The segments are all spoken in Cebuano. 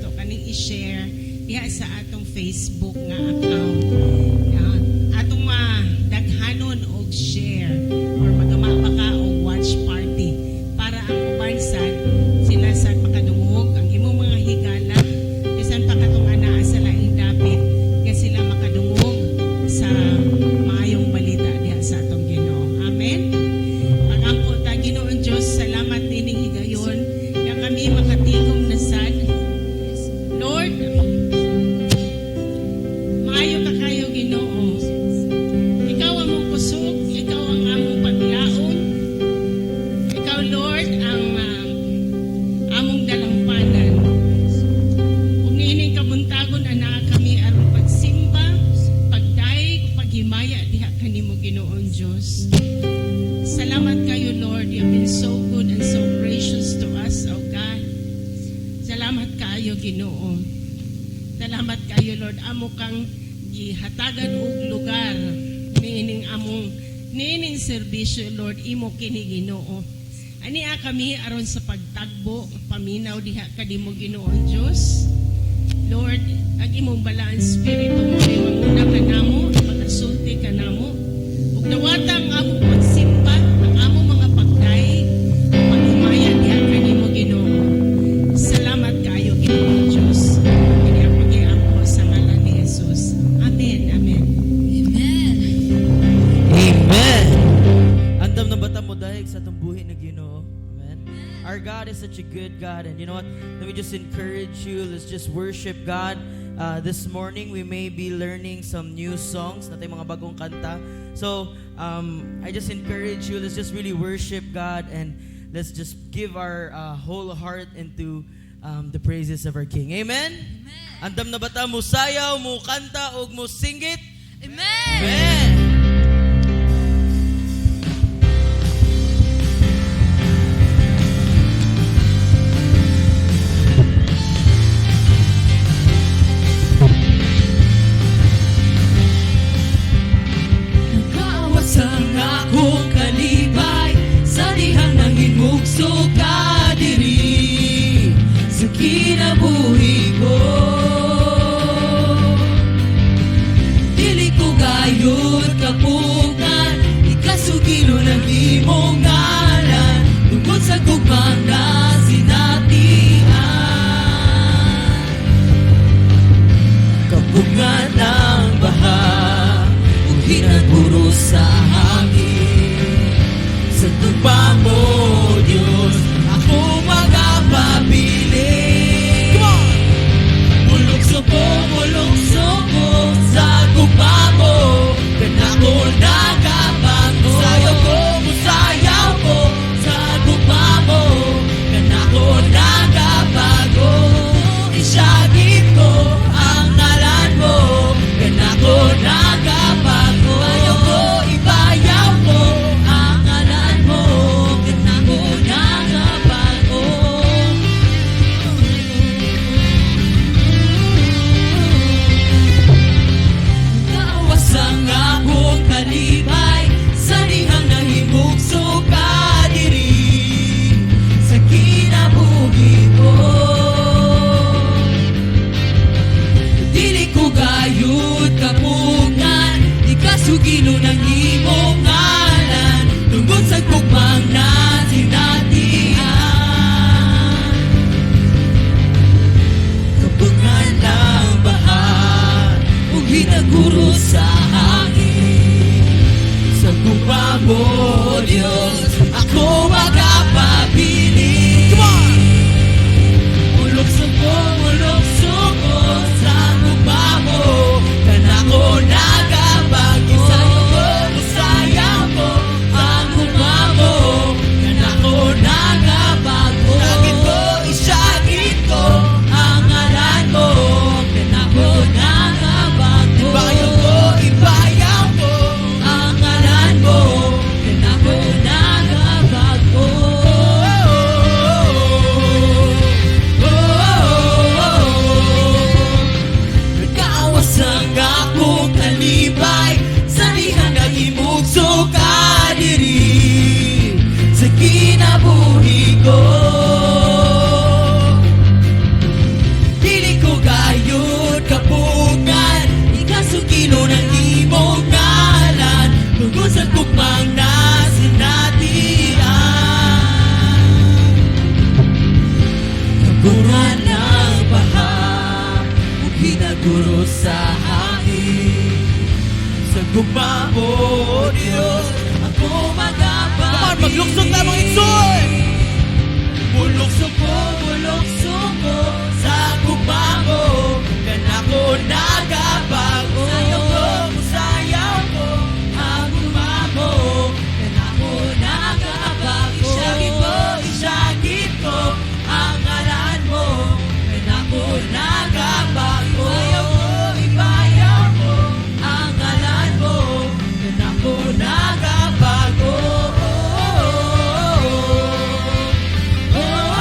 nato kaning i-share diha sa atong Facebook nga account. Atong daghanon og share or magama ka og watch party para ang uban sad sila sad makadungog ang imong mga higala bisan pa katong anaa sa laing dapit kay sila makadungog sa maayong balita diha sa atong Ginoo. Amen. Pagampo ta, Ginoong Dios, salamat nining higayon nga kami makatigom na sad. Lord, maayo ka kayo, Ginoo. Ikaw ang among kusog, ikaw ang among paglaon. Ikaw, Lord, ang among dalampanan. Ug niining kabuntagon anaa kami aron pagsimba, pagdayeg, paghimaya diha kanimo, Ginoong Dios. Salamat kayo, Lord. You have been so good and so gracious to us, O God. Salamat kaayo, Ginoo. Salamat kayo, Lord. Amo kang gihatagan og lugar niining among niining serbisyo, Lord, imo kini, Ginoo. Ania kami aron sa pagtagbo, paminaw diha kanimo, Ginoong Dios. Lord, ang imong balaan Espiritu mo ay manguna kanamo, magasulti kanamo. Ug dawata ang among pagsimba, ang among mga pagdayeg, ang paghimaya diha kanimo, Ginoo. Salamat kaayo, Ginoong Dios. Kini ako giampo sa ngalan ni Jesus. Amen. Amen. Amen. Amen. Andam na ba ta modayeg sa atong buhi na Ginoo? Amen. Our God is such a good God. And you know what? Let me just encourage you. Let's just worship God. This morning, we may be learning some new songs, naa tay mga bagong kanta. So, I just encourage you, let's just really worship God and let's just give our whole heart into the praises of our King. Amen? Amen. Andam na ba ta mo sayaw, mo kanta, ug mo singgit? Amen. Amen. Nagawas ang akong kalipay sa dihang nangin-mugso ka diri sa kinabuhi ko. Dili ko gayo Siguro sa hangin. Sa gugma mo, Diyos, ako magapabilin. Come on, maglukso ta, mga igsoon! Mulukso ko sa gugma mo, kanako nagabago. Sayaw ko. Sayaw ko ang gugma mo, kanako nagabago. Isagip ko ang ngalan mo, kanako nagabago. Ipayaw ko ang ngalan mo, kanako nagabago. Oh, oh, oh, oh, oh.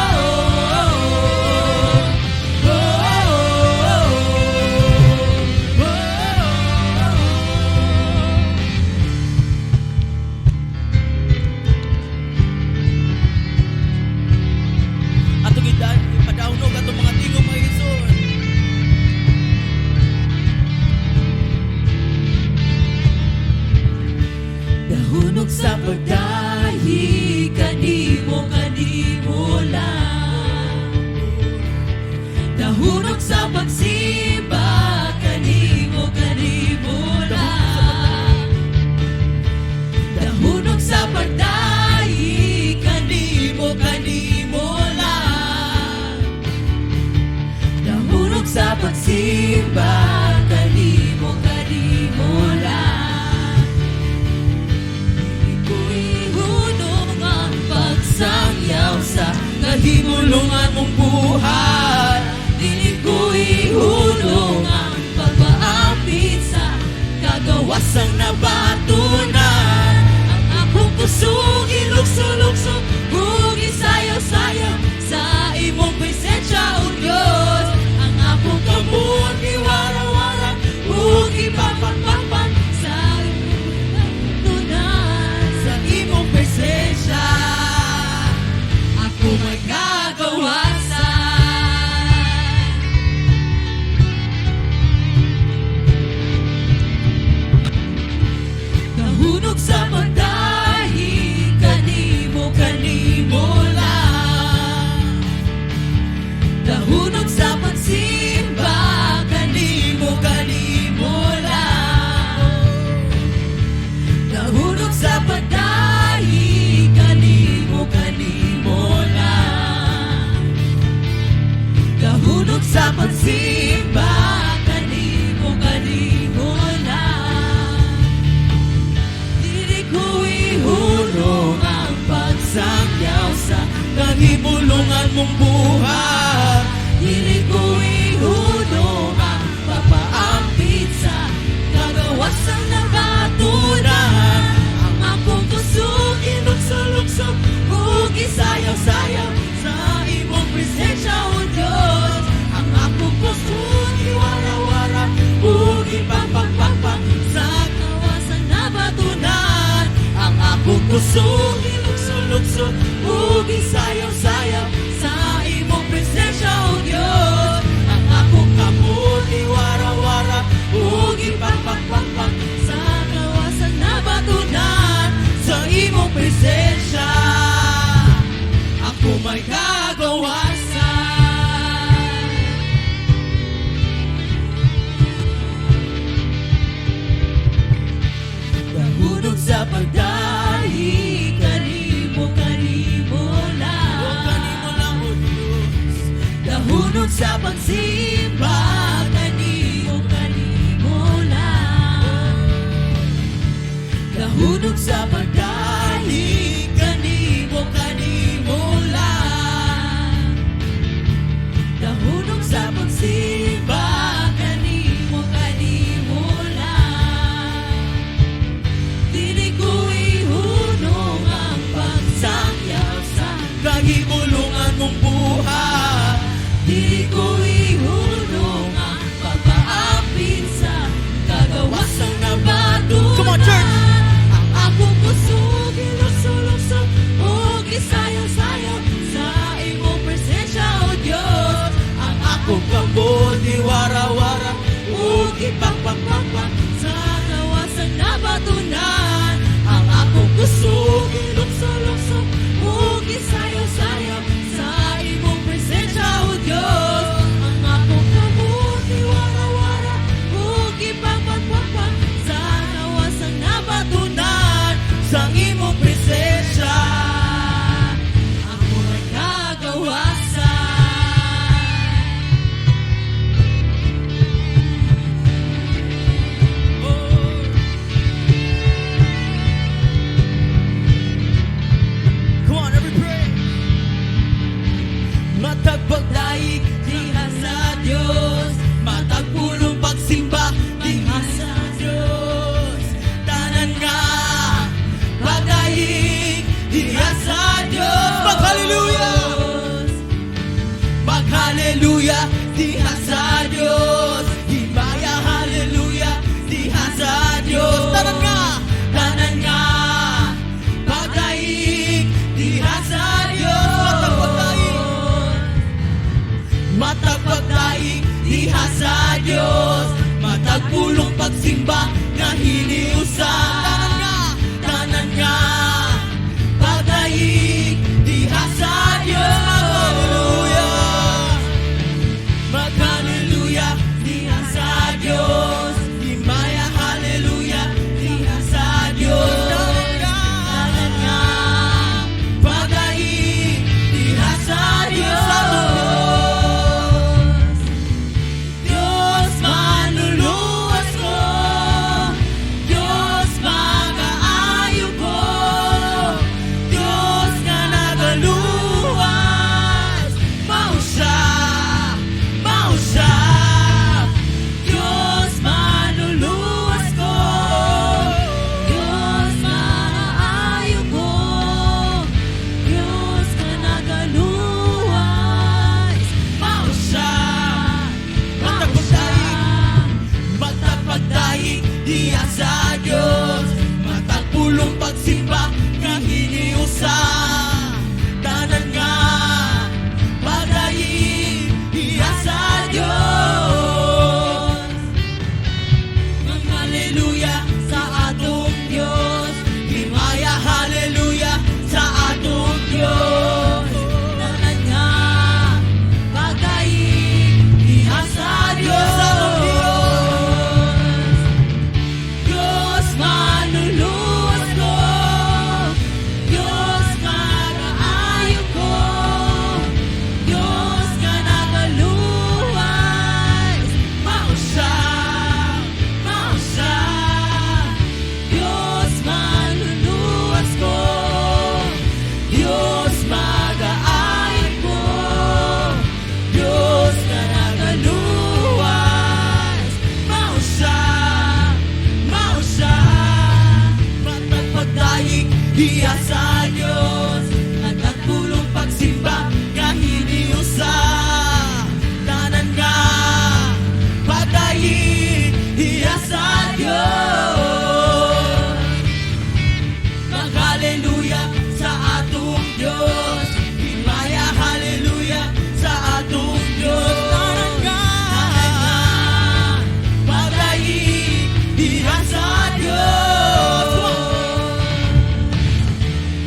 Atong ipadawnog atong mga tingog, mga igsoon. Dahunog sa pagdahi, kanimo, kanimo lang. Dahunog sa pagsimba, kanimo, kanimo lang. Dahunog sa pagdahi, kanimo, kanimo lang. Dahunog sa pagsimba, kanimo, kanimo lang. Ihunong ang pagsangyaw sa kahimulungan mong buhat. Dili ko ihunong ang pagpaapit sa kagawasang nabatunan. Ang akong kusog, ilukso-lukso, ug isayaw-sayaw sa imong presensya, O Diyos. Ang akong kamot, iwara-wara, ug ipapakpapan sa imong nabatunan. Sa imong presensya, ako may kagawasan. Kahunog sa pagdahi, kanimo, kanimo lang. Dahunog sa pagsimba, kanimo, kanimo lang. Dahunog sa pagdahi, kanimo, kanimo lang. Dahunog sa pagsimba, kanimo, kanimo lang. Dili ko ihunong ang pagsangyaw sa kahimulungan mong buhat. Dili ko ihunong ang pagpaampit sa kagawasang nabatunan. Ang akong kusog, ilukso-lukso, ug isayaw-sayaw sa imong presensya, O Diyos. Ang akong kusog, iwara-wara, ug ipapakpakpak sa kawasan nabatunan. Ang akong kusog, ilukso-lukso, ug isayaw-sayaw sa imong presensya, O Diyos. Ang akong kamot, iwara-wara, ug ipapakpakpak sa kawasan nabatunan. Sa imong presensya, ako may kagawasan. Dahunog sa pagdahi, kanimo, kanimo lang. O kanimo lang, O Diyos. Dahunog sa pagsimba, kanimo, kanimo lang. Dahunog sa pagdahi, kanimo, kanimo lang. Dahunog sa pagsimba, kanimo, kanimo lang. Dili ko ihunong ang pagsangyaw sa kahimulungan mong buhat. Dili ko ihunong ang pagpaapit sa kagawasang nabatunan. Come on, church! Ang akong kusog, ilukso-lukso, ug isayaw-sayaw sa imong presensya, O Diyos. Ang akong kamot, iwara-wara, ug ipagpakpakpak sa kawasan nabatunan. Ang akong kusog, ilukso-lukso, ug isayaw-sayaw sa imong presensya, O Diyos. Ang akong kamot, iwara-wara, Dios. Himaya, hallelujah, diha sa Dios. Tanan nga, tanan nga pagdaig diha sa Dios. Matag pagdaig, matag pagdaig diha sa Dios. Matag pulong pagsimba nga hiniusa. Tanan nga, tanan nga pagdaig diha sa Dios. Hallelujah, mag-hallelujah diha sa Dios. Himaya, hallelujah, diha sa Dios. Tanan nga pagdaig diha sa Dios. Dios manluluwas ko, Dios magaayo ko, Dios nga nagaluwas. Mao siya, mao siya. Dios manluluwas ko, Dios maayo ko, Dios nga nagaluwas. Mao siya. Matag pagdaig, matag pagdaig diha sa Dios. Matag pulong pagsimba nga hiniusa. Tanan nga pagdaig diha sa Dios. Mag-hallelujah sa atong Dios. Himaya, hallelujah, sa atong Dios. Tanan nga pagdaig diha sa Dios, sa atong Dios. Dios manluluwas ko, Dios magaayo ko, Dios nga nagaluwas. Mao siya, mao siya. Dios manluluwas ko, Dios magaayo ko, Dios nga nagaluwas. Mao siya, mao siya. Matag pagdaig diha sa Dios. Matag pulong pagsimba nga hiniusa. Tanan nga pagdaig diha sa Dios. Mag-hallelujah sa atong Dios. Himaya, hallelujah, sa atong Dios. Tanan nga pagdaig diha sa Dios.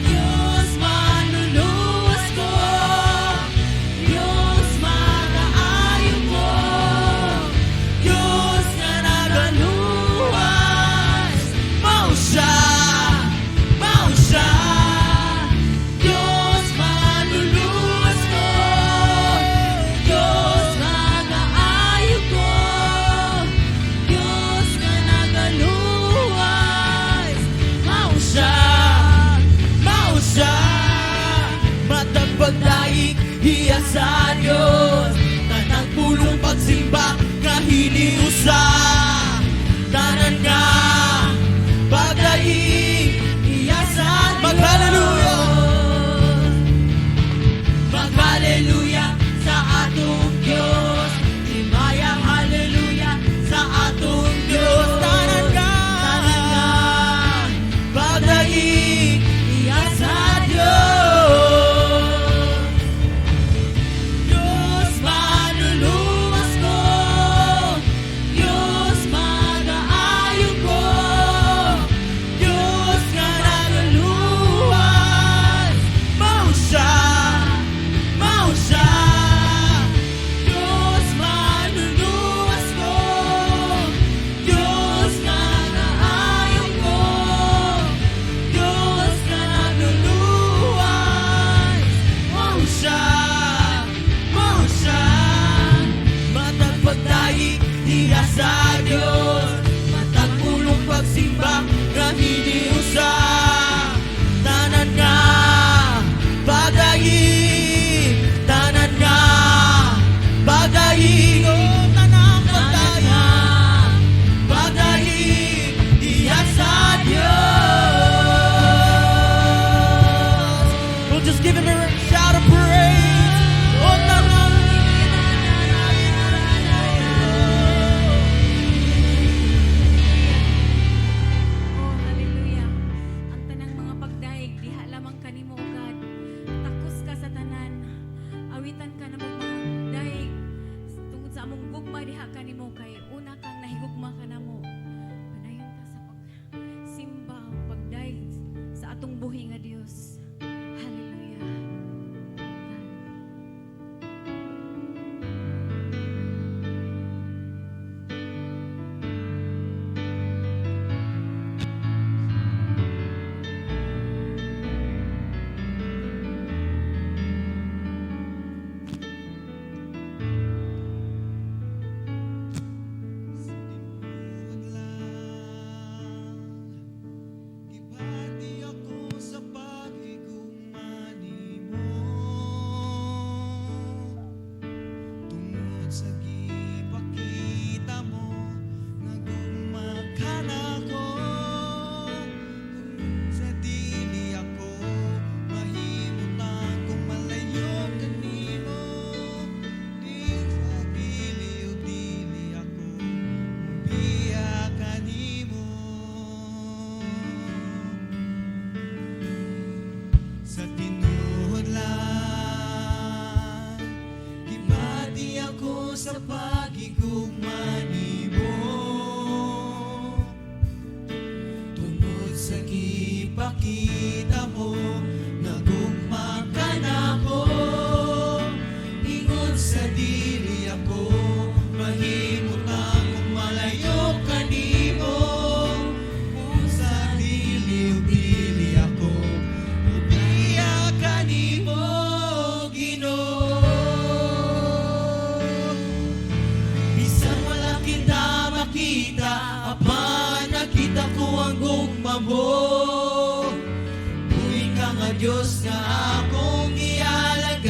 Dios manluluwas ko, Dios magaayo ko, Dios nga nagaluwas. Mao siya, mao siya. Dios manluluwas ko, Dios magaayo ko, Dios nga nagaluwas. Mao siya, mao siya. Matag pagdaig diha sa Dios. Tanang pulong pagsimba nga hiniusa. Tanan nga pagdaig diha sa Dios. Mag-hallelujah, mag-hallelujah sa atong Dios. Himaya, hallelujah, sa atong Dios. Tanan nga, tanan nga pagdaig diha sa Dios. Dios manluluwas ko, Dios magaayo ko, Dios nga nagaluwas. Mao siya, mao siya. Dios manluluwas ko, Dios nga naayo ko, Dios nga nagaluwas. Mao siya, mao siya. Matag pagdaig diha sa Dios. Matag pulong pagsimba nga hiniusa. Tanan nga pagdaig, tanan nga pagdaig. Oh, tanang pagdaig, pagdaig diha sa Dios. We'll just give him a shout of praise. Oh, tanan. kanimo kay una kang nahigugma kanamo. Padayon ta sa pagsimba, pagdayeg sa atong buhi nga Dios. Hallelujah. God. Tinuod lang, gibati ako sa paghigugma nimo, tungod sa gipakita mo nga gugma ka nako. Kung sa dili ako mahimutang kung malayo kanimo, di sa dili o dili ako mobiya kanimo. Sa tinuod lang, gibati ako sa paghigugma nimo, tungod sa gipakita mo nga gugma ka nako. Ingon sa dili ako mahimutang kung malayo kanimo, kung sa dili o dili ako mobiya kanimo, Ginoo. Bisan wala kita makita, apan nakita ko ang gugma mo. Buhi ka nga Diyos nga akong gialagaran.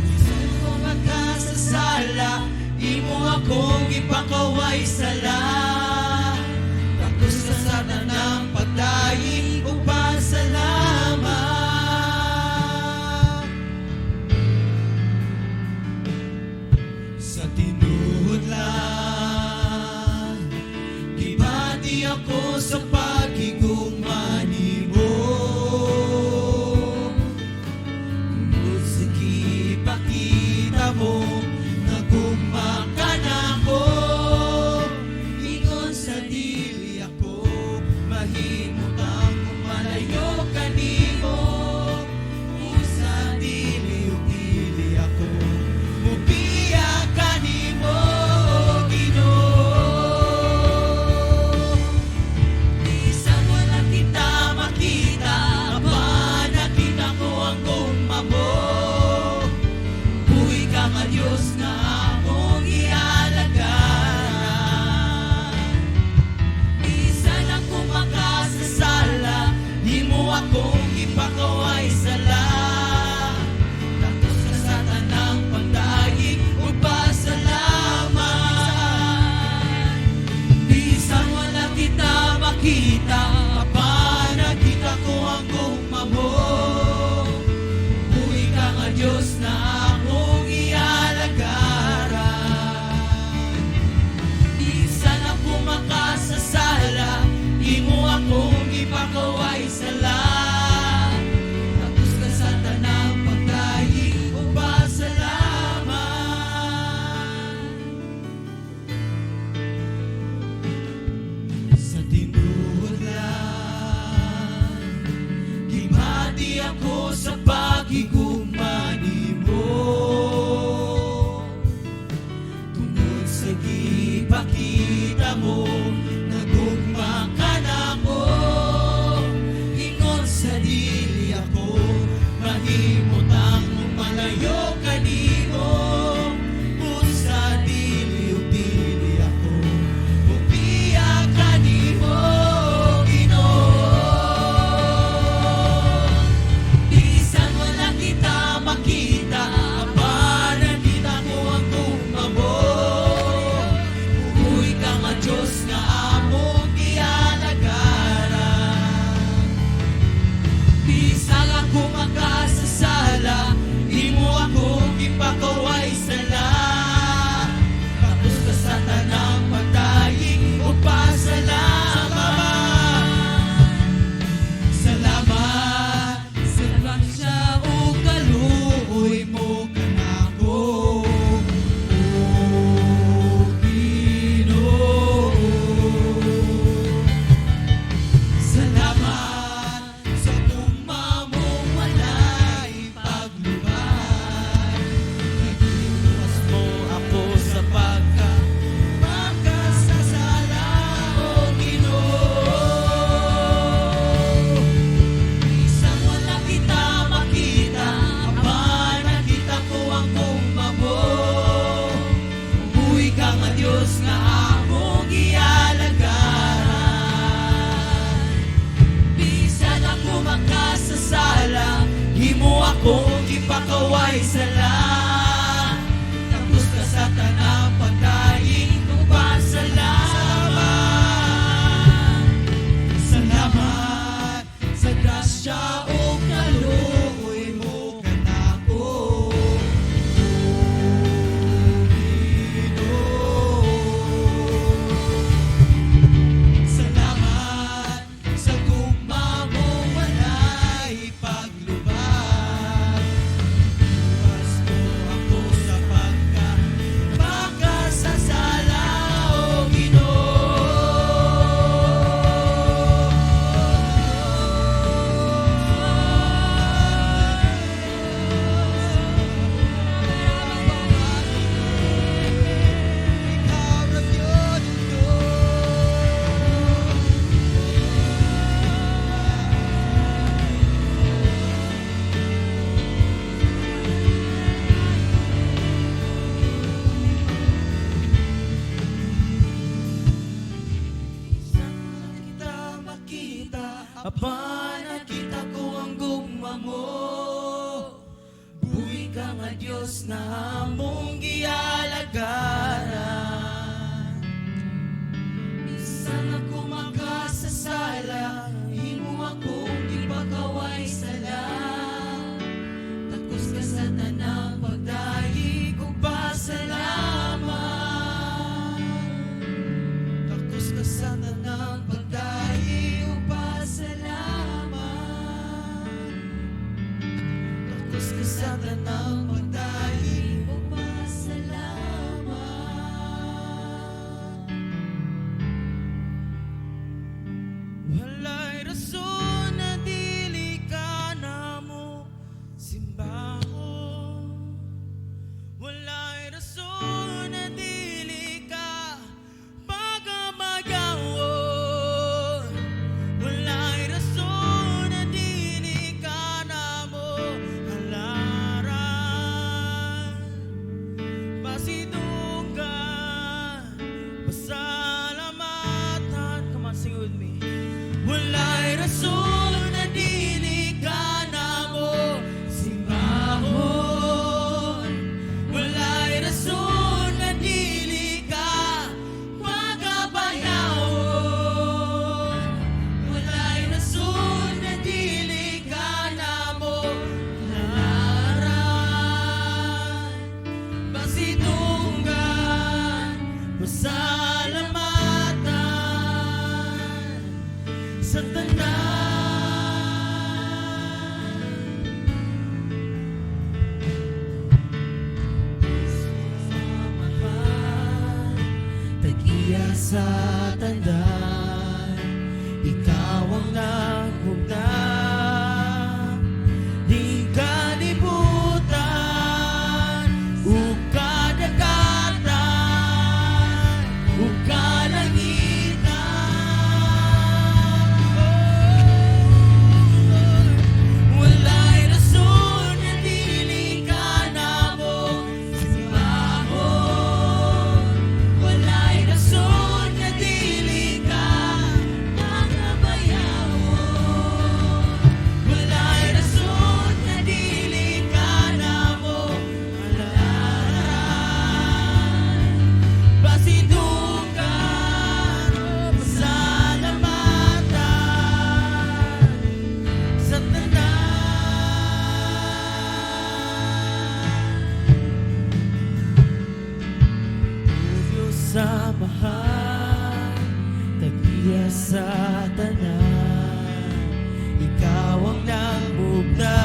Bisan ko makasasala, imo akong ipakaway sala. Takos ka sa tanang pagdayeg ug pasalamat. Sa tinuod lang, gibati ako sa paghigugma nimo, tungod sa gipakita mo nga gugma ka nako. Ingon sa dili ako mahimutang kung malayo kanimo, kung sa dili o dili ako mobiya kanimo, Ginoo. Bisan wala kita makita, apan nakita ko ang gugma mo. Buhi ka nga Diyos nga akong gialagaran. Bisan ako makasasala, imo akong ipakaway sala. Takos ka sa tanang pagdayeg ug pasalamat. Bisan wala kita makita, apan nakita ko ang gugma mo. Buhi ka nga Diyos na akong ialagaran. walay sala. Takos ka sa tanang pagdaig ug pasalamat. Salamat sa grasya ug kaluoy mo kanako, Ginoo. Salamat sa gugma mo, walay paglubad. Luwas mo ako sa pagka makasasala, O Ginoo. Ikaw ra gyud ang Diyos. Bisan wala kita makita, apan nakita ko ang gugma mo. Buhi ka nga Diyos na among gialagaran. Bisan ako makasasala, imo akong gipakaway sala. Takos ka sa tanang pagdayeg ug pasalamat. Takos ka sa tanang pagdayeg ug pasalamat. Takos ka sa tanang pagdayeg ug pasalamat. Walay rason na dili ka namo simbahon. Walay rason na dili ka pagamayawon. Walay rason na dili ka namo halaran. Pasidunggan, pasalamatan. Come on, sing with me. Walay rason na dili ka namo simbahon. Walay rason na dili ka pagabayawon. Walay rason na dili ka namo halaran. Pasidunggan, pasalamatan sa tanan. Mahal, tag-iya sa tanan, ikaw ang naghugna ning kalibutan ug kadagatan ug kalangitan. Walay rason na dili ka namo simbahon. Walay rason na dili ka pagabayawon. Walay rason na dili ka namo halaran. Pasidunggan, pasalamatan sa tanan. O Diyos Amahan, tag-iya sa tanan, ikaw ang nagmugna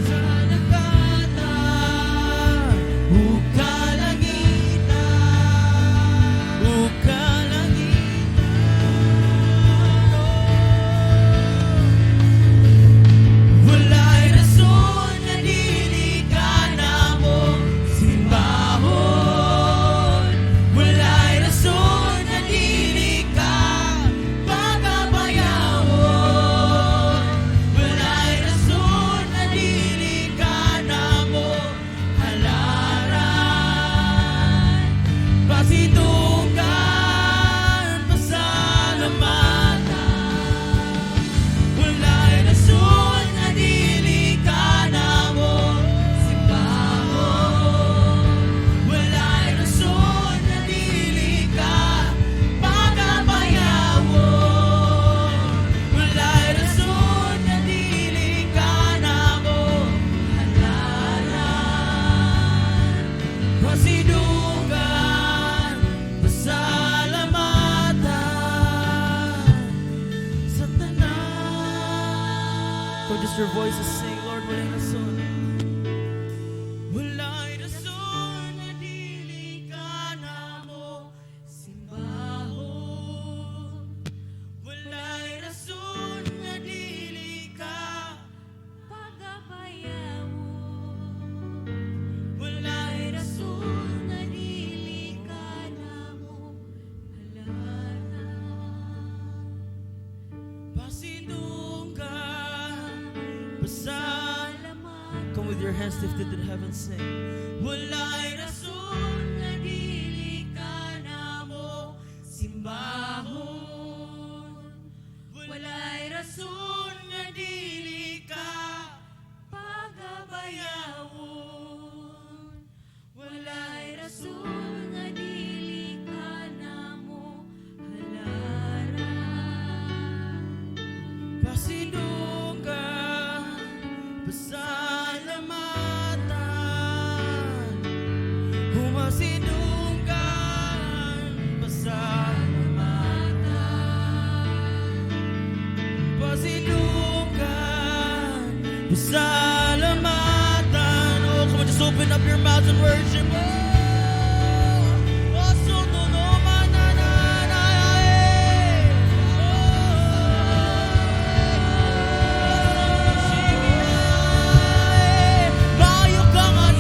sa kadagatan ug kalangitan ug kalangitan. Walay rason na dili ka namo simbahon. Walay rason na dili ka your voices, sing, "Lord, walay rason. Walay rason na dili ka namo simbahon. Walay rason nga dili ka pagabayawon. Walay rason nga dili ka namo halaran. Pasidunggan, pasalamat. Salamat. Come with your hands lifted to heaven, sing. Walay rason nga dili ka namo simbahon. Walay rason nga dili ka pagabayawon. Walay rason nga dili ka namo halaran. Pasidunggan, pasalamatan. Humasidunggan, pasalamatan. Pasidunggan, pasalamatan. Oh, come on, just open up your mouths and worship. Oh, so no, no, ma, na, na, na, eh. Oh, maayo ka nga.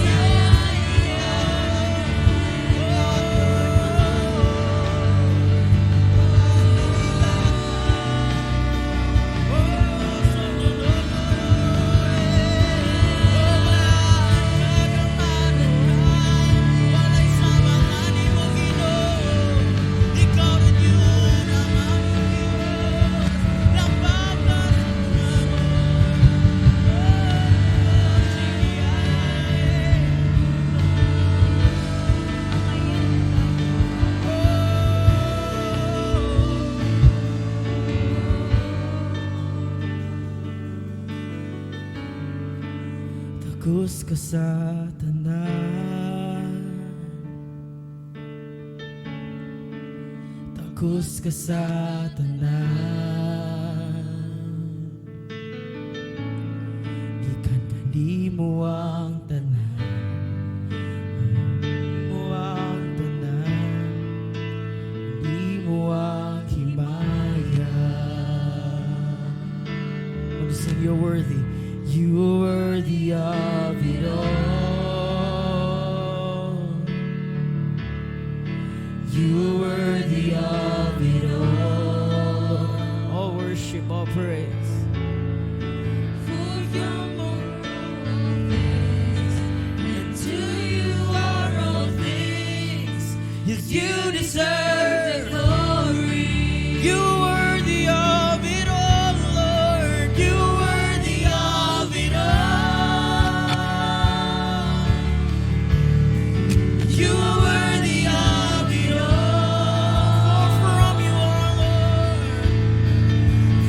Walay sama nimo, Ginoo. Ikaw ra gyud ang among Dios. Lambaw ka sa namo. Oh, sige, ay. Maayo ka. Oh. Takos ka sa tanan. Takos ka sa tanan. Gikan kanimo ang tanan. Mo ang tanan. Nimo ang himaya. Want to sing, "You're worthy. You are worthy of it all. You are worthy of it all. All worship, all praise. For from all things, and to you are all things. Yes, you deserve The glory. You worthy of it all, Lord. You worthy of it all. You are worthy of it all. For from you are, Lord.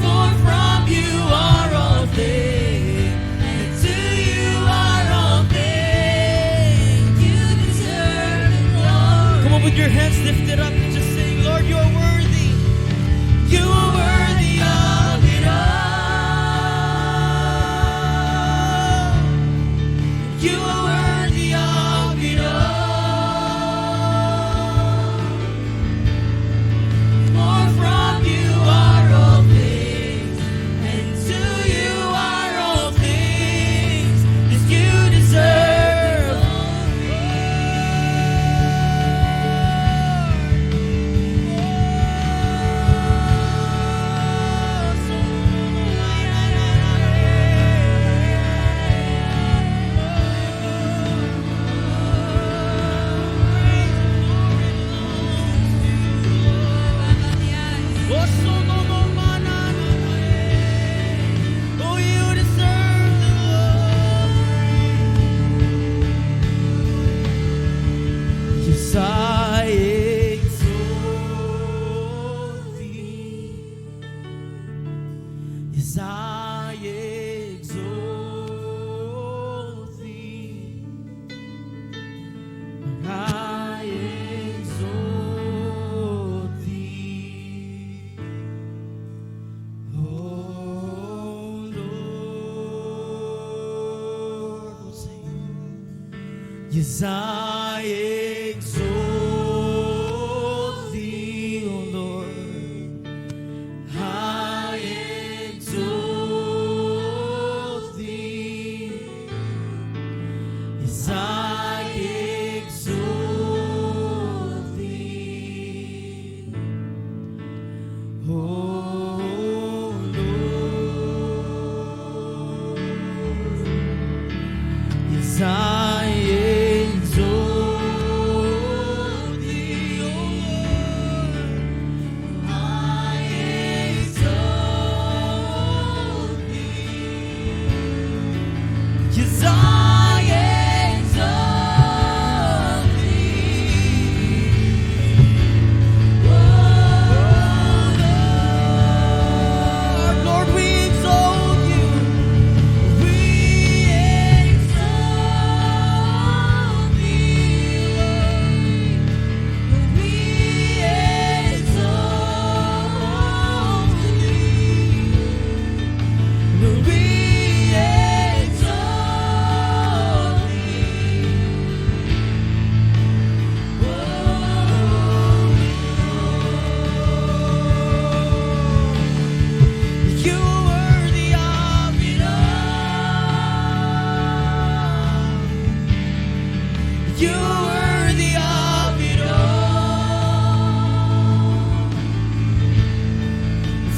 For from you are all things, and to you are all things. You deserve the glory. Come on, with your hands lifted up and just sing, "Lord, you are worthy. You are worthy of it all. You are worthy of it all. For from you are all things, and to you are all things. Yes, you deserve. Yes, I exalt thee, O Lord. I exalt thee. Yes, I exalt thee, O Lord. Yes, I exalt thee, O Lord. I exalt thee. Yes, I exalt thee, O Lord. Lord, we exalt you. We exalt thee, Lord. We exalt thee. We exalt thee, O Lord. You worthy of it all. You worthy of it all.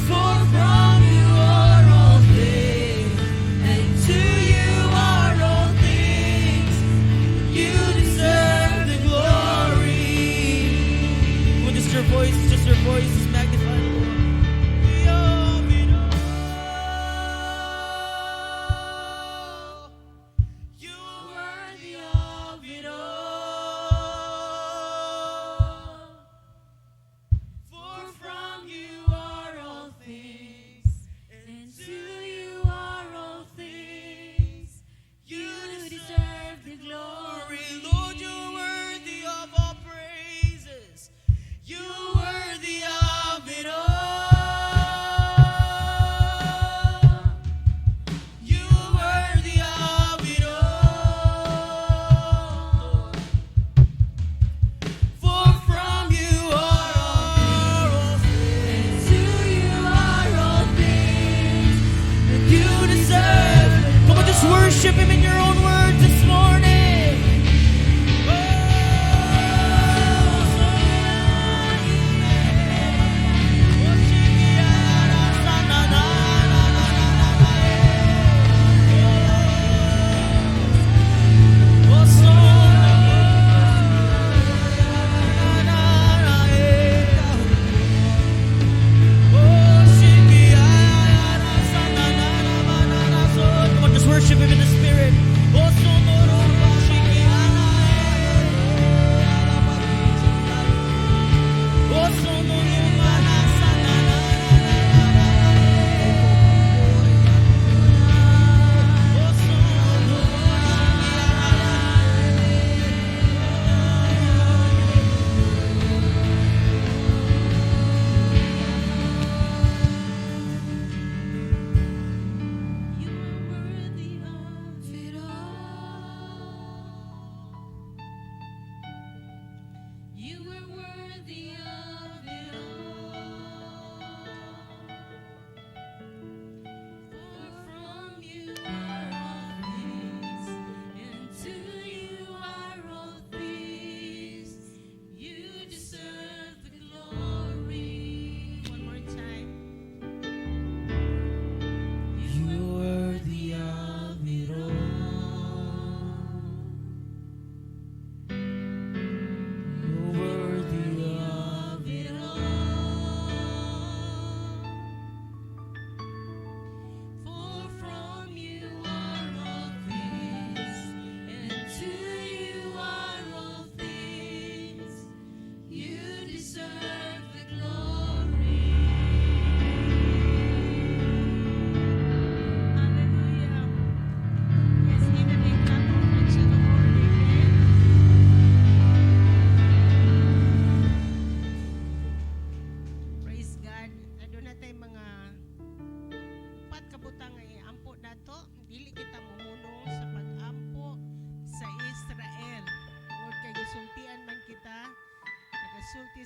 For from you are all things, and to you are all things. You deserve the glory. Come on, just your voice, just magnify the Lord. Of it all. You worthy of it all.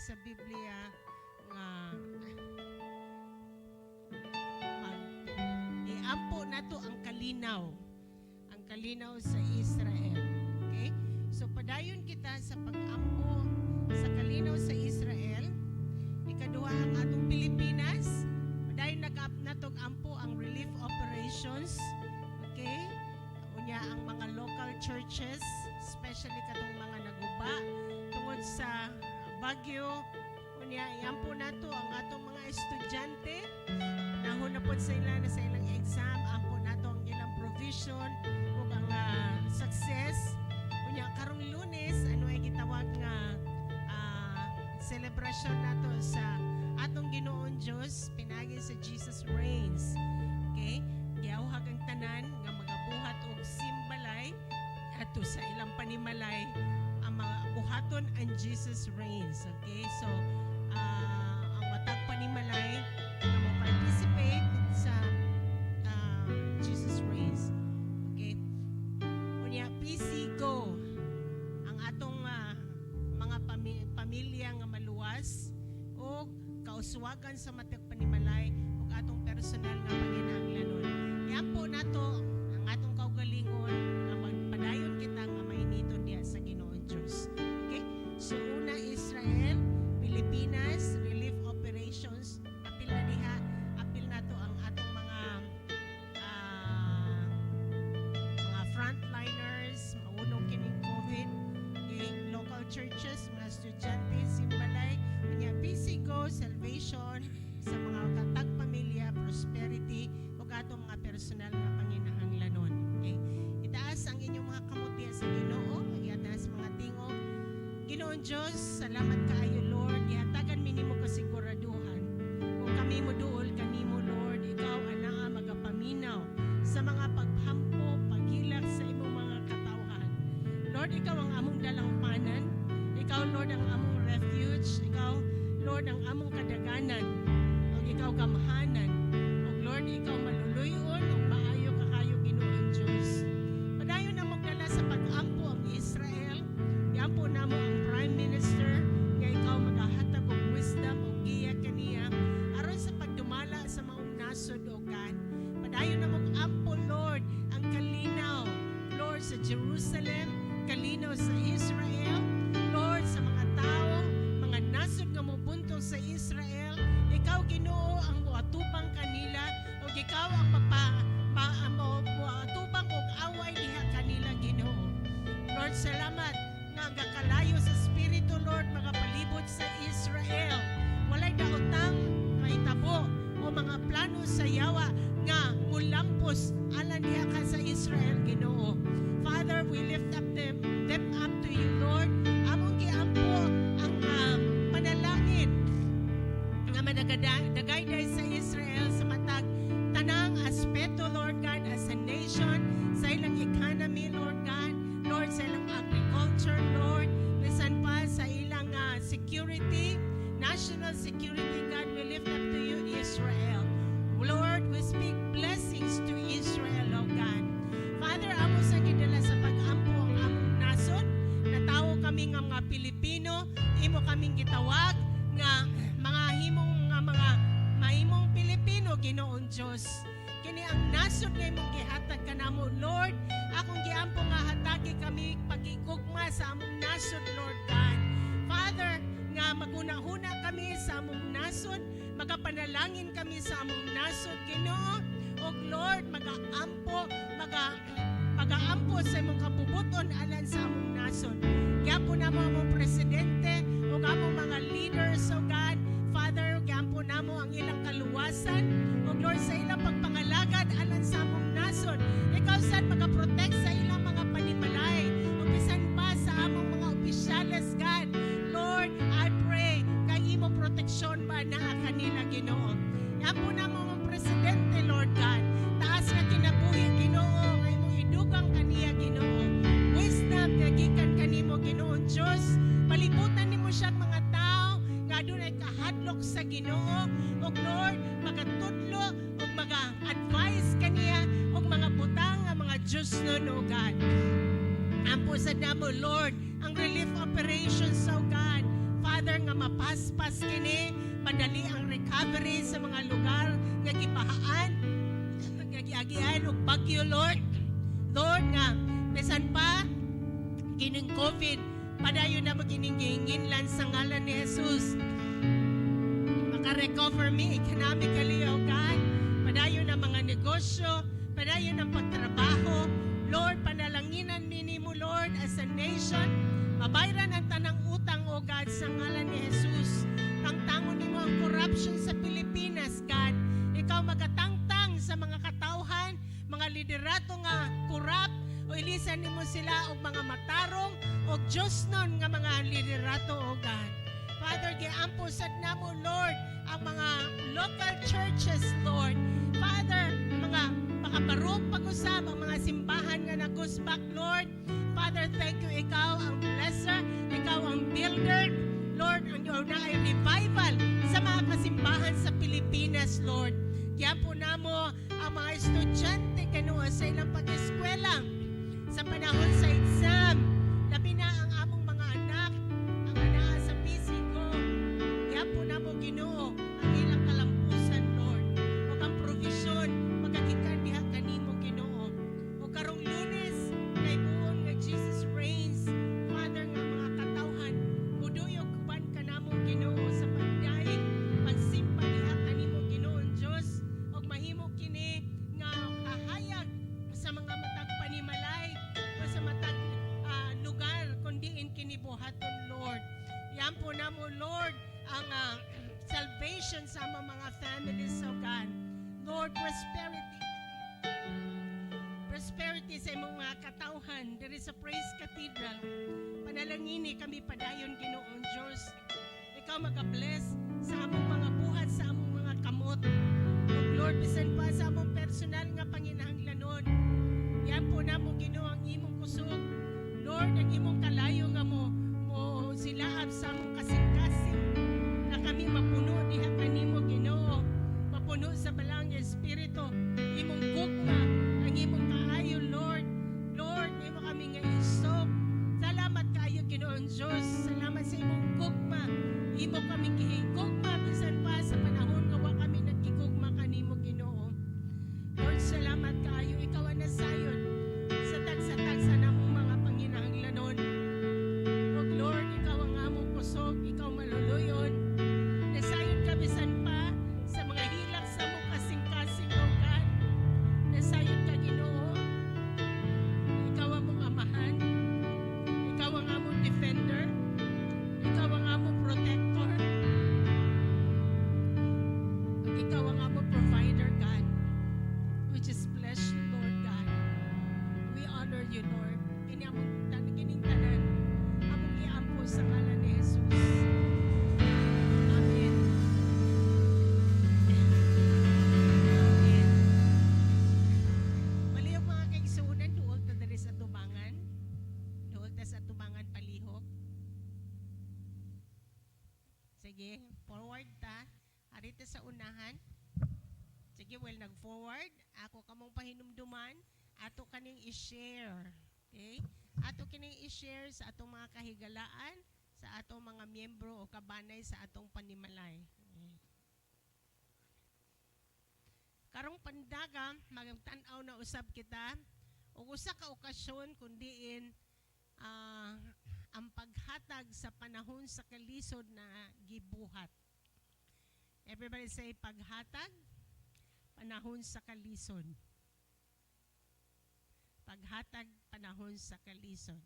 sa Biblia nga mag iampo nato ang kalinaw sa Israel. Okay? So padayon kita sa pag-ampo sa kalinaw sa Israel. Ikaduha, ang atong Pilipinas. Padayon nag-up natog ampo ang relief operations. Okay? Unya ang mga local churches, especially katong mga naguba tungod sa bagyo. Unya iampo nato ang atong mga estudyante. Nahon na pod sa ila na sa ilang exam, ampo nato ang ilang provision ug ang success. Unya karong Lunes, ano ay gitawag nga celebration nato sa atong Ginoong Dios pinagi sa Jesus Reigns. Okay? Giawhag ang tanan nga magabuhat og simbalay adto sa ilang panimalay ang mga buhaton ang Jesus Reigns. Okay? So ang matag panimalay nga mo participate sa Jesus Reigns. Okay? Unya PC Go, ang atong mga pamilya nga maluwas o kauswagan sa matag panimalay ug atong personal nga panginahanglanon. Iampo nato ang atong kaugalingon nga magpadayon kita nga mainiton diha sa Ginoong Dios. Okay? So una, Israel, Pilipinas, relief operations, apil na diha, apil nato ang atong mga frontliners, maunong kining COVID, okay? Local churches, mga estudyante, simbalay, unya PC Go, salvation sa mga katag pamilya, prosperity, ug atong mga personal nga panginahanglanon. Okay? Itaas ang inyong mga kamot diha sa Ginoo, itaas mga tingog. Ginoong Diyos, salamat kaayo, Lord. Gihatagan mi nimo kasiguraduhan. Kung kami mo duol kanimo, Lord, ikaw anaa magapaminaw sa mga paghampo, paghilak sa imong mga katawhan. Lord, ikaw ang among dalampanan. Ikaw, Lord, ang among refuge. Ikaw, Lord, ang among kadaganan. Ug ikaw gamhanan. Ug Lord, ikaw maluluyon ug maayo kakayo, Ginoong Diyos. Padayon na magdala sa pag-ampo ang Israel. Iampo namo ang Prime Minister nga ikaw magahatag og wisdom ug giya kaniya aron sa pagdumala sa maong nasod, o God. Padayon na mag-ampo, Lord, ang kalinaw, Lord, sa Jerusalem, kalinaw sa Israel, Lord, sa mga tao, mga nasod nga mobuntong sa Israel. Ikaw, Ginoo, ang moatubang kanila ug ikaw ang magpa ma, mo, moatubang og away diha kanila, Ginoo. Lord, salamat nga ang kalayo sa Espiritu, Lord, magapalibot sa Israel. Walay daotang mahitabo o mga plano sa yawa nga mulampos alang diha ka sa Israel, Ginoo. Father, we lift up them up to you, Lord. Among giampo ang panalangin nga madagayday sa Israel sa matag tanang aspeto, Lord God, as a nation, sa ilang economy, Lord God, Lord, sa ilang agriculture, Lord, bisan pa sa ilang security, national security. God, we lift up to you Israel. Lord, we speak blessings to Israel, oh God. Father, amo sa gidala sa pag-ampo ang among nasod. Natawo kami nga mga Pilipino, imo kaming gitawag nga mga himong nga mga mahimong Pilipino, Ginoong Dios. Kini ang nasod nga imong gihatag kanamo, Lord. Akong giampo nga hatagi kami pagigugma sa among nasod, Lord God. Father, nga maghuna-huna kami sa among nasod, magapanalangin kami sa among nasod, Ginoo. Og Lord, magaampo sa imong kabubuton alang sa among nasod. Giampo namo among presidente ug among mga leaders, O God. Father, giampo namo ang ilang kaluwasan ug Lord, sa ilang pagpangalagad alang sa among nasod. Ikaw sad magaprotect sa ilang mga panimalay ug bisan pa sa among mga opisyales, God. Lord, I pray kay imo proteksyon ba naa kanila, Ginoo. Giampo namo among presidente, Lord God. Taas nga kinabuhi, Ginoo, nga imong idugang kaniya, Ginoo. Wisdom nga gikan kanimo, Ginoong Dios. Palibutan nimo siya mga tao nga adunay kahadlok sa Ginoo ug Lord, magatudlo ug maga-advise kaniya og mga butang nga mga Dios no, God. Ampo sa namo, Lord, ang relief operations, oh God. Father, Father, nga mapaspas kini, madali ang recovery sa mga lugar nga gibahaan, nga giagian og bagyo, Lord. Lord, nga bisan pa kining COVID, padayon na magining gihinginlan sa ngalan ni Jesus. Maka-recover mi economically, O God. Padayon ang mga negosyo, padayon ang pagtrabaho. Lord, panalanginan mi nimo, Lord, as a nation. Mabayran ang tanang utang, O God, sa ngalan ni Jesus. Tangtangon nimo ang corruption sa Pilipinas, God. Ikaw magatangtang sa mga katawhan, mga liderato nga corrupt, o ilisan nimo sila og mga matarong og Diyos nun nga mga liderato, O God. Father, giampo sad namo, Lord, ang mga local churches, Lord. Father, mga makabarog pag-usab ang mga simbahan nga nagusbak, Lord. Father, thank you. Ikaw ang blesser, ikaw ang builder. Lord, ang iyong na ay revival sa mga kasimbahan sa Pilipinas, Lord. Giampo namo ang mga estudyante kanuha sa ilang pag-eskwela sa panahon sa exam. Labi na ang among mga anak, ang anaa sa PCGO. Giampo namo, Ginoo, ang ilang kalampusan, Lord. Ug ang provision magagikan diha kanimo, Ginoo. Ug karong Lunes kay buon nga Jesus Reigns, Father, nga mga katawhan muduyog uban kanamo, Ginoo, sa pagdayeg, pagsimba diha kanimo, Ginoong Dios, ug mahimo kini nga kahayag sa mga matag panimalay o sa matag lugar kun diin kini buhaton, Lord. Iampo namo, Lord, ang salvation sa among mga families, O God. Lord, prosperity. Prosperity sa imong mga katawhan diri sa Praise Cathedral. Panalangini kami padayon, Ginoong Diyos. Ikaw maka-bless sa among mga buhat, sa among mga kamot. Ug Lord, bisan pa sa among personal nga panginahanglanon. Iampo namo, Ginoo, ang imong kusog. Lord, ang imong kalayo nga mo silaab sa among kasing-kasing na kami mapuno diha kanimo, Ginoo. Mapuno sa Balaang Espiritu, imong gugma, ang imong kaayo, Lord. Lord, imo kami nga isog. Salamat kaayo, Ginoong Diyos. Salamat sa imong gugma. Imo kami gihigugma bisan pa sa panahon nga wa kami nagkigugma kanimo, Ginoo. Lord, salamat kaayo. Ikaw ang nasayon sa tagsa-tagsa namong mga panginahanglanon. O Lord, ikaw ang among kusog, ikaw maluluyon. Nasayon ka bisan pa sa mga hilak sa among kasing-kasing, O God. Nasayon ka, Ginoo. Ikaw ang among amahan. Ikaw ang among defender. Ikaw ang among protector. At ikaw ang among provider, God. We just bless you, Lord God. We honor you, Lord. Kini among kining tanan. Among iampo sa ngalan ni Jesus. Amen. Amen. Palihog, mga kaigsuonan, duol ta diri sa tubangan. Duol ta sa tubangan palihog. Sige, forward ta. Ari ta sa unahan. Sige, well, nag-forward. Ako kamong pahinumduman. Ato kaning i-share. Okay? Ato kining i-share sa atong mga kahigalaan, sa atong mga miyembro o kabanay sa atong panimalay. Okay. Karong pandaga, magtan-aw na usab kita og usa ka okasyon kun diin ang paghatag sa panahon sa kalisod na gibuhat. Everybody say, "Paghatag, panahon sa kalisod." Paghatag, panahon sa kalisod.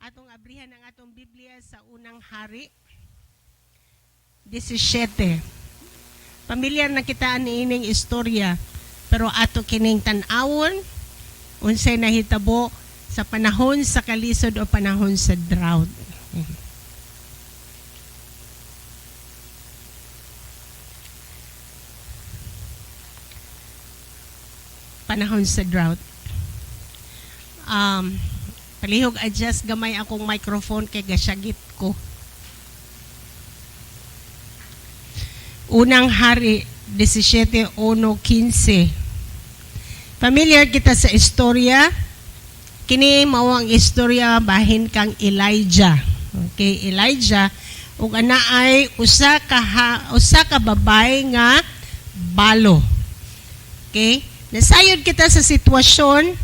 Atong abrihan ang atong Biblia sa Unang Hari 17. Pamilyar na kita ani ining istorya, pero ato kining tan-awon unsay nahitabo sa panahon sa kalisod o panahon sa drought. Panahon sa drought. Palihog adjust gamay akong microphone kay gasyagit ko. Unang Hari 17:1-15. Familiar kita sa istorya. Kini mao ang istorya bahin kang Elijah. Okay, Elijah ug ana ay usa ka babae nga balo. Okay? Nasayod kita sa sitwasyon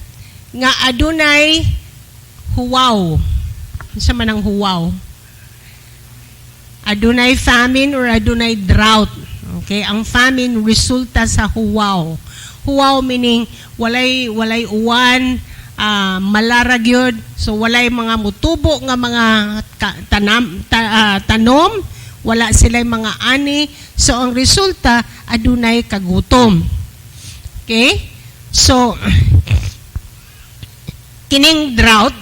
nga adunay huwaw. Unsa man ang huwaw? Adunay famine or adunay drought. Okay, ang famine resulta sa huwaw. Huwaw meaning walay uwan, malarag yun. So walay mga mutubo nga mga tanom, wala sila mga ani. So ang resulta, adunay kagutom. Okay? So kining drought,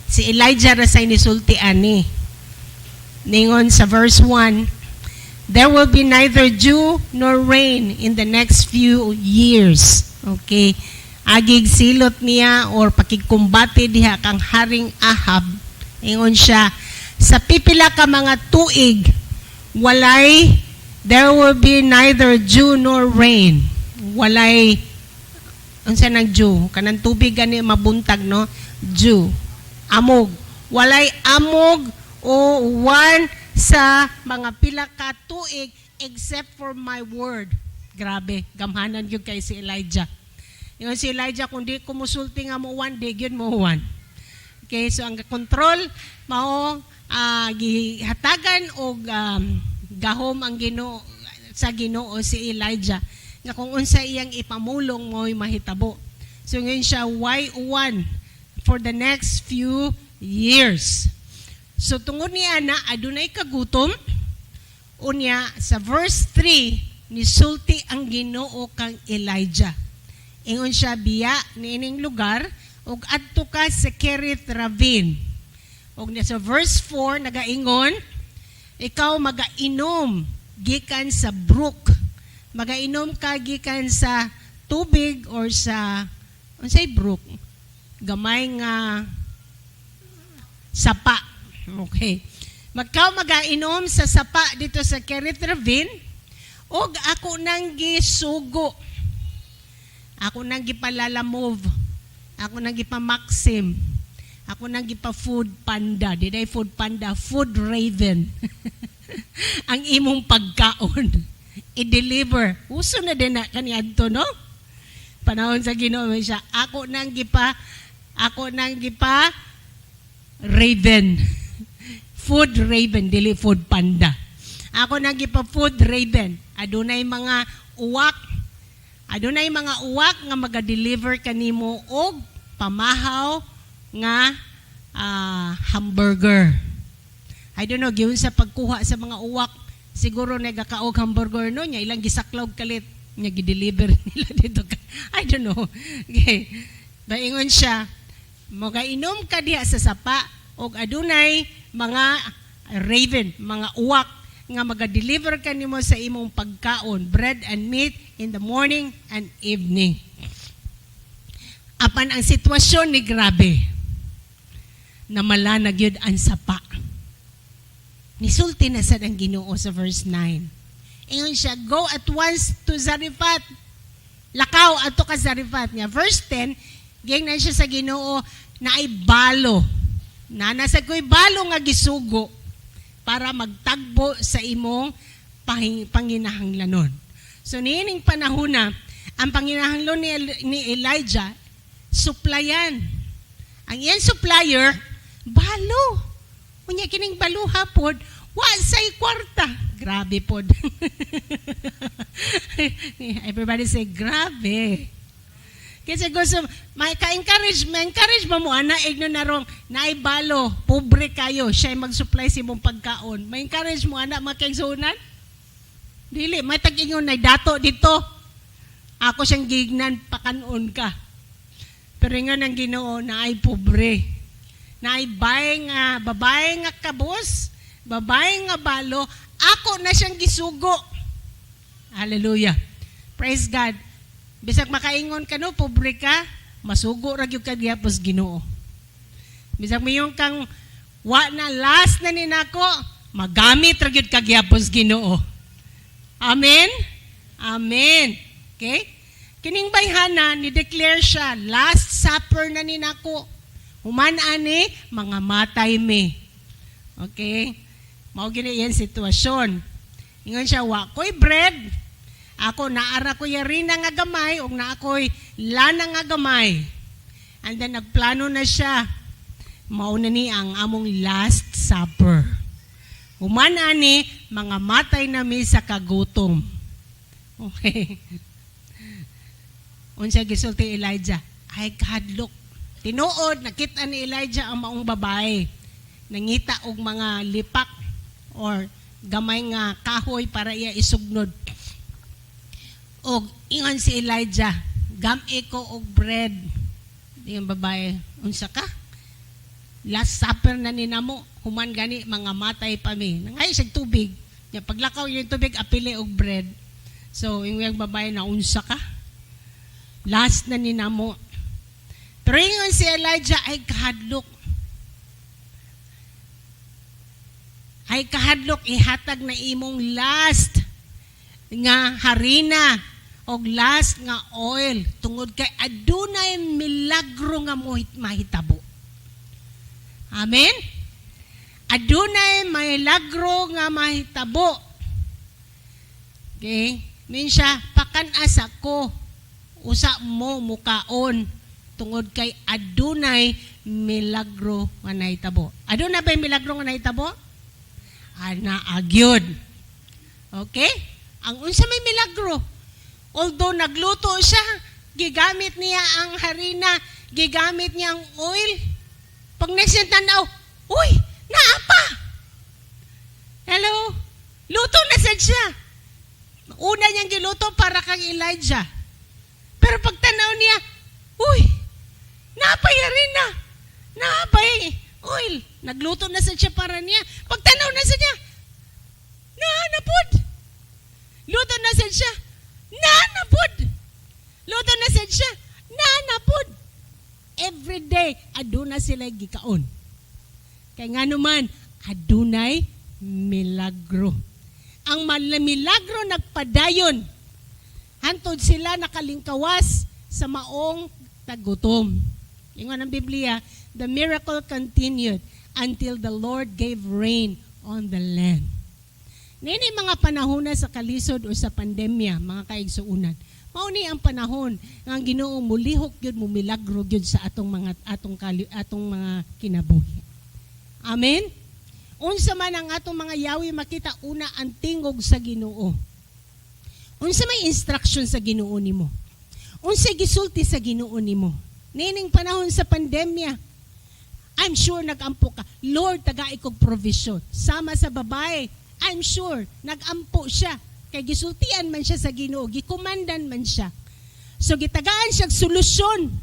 si Elijah ra say nisulti ani. Ningon sa verse 1, "There will be neither dew nor rain in the next few years." Okay? Agig silot niya or pakigkumbate diha kang Haring Ahab. Ingon siya, sa pipila ka mga tuig, walay, there will be neither dew nor rain. Walay, unsa nang dew? Kanang tubig gani mabuntag, no? Dew. Amog. Walay amog o uwan sa mga pila ka tuig except for my word. Grabe, gamhanan gyud kay si Elijah. Ingon si Elijah, kung di ko musulti nga mo uwan, di gyud mo uwan. Okay, so ang control mao gihatagan og gahom ang Ginoo sa Ginoo si Elijah nga kung unsa iyang ipamulong, mo'y mahitabo. So ngayon siya, way uwan for the next few years. So tungod niya na adunay kagutom, unya sa verse 3, nisulti ang Ginoo kang Elijah. Ingon siya, biya niining lugar ug adto ka sa Kerith Ravine. Ug niya sa verse 4 nagaingon, ikaw magainom gikan sa brook. Magainom ka gikan sa tubig or sa unsay brook? Gamay nga sapa. Okay. Magkaw magainom sa sapa dito sa Kerith Ravine ug ako nang gisugo. Ako nang gipa-Lalamove. Ako nang gipa-Maxim. Ako nang gipa-Food Panda. Di day Food Panda, Food Raven. Ang imong pagkaon. I-deliver. Uso na din na kaniadto, no? Panahon sa Ginoo siya. Ako nang gipa Raven. Food Raven, dili Food Panda. Ako nang gipa Food Raven. Adunay mga uwak. Adunay mga uwak nga maga-deliver kanimo og pamahaw nga hamburger. I don't know, giun sa pagkuha sa mga uwak, siguro nagakaog hamburger no nya ilang gisaklaw kalit nya gi-deliver nila dito. I don't know. Okay. Baingon siya, magainom ka diha sa sapa og adunay mga raven, mga uwak nga maga-deliver kanimo sa imong pagkaon, bread and meat in the morning and evening. Apan ang sitwasyon ni grabe. Namala na gyud ang sapa. Nisulti na sad ang Ginoo sa verse 9. Ingon siya, "Go at once to Zarephath." Lakaw adto ka Zarephath nga. Verse 10, giingnan siya sa Ginoo na ay balo. Na nasa ko'y balo nga gisugo para magtagbo sa imong panginahanglanon. So niining panahon na, ang panginahanglan ni Elijah, supplyan. Ang iyang supplier, balo. Unya kining baluha pod, wa say kwarta. Grabe pod. Everybody say, "Grabe." Kasi gusto, may ka-encourage, may encourage ba mo, ana, igno na rong, naay balo, pobre kayo, siya mag-supply sa imong pagkaon. May encourage mo, ana, makaigsuonan? Dili, may tag-ingon, nay dato dito. Ako siyang gignan, pakanon ka. Pero nga ng Ginoo, naay pobre. Naay babae nga kabos, babae nga balo, ako na siyang gisugo. Hallelujah. Praise God. Bisag makaingon ka no, pobre ka, masugo ra gyud ka gihapon Ginoo. Bisag mayon kang wa na, last na ni nako, magamit ra gyud ka gihapon Ginoo. Amen. Amen. Okay? Kining bayhana ni declare siya, "Last supper na ni nako. Human ani mga matay mi." Okay? Mao gini iyang sitwasyon. Ingon siya, "Wa ko'y bread. Ako naara ko harina nga gamay ug naa ko'y lana nga gamay." And then nagplano na siya. Mao na ni ang among last supper. Human ani mga matay na mi sa kagutom. Okay. Unsa gisulti Elijah? Ay, kahadlok. Tinuod, nakita ni Elijah ang maong babae. Nangita og mga lipak or gamay nga kahoy para iya isugnod. Og ingon si Elijah, "Gam-i ko og bread." Yung babae, "Unsa ka? Last supper na ni namo, human gani mga matay pa mi." Nangayo siya tubig. Ya paglakaw yung tubig, apili og bread. So, yung babae na, "Unsa ka? Last na ni namo." Pero ingon si Elijah, "Ay kahadlok. Ay kahadlok, ihatag na imong last nga harina og last nga oil tungod kay adunay milagro nga mahitabo." Amen? Adunay milagro nga mahitabo. Okay? Minsa, "Pakan-a ko, usa mo mukaon tungod kay adunay milagro nga nahitabo." Adunay ba milagro nga nahitabo? Ana agyod. Okay? Ang unsa may milagro? Although nagluto siya, gigamit niya ang harina, gigamit niya ang oil. Pag next niya tanaw, uy, naa pa! Hello? Luto na sad siya. Una niyang giluto para kang Elijah. Pero pagtanaw niya, uy, naa pay harina. Naa pay oil. Nagluto na sad siya para niya. Pagtanaw na sa niya, naa na pud. Luto na sad siya. Naa na pud. Luto na sad siya. Naa na pud. Every day, aduna sila gikaon. Kay nga naman, adunay milagro. Ang milagro nagpadayon. Hantod sila nakalingkawas sa maong tagutom. Ingon ang Biblia, the miracle continued until the Lord gave rain on the land. Nini mga panahon na sa kalisod o sa pandemya, mga kaigsuunan. Mao ni ang panahon nga ang Ginoo mulihok gyud, mo milagro gyud sa atong mga kinabuhi. Amen. Unsa man ang atong mga yawi makita, una ang tingog sa Ginoo. Unsa may instruction sa Ginoo nimo? Unsa gisulti sa Ginoo nimo? Nining panahon sa pandemya, I'm sure nagampo ka, "Lord, tagai kog provision." Sama sa babae, I'm sure nagampo siya. Kay gisultian man siya sa Ginoo, gikumandan man siya. So gitagaan siya solusyon.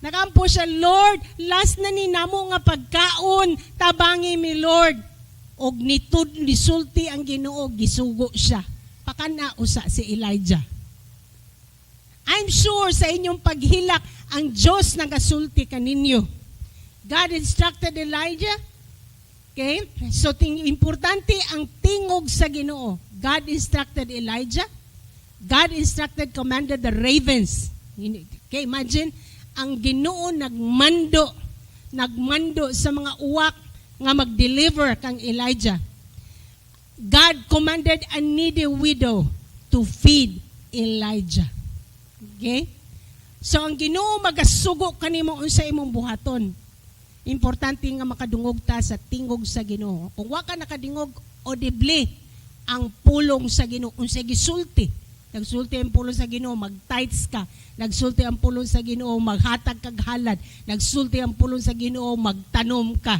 Nagampo siya, "Lord, last na ni namo nga pagkaon, tabangi mi, Lord." Og nitud nisulti ang Ginoo, gisugo siya. Pakana usa si Elijah. I'm sure sa inyong paghilak, ang Diyos nagasulti kaninyo. God instructed Elijah. Okay? So, importante ang tingog sa Ginoo. God instructed Elijah. God instructed, commanded the ravens. Okay, imagine, ang Ginoo nagmando sa mga uwak nga mag-deliver kang Elijah. God commanded a needy widow to feed Elijah. Okay? So ang Ginoo magasugo kanimo unsa imong buhaton. Importante nga makadungog ta sa tingog sa Ginoo. Kung wa ka nakadungog audibly ang pulong sa Ginoo, unsa gisulti. Nagsulti ang pulong sa Ginoo, mag-tithes ka. Nagsulti ang pulong sa Ginoo, maghatag kag halad. Nagsulti ang pulong sa Ginoo, magtanom ka.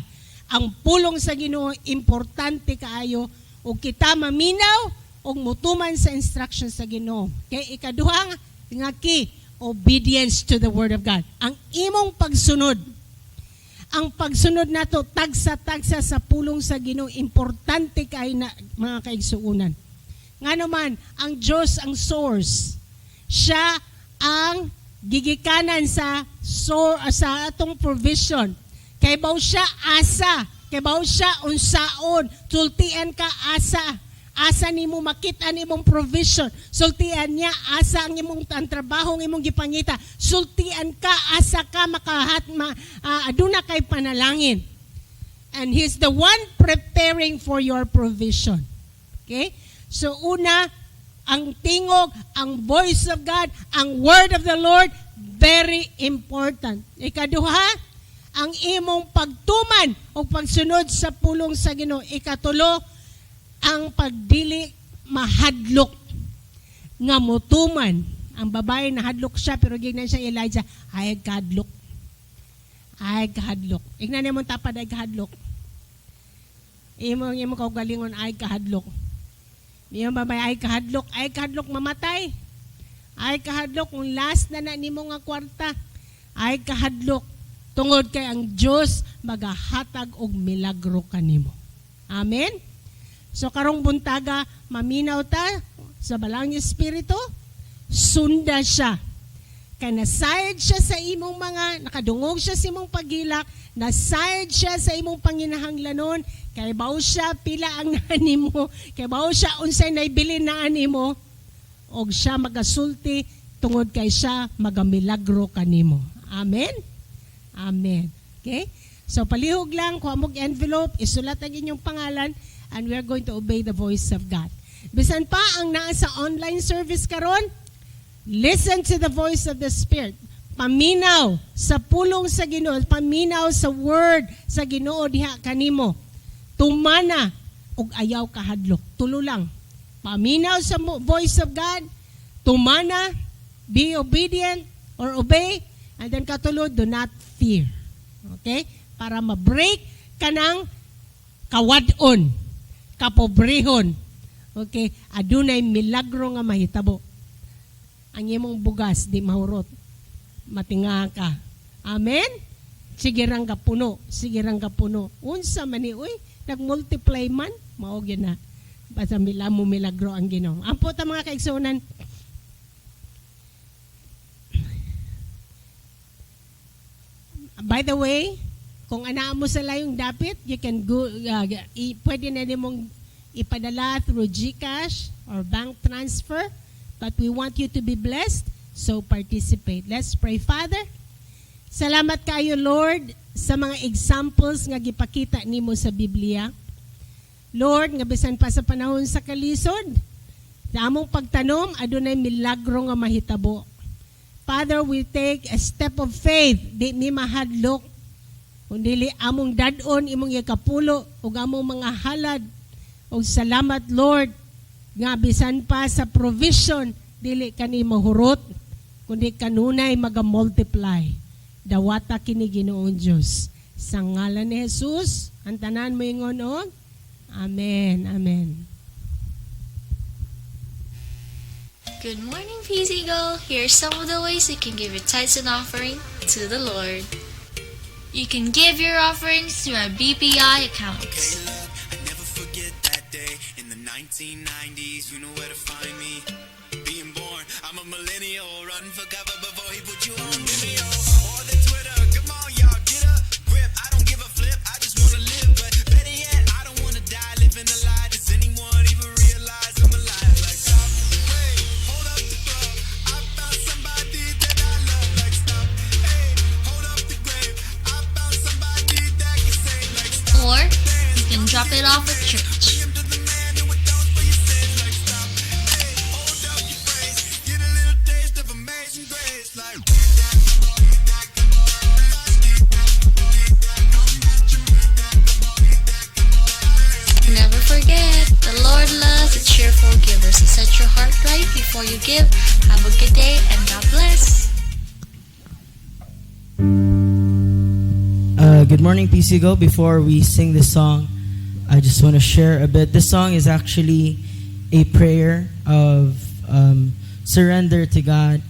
Ang pulong sa Ginoo importante kaayo ug kita maminaw ug mutuman sa instruction sa Ginoo. Kay ikaduha nga key, obedience to the word of God. Ang imong pagsunod, ang pagsunod nato tagsa-tagsa sa pulong sa Ginoo, importante kay na, mga kaigsuunan. Nga naman, ang Diyos ang source. Siya ang gigikanan sa atong provision. Kay baw siya asa, kay baw siya unsaon, sultian ka asa. asa nimo makita ang imong provision. Sultian niya asa ang imong ang trabaho ang imong gipangita. Sultian ka asa ka makahat ma, aduna kay panalangin. And He's the one preparing for your provision. Okay? So una, ang tingog, ang voice of God, ang word of the Lord, very important. Ikaduha, ang imong pagtuman o pagsunod sa pulong sa Ginoo. Ikatulo, ang pagdili mahadlok nga mutuman. Ang babae nahadlok siya, pero gignan siya Elijah, "Ay kahadlok. Ay kahadlok." Ignan nimo tapad, "Ay kahadlok." Imong kaugalingon, "Ay kahadlok." Iyong babae, "Ay kahadlok, ay kahadlok mamatay. Ay kahadlok kung last na na nimo nga kwarta. Ay kahadlok," tungod kay ang Dios magahatag og milagro kanimo. Amen. So karong buntaga, maminaw ta sa Balaang Espiritu, sunda siya. Kay nasayod siya sa imong mga, nakadungog siya sa imong paghilak, nasayod siya sa imong panginahanglanon, kay bawo siya pila ang naa nimo, kay bawo siya unsay naibilin na nimo, og siya magasulti tungod kay siya magamilagro kanimo. Amen? Amen. Okay? So palihog lang, kuha mong envelope, isulat ang inyong pangalan, and we are going to obey the voice of God. Bisan pa ang naa sa online service karon, listen to the voice of the Spirit. Paminaw sa pulong sa Ginoo, paminaw sa word sa Ginoo diha kanimo. Tumana ug ayaw kahadlok. Tulo lang. Paminaw sa voice of God, tumana, be obedient or obey, and then katulo, do not fear. Okay? Para ma-break kanang kawad-on, kapobrehon. Okay? Adunay milagro nga mahitabo. Ang imong bugas di mahurot. Matinga ka. Amen? Sige rang kapuno, sige rang kapuno. Unsa man ni, uy, nagmultiply man, mao gyud na. Basta mila mo milagro ang Ginoo. Ampo ta, mga kaigsuonan. By the way, kung anaa mo sa layong dapit, you can go, pwede na nimong ipadala through GCash or bank transfer. But we want you to be blessed, so participate. Let's pray. Father, salamat kayo, Lord, sa mga examples nga gipakita nimo sa Biblia. Lord, nga bisan pa sa panahon sa kalisod, sa among pagtanom, adunay milagro nga mahitabo. Father, we take a step of faith. Di mi mahadlok. Kung dili among dad-on imong ikapulo ug among mga halad. Og salamat, Lord, nga bisan pa sa provision dili kani mahurot, kundi kanunay maga-multiply. Dawata kini, Ginoong Dios. Sa ngalan ni Jesus, ang tanan moingon og Amen. Amen. Good morning, Peace Eagle. Here are some of the ways you can give your tithes and offering to the Lord. You can give your offerings through our BPI accounts. I never forget that day in the 1990s. You know where to find me. Being born, I'm a millennial. Run for cover before he put you on Vimeo or the Twitter. Come on, y'all, get a grip. I don't give a flip. I just wanna live. But better yet, I don't wanna die living a lie. Does anyone even realize I'm alive? Like stop, wait, hold up the club. I found somebody that I love. Like stop, hey, hold up the grave. I found somebody that can save. Like stop. Or you can drop it off at church. To the man who atones for your sins. Like stop, hey, hold up your praise. Get a little taste of amazing grace. Like Never forget, the Lord loves a cheerful giver. So set your heart right before you give. Have a good day and God bless. Good morning, PCGO. Before we sing this song, I just want to share a bit. This song is actually a prayer of surrender to God.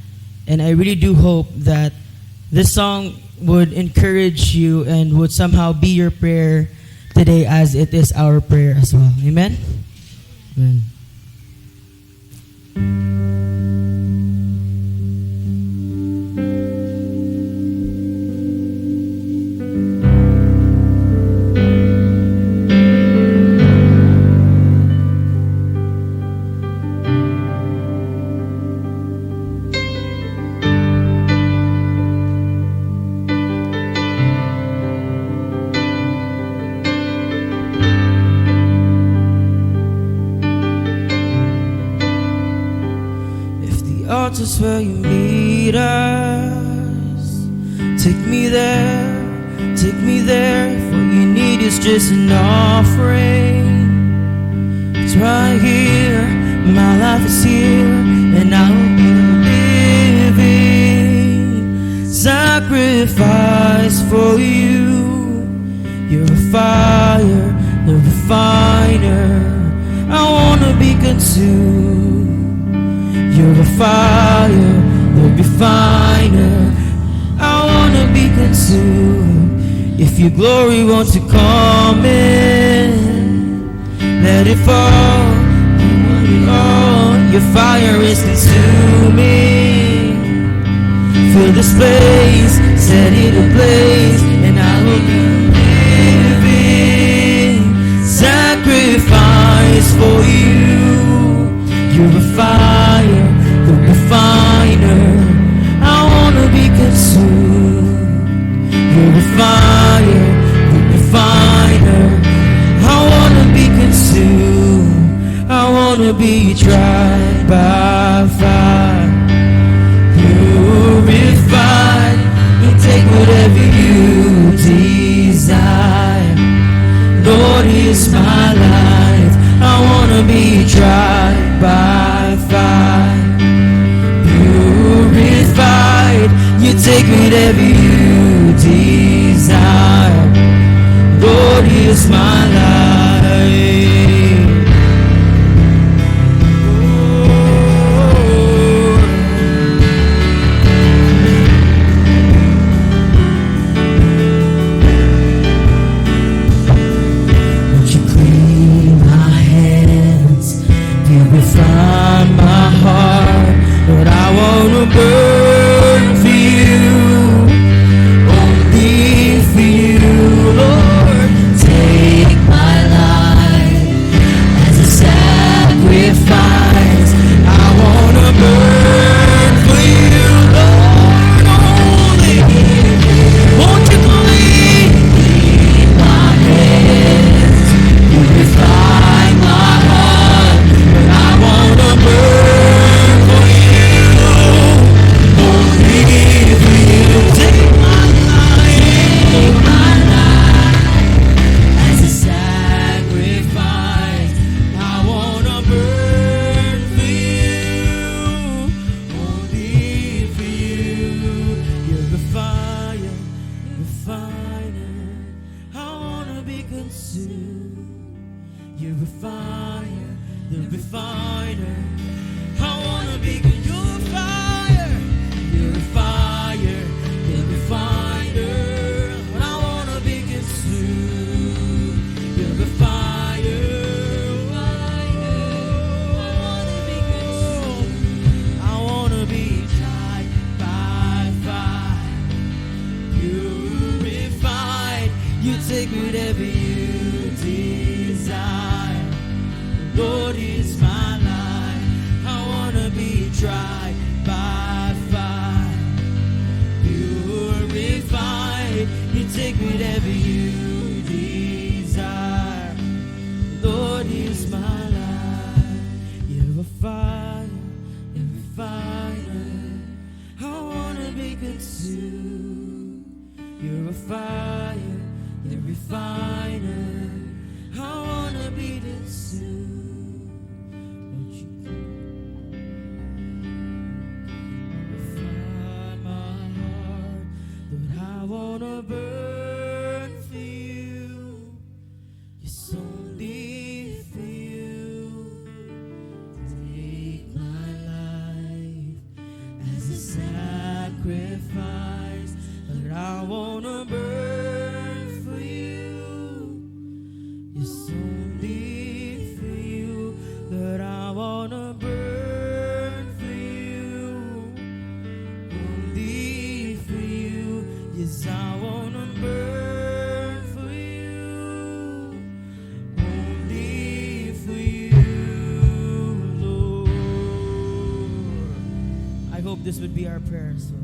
And I really do hope that this song would encourage you and would somehow be your prayer today, as it is our prayer as well. Amen? Amen. Altar's where you meet us. Take me there, take me there. If what you need is just an offering, it's right here. My life is here, and I will be a living sacrifice for you. You're a fire, the refiner. I wanna be consumed. You're a fire, the refiner. I wanna be consumed. If your glory wants to come in, let it fall. I want it all. Your fire is consuming. Fill this place, set it ablaze, and I will be living sacrifice for you. You're a fire, the refiner. I wanna be consumed. You're a fire, the refiner. I wanna be consumed. I wanna be tried by fire. Purified. You take whatever you desire. Lord, here's my life. I wanna be tried by fire. Purified. You take whatever you desire. Lord, here's my life. Oh. Won't you clean my hands, purify my heart? Lord, I wanna burn for you, only for you, Lord. Take my life as a sacrifice. I wanna burn for you, Lord, only. Won't you clean my hands, purify my heart? But I wanna burn for you, only for you. Take my life as a sacrifice. I wanna burn for you, only for you. You're the fire, refiner. I wanna be consumed. You're a fire, the refiner. I wanna be. You're a fire, you're a fire, the refiner. I wanna be consumed. You're a fire, I wanna be consumed. I wanna be tried by fire, purified. You take whatever you desire. Lord, is my life. I wanna be tried by fire, purified. You take whatever you desire. Lord, is my life. You're a fire, you're a fire. I wanna be consumed. You're a fire, the refiner. I wanna be consumed. Won't you refine my heart? Lord, I wanna burn for you. Yes, only for you. Take my life as a sacrifice. Lord, I wanna burn for you. Yes, only for you. Lord, I wanna burn for you. Only for you. Yes, I wanna burn for you. Only for you, Lord. I hope this would be our prayer. So.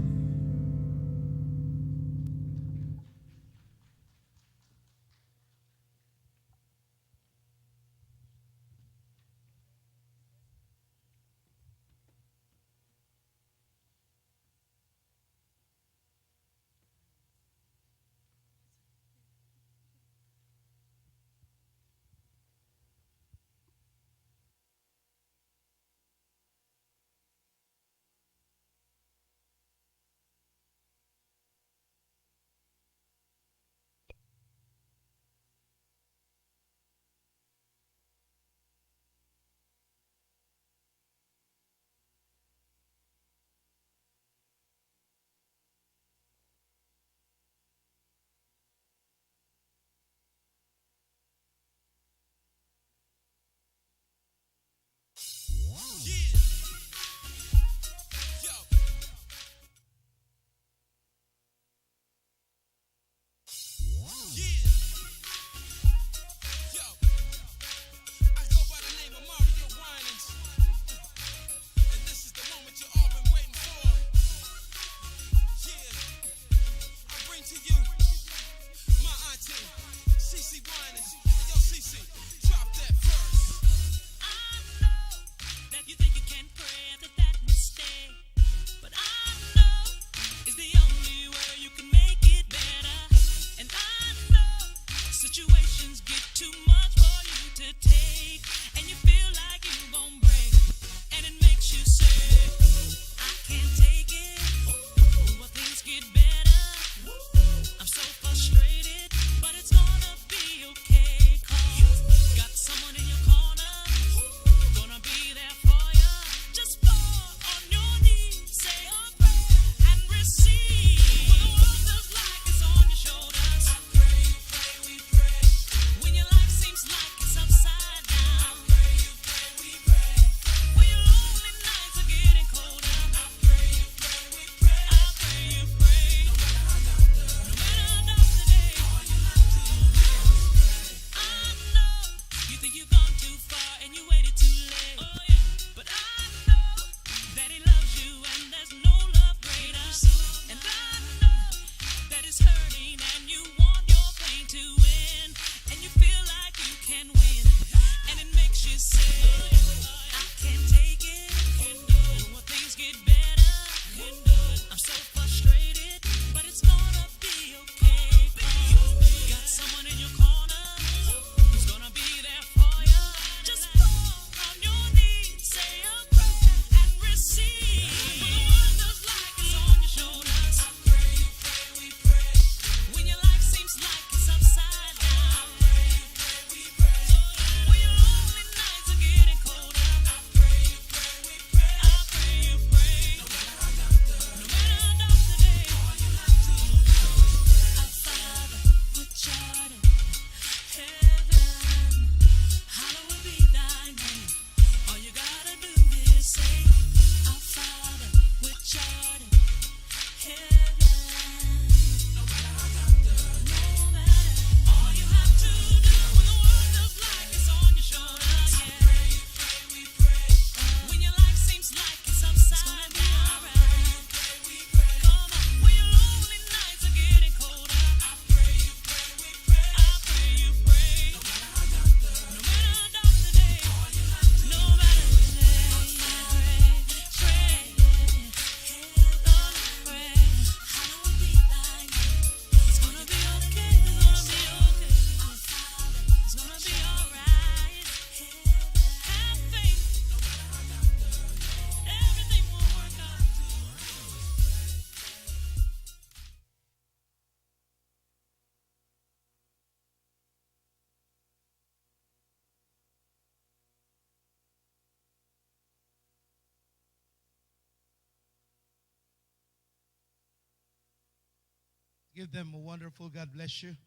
Give them a wonderful God bless you.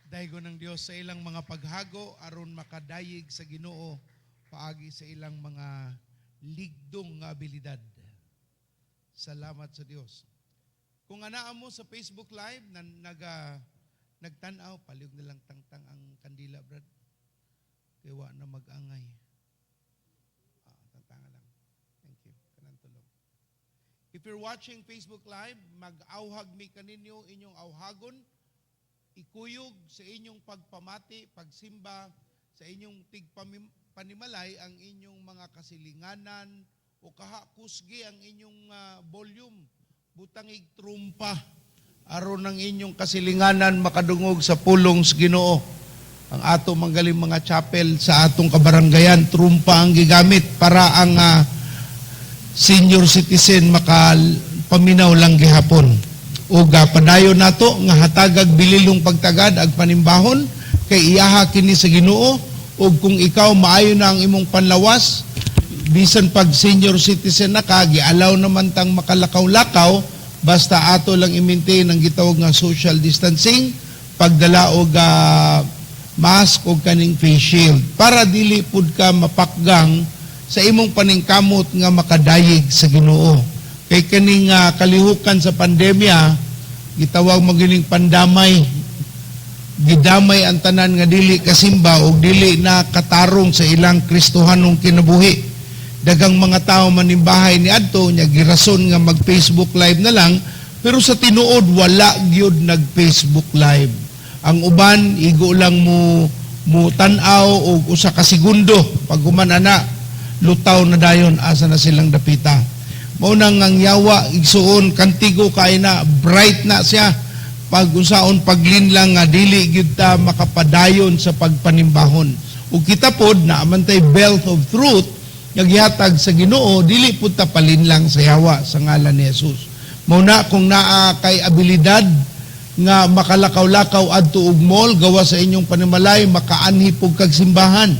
Daygon ang Dios sa ilang mga paghago aron makadayeg sa Ginoo paagi sa ilang mga ligdong nga abilidad. Salamat sa Dios. Kung anaa mo sa Facebook Live na nagtan-aw, palihog na lang tangtang ang kandila, brad. Kay wa na mag-angay. Ah, tangtanga lang. Thank you. Kanang tulog. If you're watching Facebook Live, mag-auhag mi kaninyo inyong auhagon, ikuyog sa inyong pagpamati, pagsimba, sa inyong tigpanimalay ang inyong mga kasilinganan o kaha kusgi ang inyong volume, butangig trumpa aron ang inyong kasilinganan makadungog sa pulong sa Ginoo. Ang ato manggaling mga chapel sa atong kabaranggayan, trumpa ang gigamit para ang senior citizen makapaminaw lang gihapon. Ug padayon nato nga hatagag bililong pagtagad ag panimbahon kay iyaha kini sa Ginoo. Ug kung ikaw maayo na ang imong panlawas, bisan pag senior citizen na ka, gialaw naman tang makalakaw-lakaw basta ato lang i-maintain ang gitawag nga social distancing, pagdala og mask og kaning face shield para dili pud ka mapakgang sa imong paningkamot nga makadayeg sa Ginoo. Kay kaning kalihukan sa pandemya, gitawag mo gining pandamay. Gidamay ang tanan nga dili kasimba og dili na katarong sa ilang Kristohanong kinabuhi. Dagang mga tao manimbahay ni adto nya girason nga mag Facebook Live na lang, pero sa tinuod wala gyud nag Facebook Live. Ang uban igo lang mo mo tan-aw og usa ka segundo, pag human ana lutaw na dayon, asa na silang dapita. Mao nang ang yawa, igsuon, kantigo kay na bright na siya pag unsaon paglinlang nga dili gyud ta makapadayon sa pagpanimbahon. Ug kita pod naa man tay belt of truth nga gihatag sa Ginoo, dili pud ta palinlang sa yawa sa ngalan ni Jesus. Mao na kung naa kay abilidad nga makalakaw-lakaw adto og mall gawa sa inyong panimalay, makaanhi pug kag simbahan.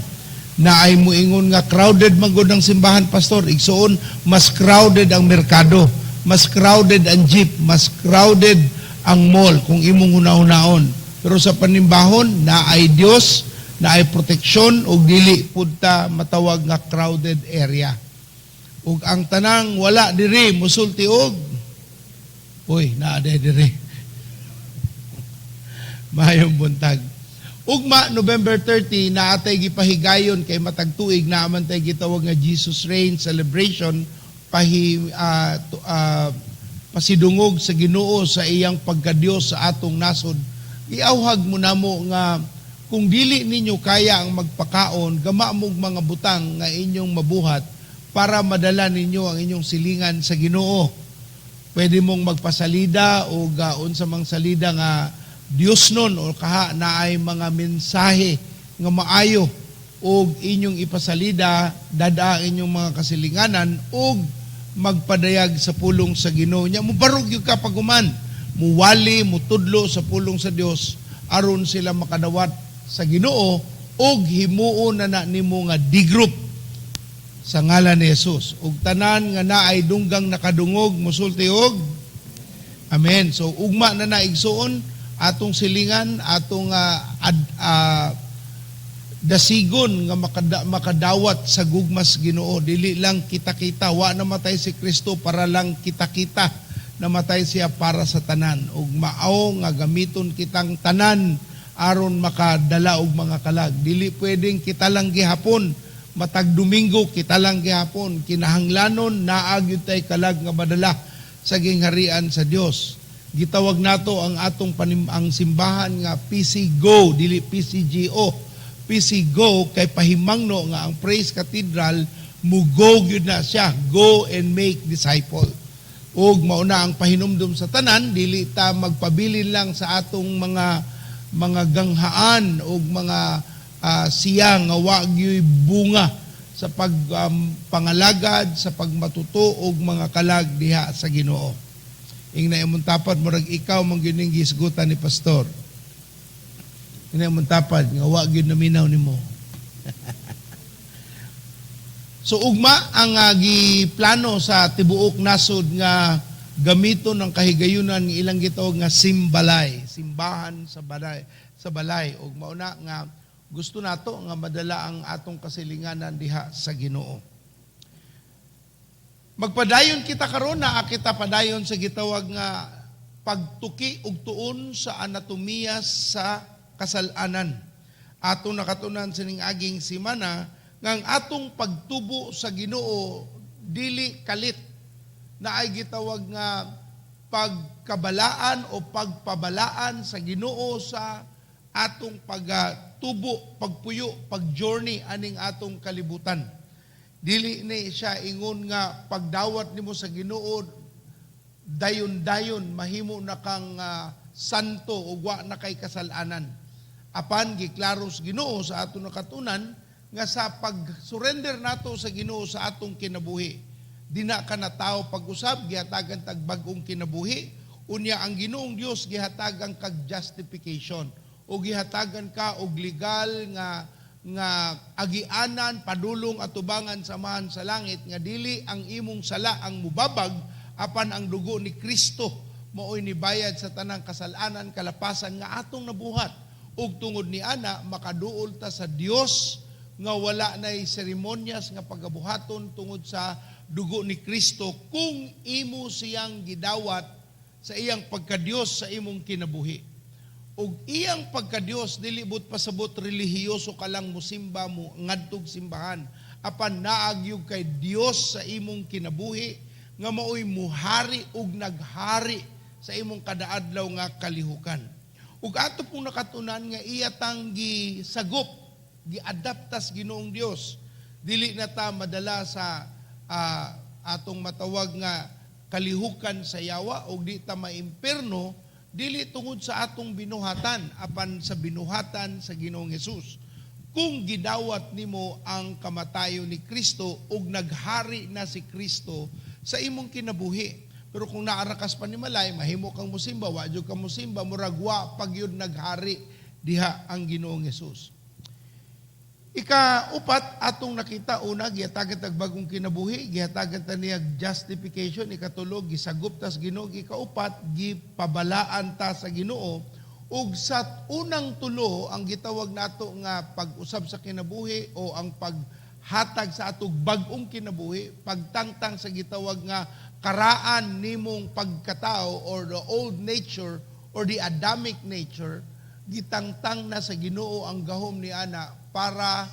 Na ay muingon nga crowded man gud ang simbahan, pastor. Igsuon, mas crowded ang merkado, mas crowded ang jeep, mas crowded ang mall kung imong hunahunaon. Pero sa panimbahon na ay Dios, na ay proteksyon ug dili pud ta matawag nga crowded area. Ug ang tanang wala diri musulti og uy, naa diri. Maayong buntag. Ugma November 30 naa tay gipahigayon kay matag tuig naa man tay gitawag nga Jesus Reign celebration, pahi pasidungog sa Ginoo sa iyang pagkadiyos sa atong nasod. Iauhag mo namo nga kung dili ninyo kaya ang magpakaon, gama mog mga butang nga inyong mabuhat para madala ninyo ang inyong silingan sa Ginoo. Pwede mong magpasalida o unsa mang salida nga Dios nun o kaha na ay mga mensahe nga maayo og inyong ipasalida, dada ang inyong mga kasilinganan og magpadayag sa pulong sa Ginoo. Nya mubarog gyud ka paguman, muwali, mutudlo sa pulong sa Dios aron sila makadawat sa Ginoo og himuon na na nimo nga D-group sa ngalan ni Jesus. Ug tanan nga naay dunggang nakadungog musulti og amen. So ugma na na, igsuon, atong silingan, atong dasigon nga makadawat sa gugmas Ginoo. Dili lang kita-kita, wa namatay si Kristo para lang kita-kita, namatay siya para sa tanan. Ug mao nga gamiton kitang tanan aron makadala og mga kalag. Dili pwedeng kita lang gihapon, matag Domingo kita lang gihapon. Kinahanglanon naa gyud tay kalag nga madala sa gingharian sa Dios. Gitawag nato ang atong ang simbahan nga PC Go, dili PCGO. PC Go kay pahimangno nga ang Praise Cathedral mugo gyud na siya, go and make disciple. Ug mao na ang pahinumdum sa tanan, dili ta magpabilin lang sa atong mga ganghaan ug mga siya nga wa gyuy bunga sa pag pangalagad, sa pagmatuto og mga kalag diha sa Ginoo. Ingna imong tapad, murag ikaw man gyud ning gisgutan ni pastor. Ingna imong tapad nga wa gyud naminaw nimo. So ugma ang giplano sa tibuok nasod nga gamiton ang kahigayunan nga ilang gitawag nga simbalay, simbahan sa balay ug mao na nga gusto nato nga madala ang atong kasilinganan diha sa Ginoo. Magpadayon kita karon na kita padayon sa gitawag nga pagtuki og tuon sa anatomia sa kasalanan. Atong nakatunan sining aging simana nga ang atong pagtubo sa Ginoo dili kalit, na ay gitawag nga pagkabalaan o pagpabalaan sa Ginoo sa atong pagtubo, pagpuyo, pag-journey aning atong kalibutan. Dili ni siya ingon nga pagdawat nimo sa Ginoo, dayon-dayon mahimo na kang santo ug wa na kay kasalanan. Apan giklaro sa Ginoo sa atong nakatunan nga sa pag-surrender nato sa Ginoo sa atong kinabuhi, dina ka na tao pag-usab, gihatagan tag bag-ong kinabuhi. Unya ang Ginoong Dios gihatagan kag justification o gihatagan ka og legal nga nga agianan padulong atubangan sa Amahan sa langit, nga dili ang imong sala ang mubabag, apan ang dugo ni Kristo maoy nibayad sa tanang kasalanan, kalapasan nga atong nabuhat, ug tungod ni ana makaduol ta sa Dios nga wala nay seremonyas nga pagabuhaton tungod sa dugo ni Kristo kung imo siyang gidawat sa iyang pagkadiyos sa imong kinabuhi. Ug iyang pagkadiyos dili but pasabot relihiyoso ka lang, musimba mo ngadtog simbahan, apan naa gyud kay Dios sa imong kinabuhi nga maoy muhari ug naghari sa imong kadaadlaw nga kalihukan. Ug ato pong nakatunan nga iya tang gisagop, giadaptas Ginoong Dios, dili na ta madala sa atong matawag nga kalihukan sa yawa ug di ta maimpierno, dili tungod sa atong binuhatan, apan sa binuhatan sa Ginoong Hesus kung gidawat nimo ang kamatayon ni Kristo ug naghari na si Kristo sa imong kinabuhi. Pero kung naa ra kas panimalay, mahimo kang musimba, wa jud ka musimba, murag wa pa gyud naghari diha ang Ginoong Hesus. Ika-upat, atong nakita: una, gihatagan tag bagong kinabuhi, gihatagan ta niya justification; ikatulo, gisagop tas Ginoo; ikaupat, gipabalaan ta sa Ginoo. Ug sa unang tulo, ang gitawag nato nga pag-usab sa kinabuhi o ang paghatag sa atong bag-ong kinabuhi, pagtangtang sa gitawag nga karaan nimong pagkatao or the old nature or the Adamic nature, gitangtang na sa Ginoo ang gahom ni ana para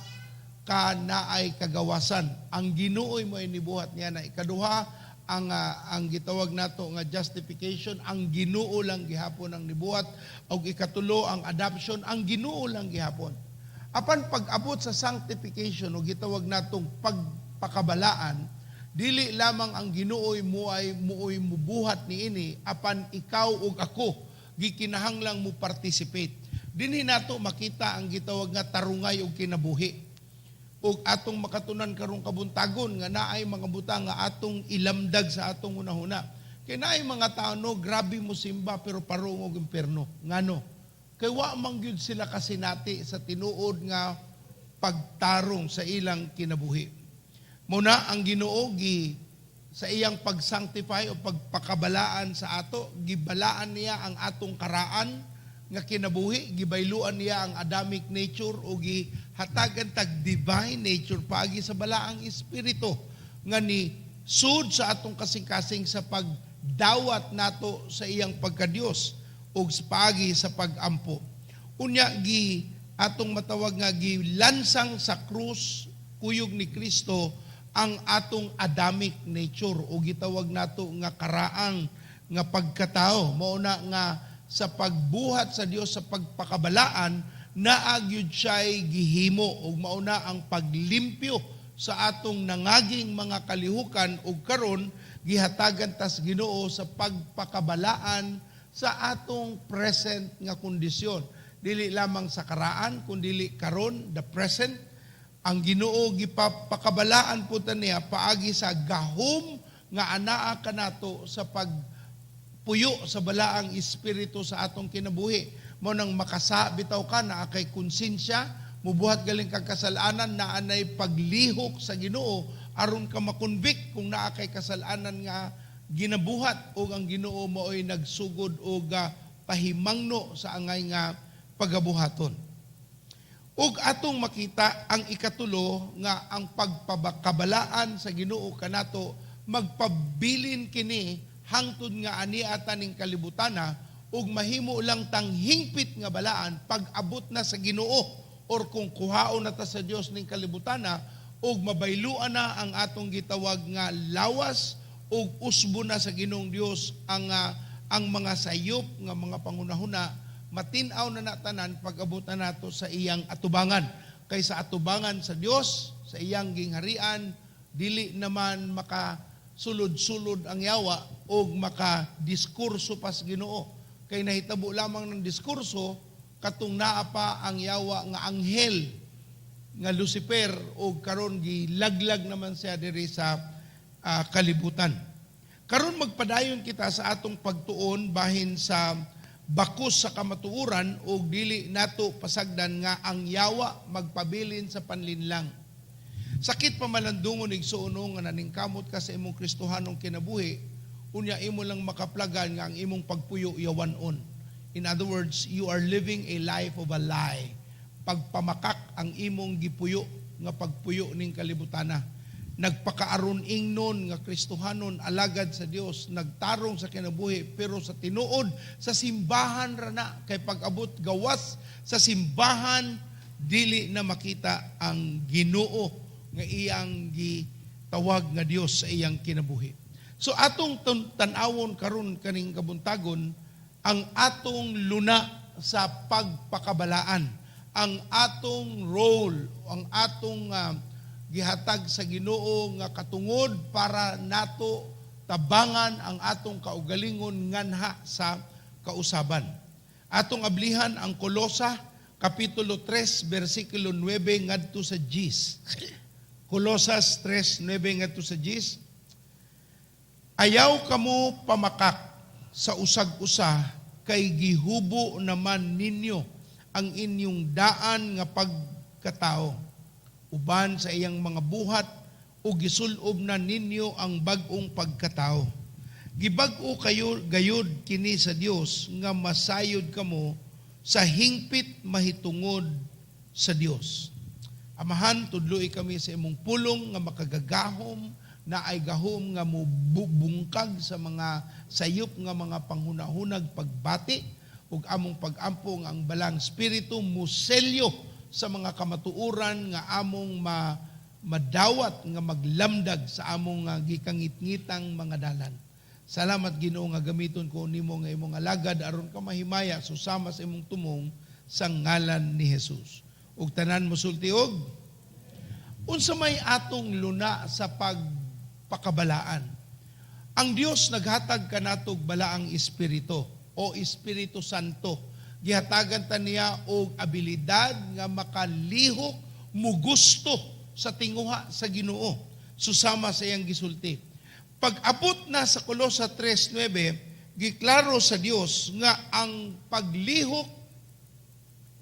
ka naay kagawasan. Ang Ginoo'y mo inibuhat niya na. Ikaduha, ang gitawag nato nga justification, ang Ginoo lang gihapon ang nibuhat. Og ikatulo, ang adoption, ang Ginoo lang gihapon. Apan pag-abot sa sanctification o gitawag natong pagpakabalaan, dili lamang ang Ginoo'y mo ay muoy mubuhat niini, apan ikaw ug ako gikinahanglang mo participate. Dinhi nato makita ang gitawag nga tarungay og kinabuhi. Ug atong makatunan karong kabuntagon nga naay mga butang nga atong ilamdag sa atong hunahuna. Kay naay mga tao, no, grabe mo simba pero parong og impierno. Ngano? Kay wa man gyud sila kasinati sa tinuod nga pagtarong sa ilang kinabuhi. Muna ang Ginoo gi sa iyang pag-sanctify o pagpakabalaan sa ato, gibalaan niya ang atong karaan nga kinabuhi, gibayluan niya ang Adamic nature o gihatagan tag divine nature paagi sa balaang espiritu nga ni sud sa atong kasing-kasing sa pagdawat nato sa iyang pagkadiyos ug paagi sa pagampo. Unya gi atong matawag nga gilansang sa krus kuyog ni Kristo ang atong Adamic nature o gitawag nato nga karaang nga pagkatao. Mao na nga sa pagbuhat sa Dios sa pagpakabalaan, naa gyud siya'y gihimo ug mao na ang paglimpyo sa atong nangaging mga kalihukan, ug karon gihatagan tas Ginoo sa pagpakabalaan sa atong present nga kondisyon, dili lamang sa karaan kundili karon, the present. Ang Ginoo gipapakabalaan po ta niya paagi sa gahom nga anaa kanato sa pagpuyo sa balaang espiritu sa atong kinabuhi. Mo nang makasa bitaw ka, naa kay konsensya, mubuhat galing kag kasalanan, naa nay paglihok sa Ginoo aron ka makonvict kung naa kay kasalanan nga ginabuhat ug ang Ginoo maoy nagsugod og pahimangno sa angay nga pagabuhaton. Ug atong makita ang ikatulo nga ang pagpakabalaan sa Ginoo kanato magpabilin kini hangtod nga ania ta ning kalibutana ug mahimo lang tang hingpit nga balaan pag abot na sa Ginoo or kung kuhaon na ta sa Dios ning kalibutana ug mabayluan na ang atong gitawag nga lawas ug usbo na sa Ginoong Dios ang mga sayop nga mga panghunahuna, matin-aw na na tanan pag-abot na nato sa iyang atubangan. Kay sa atubangan sa Dios, sa iyang gingharian, dili naman maka sulod-sulod ang yawa og maka diskurso pa sa Ginoo. Kay nahitabo lamang ng diskurso katong naa pa ang yawa nga anghel nga Lucifer og karon gilaglag naman siya diri sa kalibutan. Karon magpadayon kita sa atong pagtuon bahin sa bakos sa kamatuoran og dili nato pasagdan nga ang yawa magpabilin sa panlinlang. Sakit pamalandungon, igsuon, nga naningkamot ka sa imong Kristohanong kinabuhi, unya imo lang makaplagan nga ang imong pagpuyo yawanon. In other words, you are living a life of a lie. Pagpamakak ang imong gipuyo nga pagpuyo ning kalibutana. Nagpakaaron ingnon nga Kristohanon, alagad sa Dios, nagtarong sa kinabuhi, pero sa tinuod sa simbahan ra na, kay pag-abot gawas sa simbahan dili na makita ang Ginoo nga iyang gitawag nga Dios sa iyang kinabuhi. So atong tan-awon karon kaning kabuntagon ang atong luna sa pagpakabalaan, ang atong role, ang atong gihatag sa Ginoo nga katungod para nato tabangan ang atong kaugalingon nganha sa kausaban. Atong ablihan ang Kolosa kapitulo 3 bersikulo 9 ngadto sa 10. Kolosas 3:9 ngadto sa 10. Ayaw kamo pamakak sa usag-usa kay gihubo naman ninyo ang inyong daan nga pagkatao uban sa iyang mga buhat o gisulob na ninyo ang bag-ong pagkatao. Gibag-o kayo gayud kini sa Dios nga masayod kamo sa hingpit mahitungod sa Dios. Amahan, tudloi kami sa imong pulong nga makagagahom na ay gahom nga mubungkag sa mga sayop nga mga panghunahunag pagbati ug among pagampo nga ang Balaang Espiritu muselyo sa mga kamatuoran nga among madawat nga maglamdag sa among gikangitngitang mga dalan. Salamat, Ginoo, nga gamiton ko nimo nga imong alagad aron ka mahimaya susama sa imong tumong sa ngalan ni Jesus. Ug tanan mosulti og unsa may atong luna sa pagpakabalaan. Ang Dios naghatag kanatog Balaang Espiritu o Espiritu Santo. Gihatagan ta niya og abilidad nga makalihok mugusto sa tinguha sa Ginoo susama sa iyang gisulti. Pag-abot na sa Kolosa 3:9, giklaro sa Dios nga ang paglihok,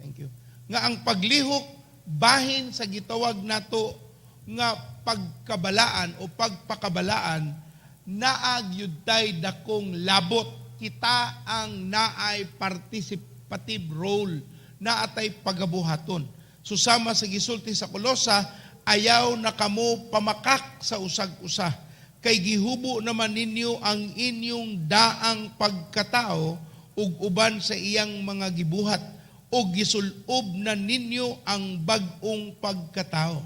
thank you, nga ang paglihok bahin sa gitawag nato nga pagkabalaan o pagpakabalaan naa gyud tay dakong labot. Kita ang naay participative role, naatay pagabuhaton. Susama sa gisulti sa Kolosa, ayaw na kamo pamakak sa usag-usa kay gihubo naman ninyo ang inyong daang pagkatao ug uban sa iyang mga gibuhat ug gisulob na ninyo ang bag-ong pagkatao.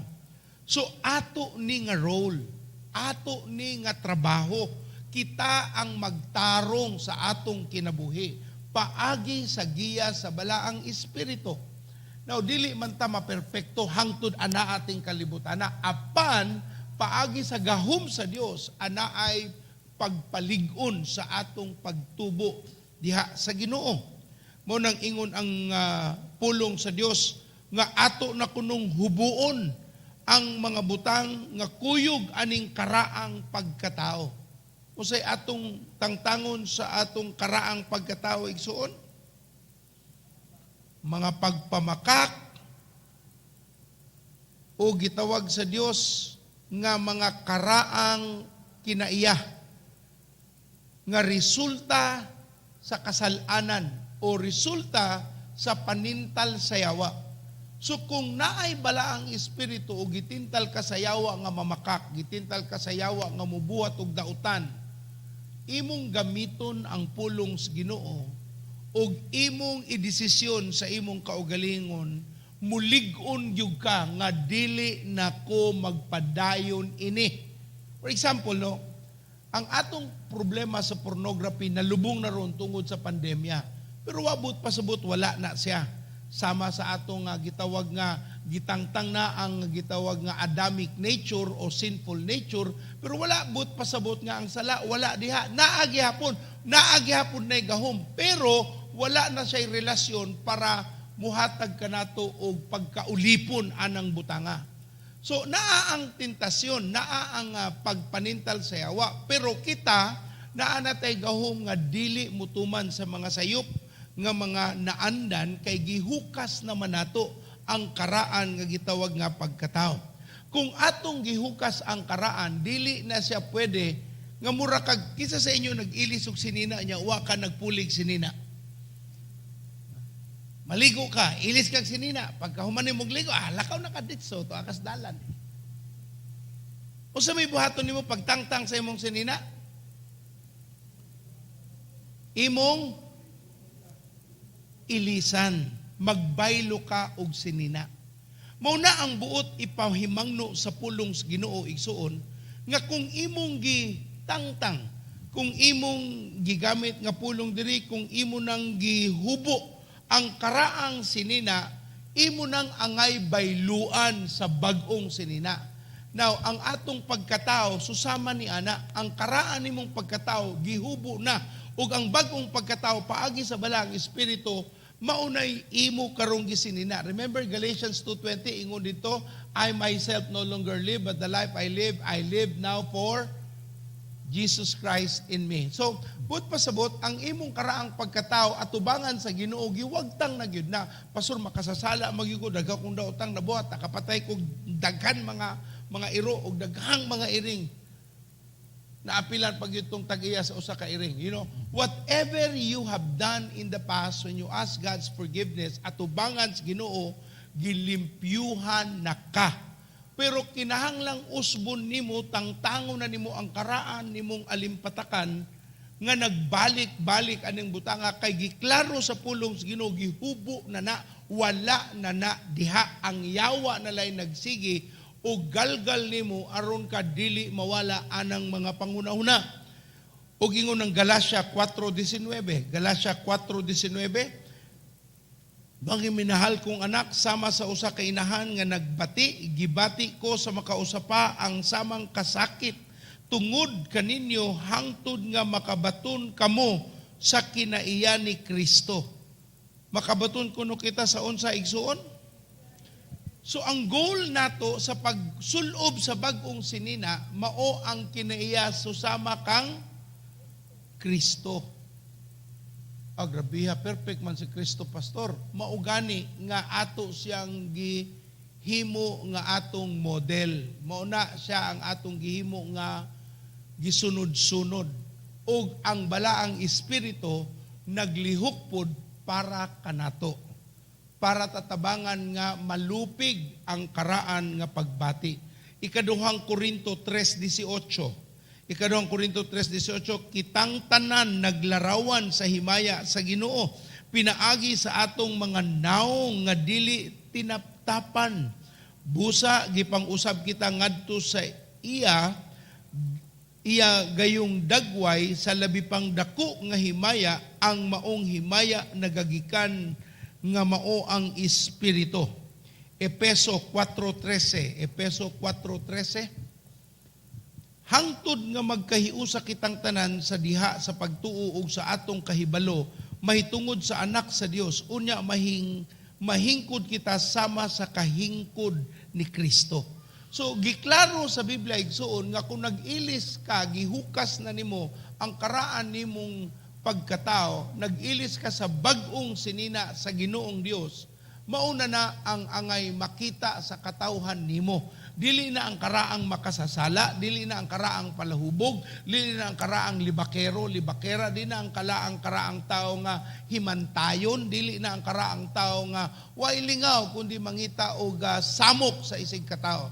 So ato ni nga role, ato ni nga trabaho, kita ang magtarong sa atong kinabuhi paagi sa giya sa Balaang Espiritu. Now, dili man ta maperpekto hangtod ana ating kalibutan, apan paagi sa gahom sa Dios ana ay pagpalig-on sa atong pagtubo diha sa Ginoo. Mo nang ingon ang pulong sa Dios nga ato na kunong hubuon ang mga butang nga kuyog aning karaang pagkatao. Unsay atong tangtangon sa atong karaang pagkatao, igsuon? Mga pagpamakak o gitawag sa Dios nga mga karaang kinaiya. nga resulta sa kasalanan o resulta sa panintal sa yawa. So kung naay balaang espiritu o gitintal ka sa yawa nga mamakak, gitintal ka sa yawa nga mubuhat og dautan, imong gamiton ang pulong sa Ginoo ug imong idesisyon sa imong kaugalingon, mulig-on gyud ka nga dili nako magpadayon ini. For example, no, ang atong problema sa pornography nalubong na ron tungod sa pandemya. Pero wa buot pasabot wala na siya. Sama sa atong gitawag nga gitangtang na ang gitawag nga Adamic nature o sinful nature, pero wala buot pasabot nga ang sala wala diha. Naa gihapon, naa gihapon na gahom, pero wala na siya relasyon para muhatag kanato og pagkaulipon anang butanga. So naa ang tentasyon, naa ang pagpanintal sa yawa, pero kita naa na tay gahom nga dili mutuman sa mga sayop nga mga naandan kay gihukas naman nato ang karaan nga gitawag nga pagkatao. Kung atong gihukas ang karaan, dili na siya pwede nga mura kag kinsa sa inyo nag-ilis og sinina niya, wa ka nagpulig sinina. Maligo ka, ilis kag sinina. Pagka human nimo ligo, lakaw na ka ditso, to akas dalan. Unsa may buhaton nimo pagtangtang sa imong sinina? Imong ilisan, magbaylo ka og sinina. Mao na ang buot ipahimangno sa pulong sa Ginoo, igsuon, nga kung imong gitangtang, kung imong gigamit nga pulong diri, kung imo nang gihubo ang karaang sinina, imo nang angay bayluan sa bag-ong sinina. Now, ang atong pagkatao, susama ni ana, ang karaan nimong pagkatao, gihubo na, ug ang bag-ong pagkatao, paagi sa balaang espiritu, maunay imo karong gisinina. Remember Galatians 2:20, ingon dito, "I myself no longer live, but the life I live now for Jesus Christ in me." So, buot pasabot, ang imong karaang pagkatao atubangan sa Ginoo giwagtang na gyud na. "Pastor, makasasala magyud ko, daghan kong daotang nabuhat, nakapatay kog daghan mga iro og daghang mga iring." Naapilan pag itong tag-iya sa usa ka iring. Whatever you have done in the past, when you ask God's forgiveness, atubangan sa Ginoo, gilimpyuhan na ka. Pero kinahanglang usbon nimo, tangtango na nimo ang karaan nimong alimpatakan nga nagbalik-balik aning butanga kay giklaro sa pulong sa Ginoo, gihubo na na, wala na na diha. Ang yawa na lay nagsigi o galgal nimo aron ka dili mawala anang mga panghunahuna. O ingon ng Galatia 4:19, Galatia 4:19, "Mga minahal kong anak, sama sa usa ka inahan nga nagbati, gibati ko sa makausa pa ang samang kasakit tungod kaninyo hangtod nga makabaton kamo sa kinaiya ni Kristo." Makabaton kuno kita sa unsa, igsuon? So ang goal nato sa pagsulob sa bag-ong sinina mao ang kinaiya susama kang Kristo. "Ah, grabe ha, perfect man si Kristo, pastor." Mao gani nga ato siyang gihimo nga atong model. Mao na siya ang atong gihimo nga gisunod-sunod. Ug ang balaang espiritu naglihok pod para kanato. Para tatabangan nga malupig ang karaan nga pagbati. Ikaduhang Korinto 3:18. Ikaduhang Korinto 3:18, "Kitang tanan naglarawan sa himaya sa Ginoo pinaagi sa atong mga naong nga dili tinaptapan. Busa gipang-usab kita ngadto sa iya iya gayong dagway sa labi pang dako nga himaya, ang maong himaya nagagikan nga mao ang Espiritu." Epeso 4:13, Epeso 4:13, "Hangtod nga magkahiusa kitang tanan sa diha sa pagtuo ug sa atong kahibalo mahitungod sa anak sa Dios, unya mahingkod kita sama sa kahingkod ni Kristo." So giklaro sa Biblia, igsuon, nga kung nag-ilis ka, gihukas na nimo ang karaan nimong pagkatao, nag-ilis ka sa bag-ong sinina sa Ginoong Dios, mauna na ang angay makita sa katawhan nimo. Dili na ang karaang makasasala, dili na ang karaang palahubog, dili na ang karaang libakero, libakera, dili na ang kalaang karaang tao nga himantayon, dili na ang karaang tao nga way lingaw kundi mangita og samok sa isig katao.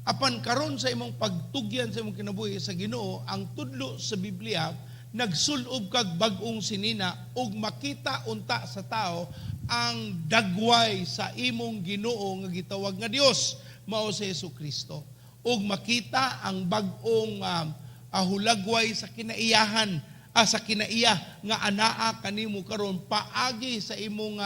Apan karon sa imong pagtugyan sa imong kinabuhi sa Ginoo, ang tudlo sa Biblia, nagsulob kag bag-ong sinina ug makita unta sa tao ang dagway sa imong Ginoo nga gitawag nga Dios, mao si Jesu Kristo. Ug makita ang bag-ong hulagway sa kinaiyahan, sa kinaiya nga anaa kanimo karon paagi sa imong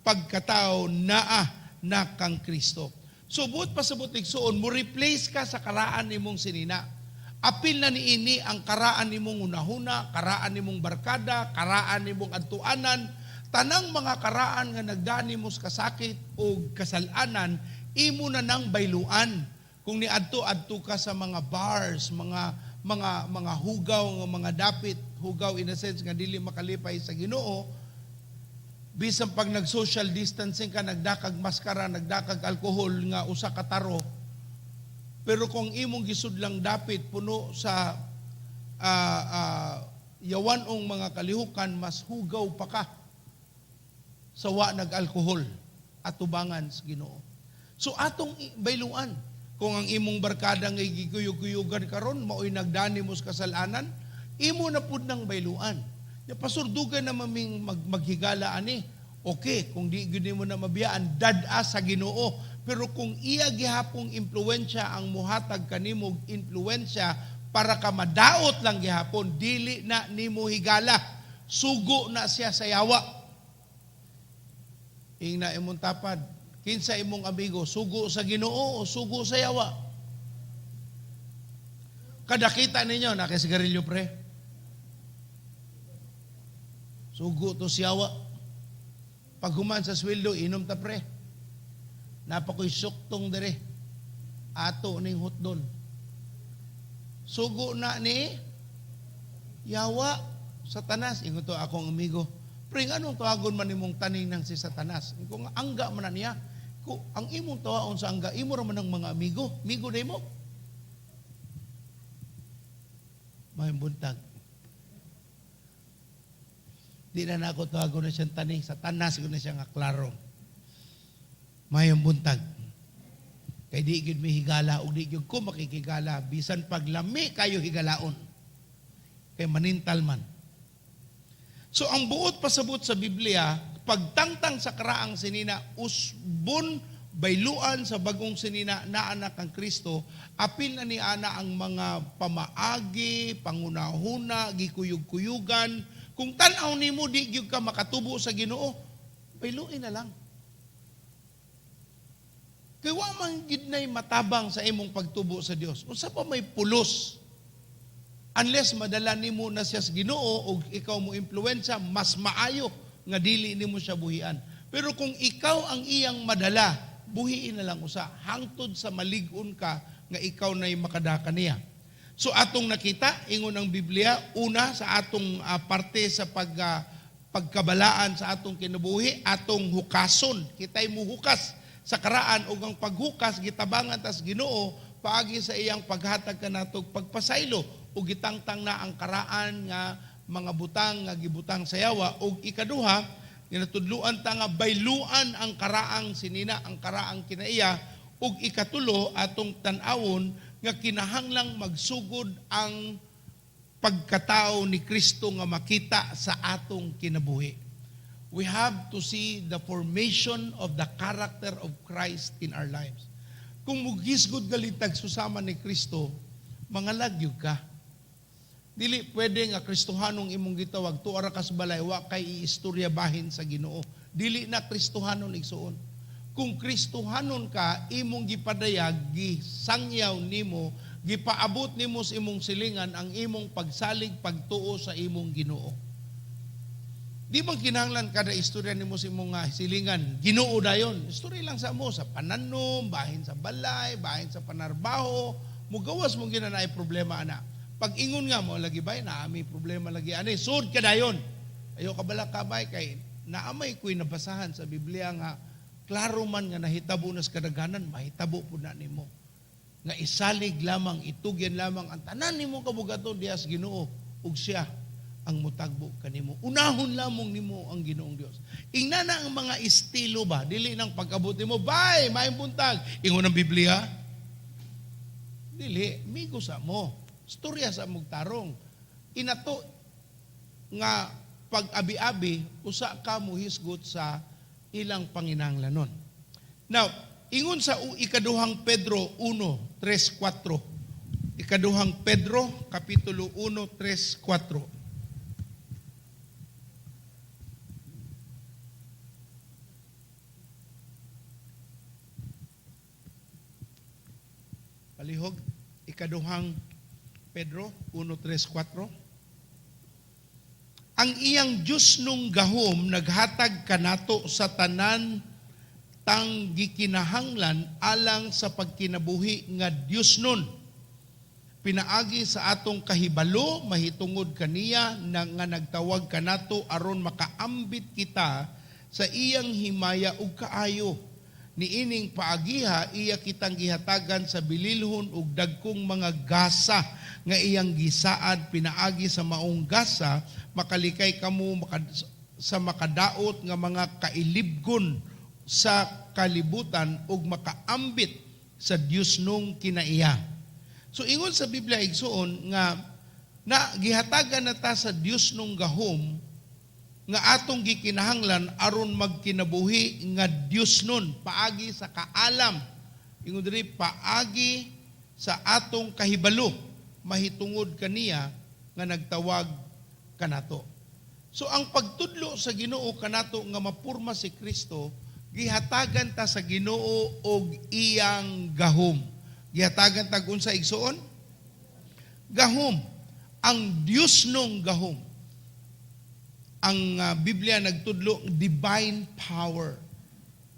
pagkatao naa na kang Kristo. So buot pasabot, igsuon, mo replace ka sa karaan nimong sinina. Apil na niini ang karaan nimong hunahuna, karaan nimong barkada, karaan nimong adtuanan, tanang mga karaan nga nagdani mo sa kasakit o kasalanan, imo na nang bayluan. Kung niadto adto ka sa mga bars, mga hugaw nga mga dapit, hugaw in a sense nga dili makalipay sa Ginoo, bisan pag nag-social distancing ka, nagdakag maskara, nagdakag alkohol nga usa ka taro, pero kung imong gisudlang dapit puno sa yawanong mga kalihukan, mas hugaw pa ka sa wa nag-alkohol atubangan sa Ginoo. So atong bayluan kung ang imong barkada nga gikuyog-kuyugan karon maoy nagdani mo sa kasalanan, imo na pud nang bayluan. Ya, pasurdugan na maming maghigala ani. Okay, kung di gyud nimo na mabiyaan, dad-a sa Ginoo. Pero kung iya gihapong impluwensya ang muhatag kanimo impluwensya para ka madaot lang gihapon, dili na nimo higala. Sugo na siya sa yawa. Ingna imong tapad, kinsa imong amigo, sugo sa Ginoo o sugo sa yawa? Kada kita ninyo, nakisigarilyo, pre. Sugo to siyawa. Pag human sa sweldo, inom ta, pre. Napakoy suktong dere. Ato ning hotdon. Sugo na ni yawa, Satanas. Ingon to akong amigo. Pre, anong tawagon man nimong taning ng si Satanas? Kung angga man na niya, kung ang imong tawaon sa angga, imo ra man ang mga amigo. Amigo na imo. Maayong buntag. Di na nako tawagon na siyang taning. Satanas ko na siya nga klaro. Maayong buntag. Kay di gyud mi higala ug di gyud ko makikigala bisan paglami kayo higalaon. Kay manintal man. So ang buot pasabot sa Biblia, pagtangtang sa karaang sinina, usbon bayluan sa bagong sinina na anak ang Kristo, apil na ni ana ang mga pamaagi, pangunahuna, gikuyog-kuyugan. Kung tan-aw nimo di gyud ka makatubo sa Ginoo, bayluin na lang. Kay wa man gid nay matabang sa imong pagtubo sa Dios. Unsa pa may pulos? Unless madala nimo na siya sa Ginoo og ikaw mo impluwensya, mas maayo nga dili nimo siya buhian. Pero kung ikaw ang iyang madala, buhiin na lang usa hangtod sa malig-on ka nga ikaw na'y makadaka niya. So atong nakita, ingon ang Biblia, una sa atong parte sa pagkabalaan sa atong kinabuhi, atong hukason. Kita'y muhukas sa karaan ug ang paghukas gitabangan tas Ginoo paagi sa iyang paghatag kanatog pagpasaylo ug gitangtang na ang karaan nga mga butang nga gibutang sa yawa. Ug ikaduha, ginatudluan ta nga bayluan ang karaang sinina, ang karaang kinaiya. Ug ikatulo, atong tan-awon nga kinahanglang magsugod ang pagkatao ni Kristo nga makita sa atong kinabuhi. We have to see the formation of the character of Christ in our lives. Kung mugisgod galitag susama ni Kristo, mangalagyog ka. Dili pwede nga Kristohanong imong gitawag, tuara kas balay, wa kay iistorya bahin sa Ginoo. Dili na Kristohanon, igsuon. Kung Kristohanon ka, imong gipadayag, gisangyaw nimo, gipaabot nimo sa imong silingan ang imong pagsalig, pagtuo sa imong Ginoo. Di man kinahanglan kada istorya nimo sa imong silingan, Ginoo dayon. Istorya lang sa mo sa pananom, bahin sa balay, bahin sa panarbaho, mugawas mo ginanaay problema ana. Pag ingon nga mo lagi bay naami problema lagi ani, sud ka dayon. Ayo ka bala kabay kay naamay ko'y nabasahan sa Biblia nga klaro man nga nahitabo na sa kadaghanan, mahitabo pud na nimo. Nga isalig lamang, itugyan lamang ang tanan nimo kabugaton diha sa Ginoo ug siya ang mutagbo kanimo. Unahon lamang nimo ang Ginoong Dios. Ingna na ang mga estilo ba, dili nang pag-abot nimo, "Bye, maayong buntag." Ingon ang Biblia. Dili, migo sa mo. Storya sa mong tarong. Inato nga pag-abi-abi, usa ka muhisgot sa ilang panginahanglanon. Now, ingon sa Ikaduhang Pedro 1, 3, 4. Ikaduhang Pedro, Kapitulo 1, 3, 4. Palihog, Ikaduhang Pedro 1, 3, 4. Ang iyang Diyos nung gahom naghatag kanato sa tanan tang gikinahanglan alang sa pagkinabuhi nga Dios nun. Pinaagi sa atong kahibalo mahitungod kaniya na nga nagtawag kanato aron makaambit kita sa iyang himaya ug kaayo. Niining paagiha iya kitang gihatagan sa bililhon ug dagkong mga gasa nga iyang gisaad. Pinaagi sa maong gasa makalikay kamo sa makadaot nga mga kailibgon sa kalibutan ug makaambit sa Dios nung kinaiya. So ingon sa Biblia, igsuon, nga na gihatagan na ta sa Dios nung gahom nga atong gikinahanglan aron magkinabuhi nga Dios nun paagi sa kaalam. Ingon diri, paagi sa atong kahibalo mahitungod kaniya nga nagtawag kanato. So ang pagtudlo sa Ginoo kanato nga mapurma si Kristo, gihatagan ta sa Ginoo og iyang gahom. Gihatagan ta unsa, igsuon? Gahom. Ang Dios nung gahom. Ang Biblia nagtudlo divine power.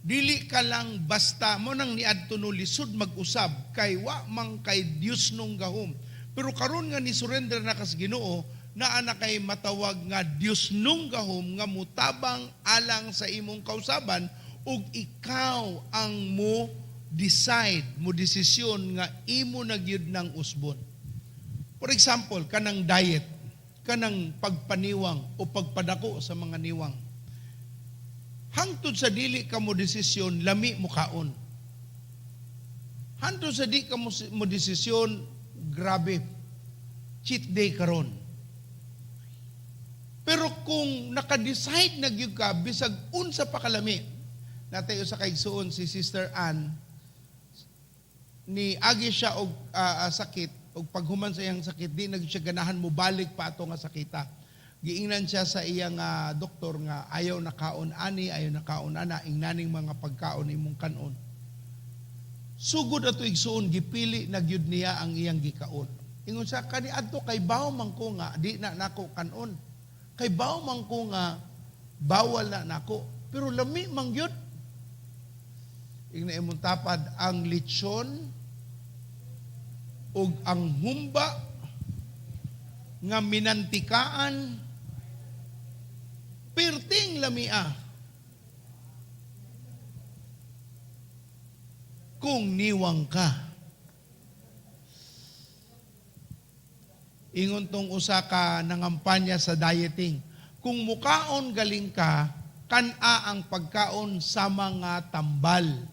Dili ka lang basta mo nang niadto no lisod mag-usab kay wa man kay Dios nung gahom. Pero karon nga ni surrender na kas Ginoo, naa na kay matawag nga Dios nung gahom nga mutabang alang sa imong kausaban ug ikaw ang mo decide, mo desisyon nga imo na gyud nang usbon. For example, kanang diet, kanang pagpaniwang o pagpadako sa mga niwang. Hangtod sa dili ka mo desisyon, lami mo kaon. Hangtod sa di ka mo desisyon, grabe, cheat day karon. Pero kung naka-decide na gyud ka, bisag unsa pa kalami, natay usa ka igsuon, si Sister Ann, ni agi siya og sakit, og paghuman sa iyang sakit, di na gyud siya ganahan mo balik pa ato nga sakita. Giingnan siya sa iyang doktor nga ayaw na kaon ani, ayaw na kaon ana, ingnaning mga pagkaon imong kanon. Sugod ato, igsuon, gipili na gyud niya ang iyang gikaon. Ingon siya, kani adto kay baw man ko nga di na nako kanon. Kay baw man ko nga bawal na nako, pero lami man gyud. Ingna imong tapad, ang lechon ug ang humba nga minantikaan pirting lamia kung niwang ka. Ingon tong usa ka nangampanya sa dieting, kung mukaon galing ka, kan-a ang pagkaon sa mga tambal.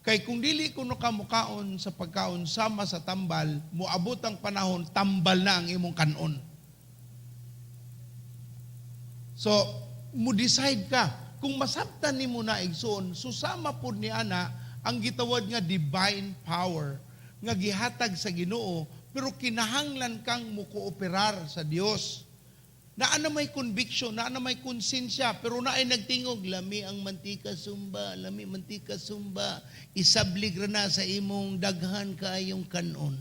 Kay kung dili kuno ka mukaon sa pagkaon sama sa tambal, moabot ang panahon tambal na ang imong kanon. So, mo decide ka. Kung masabtan nimo na, igsoon, susama pud ni ana ang gitawad nga divine power nga gihatag sa Ginoo, pero kinahanglan kang mukooperar sa Dios. Naa na may conviction, naa na may konsensya, pero naay nagtingog, "Lami ang mantika sumba, lami mantika sumba, isablig ra na sa imong daghan kaayong kanon.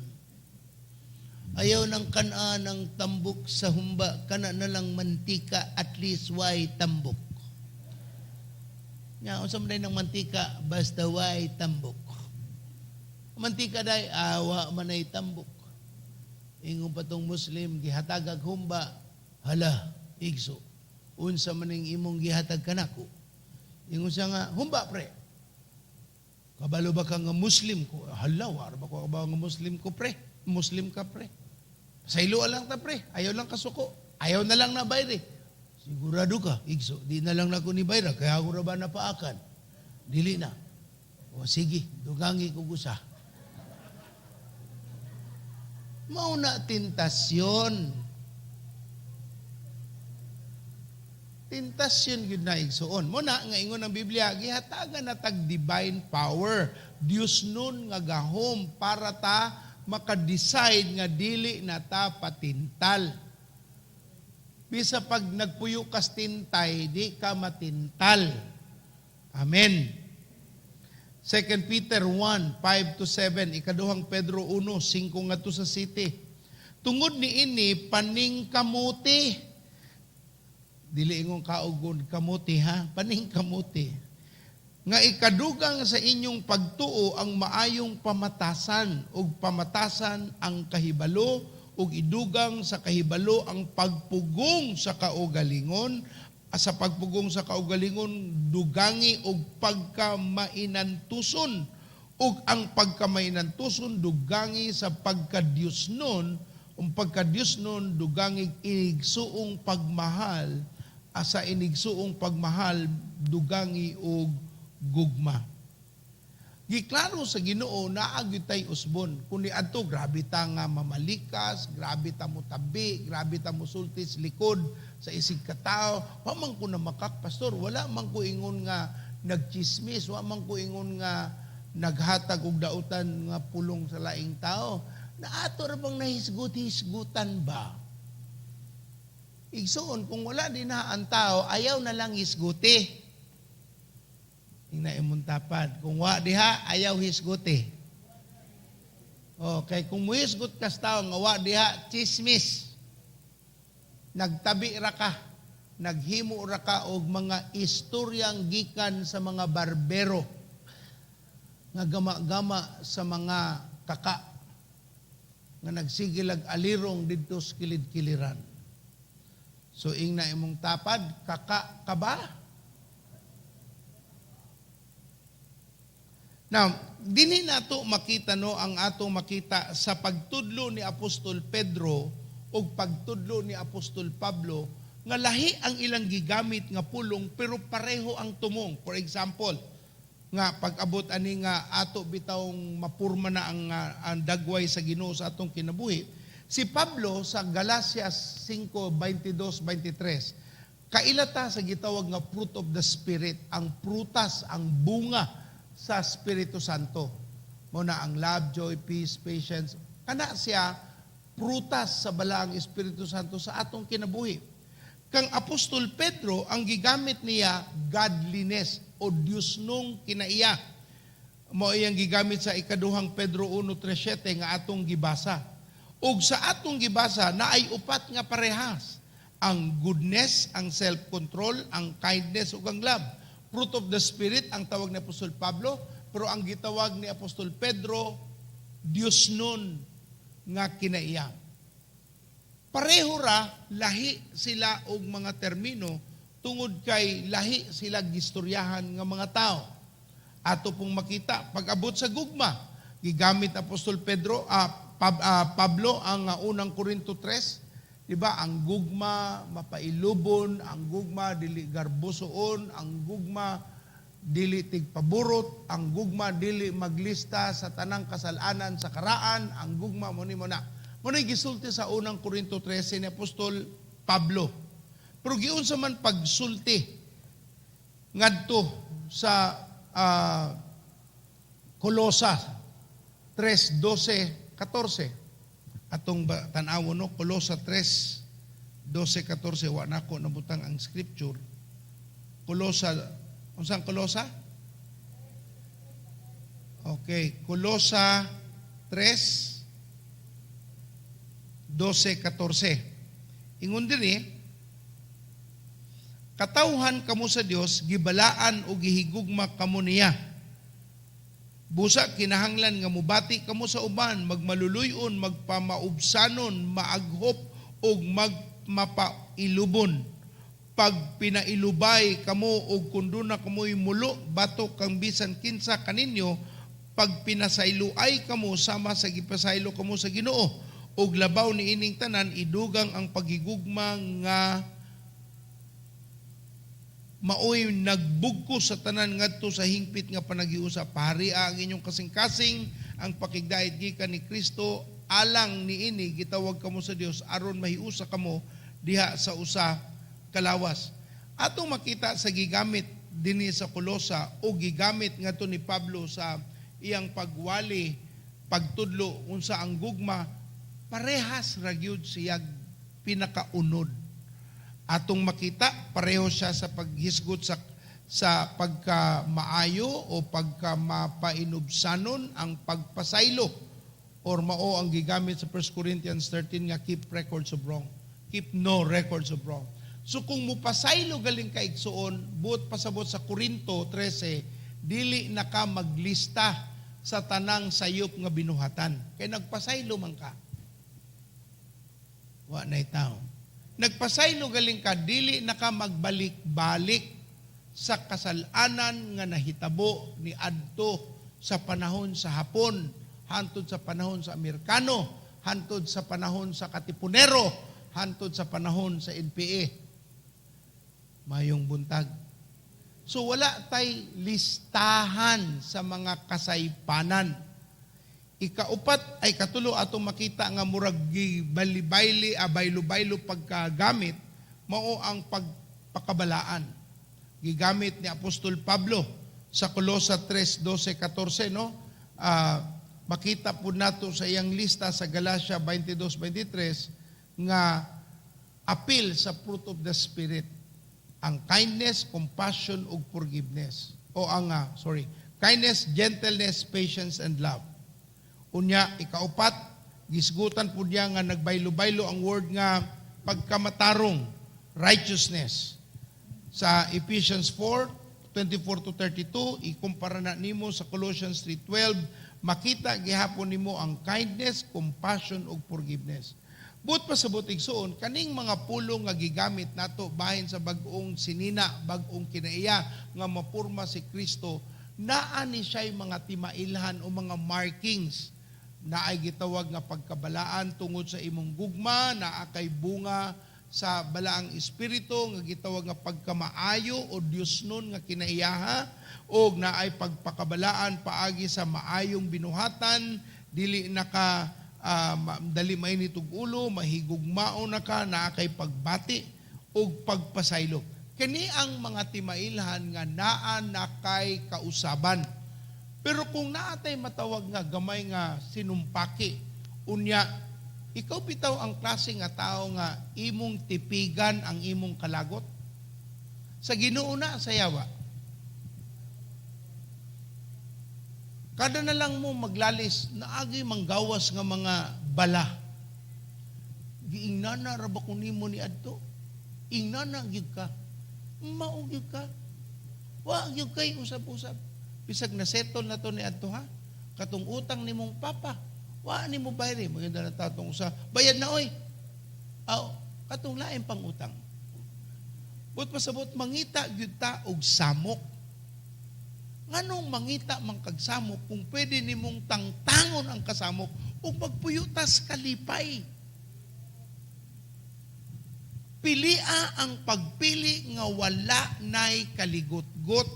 Ayaw ng kanaan ang tambok sa humba, kana na lang mantika, at least why tambok." Nya, unsa man day ng mantika, basta why tambok. Mantika day, awa man ay tambok. Ingon pa tong Muslim, gihatagag humba, "Hala, igso, unsa man ning imong gihatag kanako?" Ingon siya nga, "Humba, pre." Kabalo ba ka nga Muslim ko? Hala, wala ba ko kabalo nga Muslim ko, pre? Muslim ka, pre. Saylo lang ta, pre. Ayaw lang kasuko. Ayaw na lang na bayre. Sigurado ka, igso. Di na lang nako ni bayra. Kaya ako ra ba napaakan? Dili na. O sige, dugangi ko gusa. Mao na tentasyon. Tentasyon gyud na, igsuon. Mo na nga ingon ang Biblia, gihatagan na tag divine power. Dios nun nga gahom para ta maka-decide nga dili na ta patintal. Bisa pag nagpuyo kas tintay, di ka matintal. Amen. 2 Peter 1, 5 to 7, ikaduhang Pedro 1, 5 ngadto sa siyete. Tungod ni ini, paningkamuti. Dili ingong kaugon kamuti ha, paningkamuti. Nga ikadugang sa inyong pagtuo ang maayong pamatasan, ug pamatasan ang kahibalo, ug idugang sa kahibalo ang pagpugong sa kaugalingon, sa pagpugong sa kaugalingon dugangi og pagkamainantuson, ug ang pagkamainantuson dugangi sa pagkadiyosnon, ug pagkadiyosnon dugangi inigsuong pagmahal, sa inigsuong pagmahal dugangi og gugma. Giklaro sa Ginoo naa gyud tay usbon. Kun niadto grabe ta nga mamalikas, grabe ta motabi, grabe ta mosulti sa likod sa isig ka tawo. Wa man ko na makak, pastor, wala man ko ingon nga nagchismis, wa man ko ingon nga naghatag og dautan nga pulong sa laing tao. Naato ra bang nahisgut-hisgutan ba? Igsuon, kung wala din na ang tao, ayaw na lang hisguti. Tingnan imong tapad. Kung wa diha, ayaw hisguti. Okay, kung muhisgot kas tao nga wa diha, chismis. Nagtabi ra ka, naghimo ra ka og mga istoryang gikan sa mga barbero nga gama-gama sa mga kaka nga nagsigilag alirong didto sa kilid-kiliran. So ingna imong tapad, kaka ka ba? Now, dinhi nato makita no ang ato makita sa pagtudlo ni Apostol Pedro ug pagtudlo ni Apostol Pablo nga lahi ang ilang gigamit nga pulong pero pareho ang tumong. For example, nga pag-abot ani nga ato bitawng mapurma na ang dagway sa Ginoo sa atong kinabuhi. Si Pablo sa Galatias 5:22-23, kaila ta sa gitawag nga fruit of the Spirit, ang prutas, ang bunga sa Espiritu Santo. Mao na ang love, joy, peace, patience. Kana siya prutas sa balaang Espiritu Santo sa atong kinabuhi. Kang Apostol Pedro, ang gigamit niya godliness o Diyos nung kinaiya. Mao iyang gigamit sa ikaduhang Pedro 1:37 nga atong gibasa. Ug sa atong gibasa naay upat nga parehas: ang goodness, ang self-control, ang kindness ug ang love. Fruit of the Spirit ang tawag ni Apostol Pablo, pero ang gitawag ni Apostol Pedro, Diyos nun nga kinaiya. Pareho ra, lahi sila og mga termino tungod kay lahi sila gistoryahan nga mga tao. Ato pong makita pag-abot sa gugma, gigamit Apostol Pedro, Pablo ang unang Korinto 3, di ba? Ang gugma mapailubon, ang gugma dili garbosoon, ang gugma dili tigpaburot, ang gugma dili maglista sa tanang kasalanan sa karaan, ang gugma mo ni mo na. Mo na gisulti sa unang Korinto 13 ni Apostol Pablo. Pero giunsa man pagsulti ngadto sa Colosa 3:12-14. Atong tan-awon no, Colosa 3:12-14, wa nako nabutang ang scripture. Colosa, unsang Colosa? Okay, Colosa 3:12-14. Ingon diri, katawhan kamo sa Dios, gibalaan o gihigugma kamo niya. Busa kinahanglan nga mubati kamo sa uban, magmaluluyon, magpamaubsanon, maaghop ug magmapailubon. Pag pinailubay kamo og kun duna kamoy mulo batok kang bisan kinsa kaninyo, pag pinasayloay kamo sama sa gipasaylo kamo sa Ginoo, ug labaw niining tanan, idugang ang paghigugma nga maoy nagbugkos sa tanan ngadto sa hingpit nga panaghiusa. Paharia ang inyong kasing-kasing ang pakigdait gikan ni Kristo. Alang niini gitawag kamo sa Dios aron mahiusa kamo diha sa usa kalawas. Atong makita sa gigamit dinhi sa Kolosa o gigamit ngadto ni Pablo sa iyang pagwali, pagtudlo unsa ang gugma, parehas ra gyud siyag pinakaunod. Atong makita pareho siya sa paghisgot sa pagka maayo o pagka mapainubsanon, ang pagpasaylo, or mao ang gigamit sa 1 Corinthians 13 nga keep records of wrong, keep no records of wrong. So kung mupasaylo galing ka, igsuon, buot pasabot sa Corinto 13, dili na ka maglista sa tanang sayop nga binuhatan kay nagpasaylo man ka. Wa nay tao. Nagpasaylo galing ka, dili na ka magbalik-balik sa kasalanan nga nahitabo ni adto sa panahon sa Hapon, hantod sa panahon sa Amerikano, hantod sa panahon sa Katipunero, hantod sa panahon sa NPA. Mayong buntag. So wala tay listahan sa mga kasaypanan. Ikaupat ay katulo, atong makita nga murag gibali-bayli, baylo-baylo pagkagamit, mao ang pagpakabalaan. Gigamit ni Apostol Pablo sa Colosa 3, 12, 14, no? Makita po nato sa iyang lista sa Galatia 22, 23 nga apil sa fruit of the Spirit ang kindness, compassion ug forgiveness. O ang sorry, kindness, gentleness, patience and love. Unya, ikaupat, gisgutan po niya nga nagbaylo-baylo ang word nga pagkamatarong, righteousness. Sa Ephesians 4, 24 to 32, ikumpara na nimo sa Colossians 3:12, makita gihapon nimo ang kindness, compassion ug forgiveness. Buot pasabot, igsuon, kaning mga pulong nga gigamit nato bahin sa bag-ong sinina, bag-ong kinaiya nga mapurma si Kristo, naa ni siya'y mga timailhan o mga markings na ay gitawag nga pagkabalaan tungod sa imong gugma, naa kay bunga sa balaang espiritu nga gitawag nga pagkamaayo o Diosnon nga kinaiyaha, og naay pagpakabalaan paagi sa maayong binuhatan, dili naka dali mainit og ulo, mahigugmao na ka, naa kay pagbati og pagpasaylo. Kini ang mga timailhan nga naa na kay kausaban. Pero kung naa tay matawag nga gamay nga sinumpaki, unya ikaw bitaw ang klase nga tao nga imong tipigan ang imong kalagot sa Ginoo na sa yawa. Kada na lang mo maglalis, naagi manggawas nga mga bala. Giingnana ra ba ko nimo ni adto? Ingnana gyud ka. Mao gyud ka. Wa gyud kay usab-usab. Bisag na settle na to ni adto ha. Katong utang nimong papa, wa nimo bayri, maganda na tatong usa. Bayad na oy. Aw, katong lain pang utang. But pasabot mangita gyud ta og samok. Nganong mangita man kag samok kung pwede nimong tangtangon ang kasamok ug magpuyo tas kalipay? Pilia ang pagpili nga wala nay kaligot-got.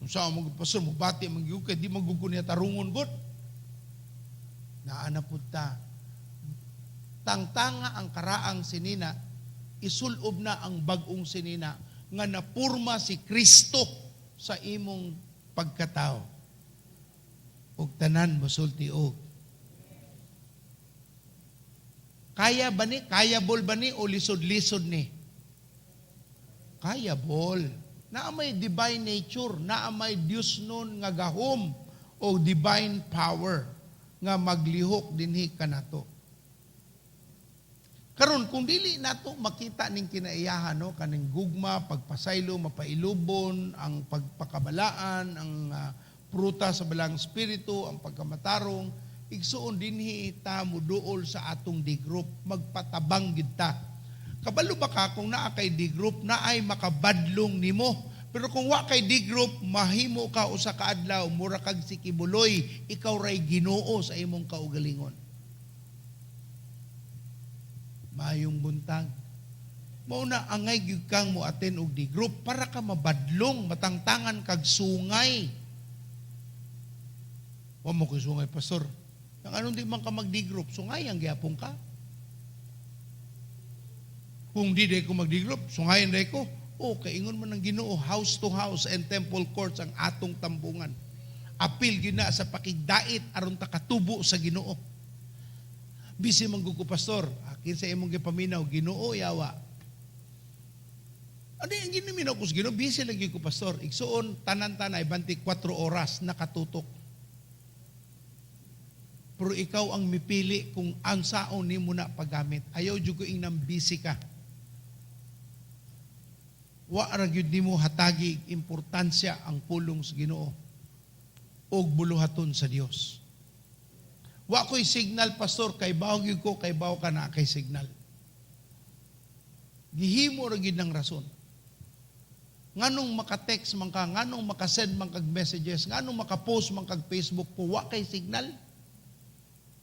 Kung saan mo pastor, mubati man gyud kay di magugo niya tarungon god. Naa na pud ta. Tangtanga ang karaang sinina, isulob na ang bag-ong sinina nga napurma si Kristo sa imong pagkatao. Ug tanan mosulti og. Kaya ba ni? Kaya bol ba ni o lisod-lisod ni? Kaya bol. Naa may divine nature, naa may Dios nun nga gahom o divine power nga maglihok dinhi kanato. Karon kung dili nato makita ning kinaiyahan, no, kaning gugma, pagpasaylo, mapailubon, ang pagpakabalaan, ang prutas sa balang espiritu, ang pagkamatarong, igsuon dinhi ta muduol sa atong D group, magpatabang gid ta. Kabalo ba ka kung naa kay D group, naay makabadlong nimo? Pero kung wa kay D group, mahimo ka usa ka adlaw, mura kag si Quiboloy, ikaw ray Ginoo sa imong kaugalingon. Mayong buntag. Mao na angay gyud kang mo attend og D group para ka mabadlong, matangtangan kag sungay. Wa mo koy sungay, pastor. Ang anong di man ka mag D group, sungay ang gyapon ka. Kung di day ko mag D group, sungayan day ko. O, kaingon man ng Ginoo, house to house and temple courts ang atong tambungan. Apil gyud na sa pakigdait aron ta katubo sa Ginoo. Busy man gud ko, pastor. Akin sa imong gipaminaw, Ginoo yawa. Ano yung ginaminaw ko sa Ginoo? Busy lagi ko, pastor. Igsuon, tanan-tanay, banti 4 oras, nakatutok. Pero ikaw ang mipili kung ansaon nimo na paggamit. Ayaw jud ko ingnang busy ka. Wa ra gyud nimo hatagi importansya ang pulong sa Ginoo ug buluhaton sa Dios. Wa ko'y signal, pastor, kay bawo gyud ko, kay bawo ka na kay signal. Gihimo ra gyud ng rason. Nganong maka-text man ka, nganong maka-send man kag messages, nganong maka-post man kag Facebook po, wa kay signal.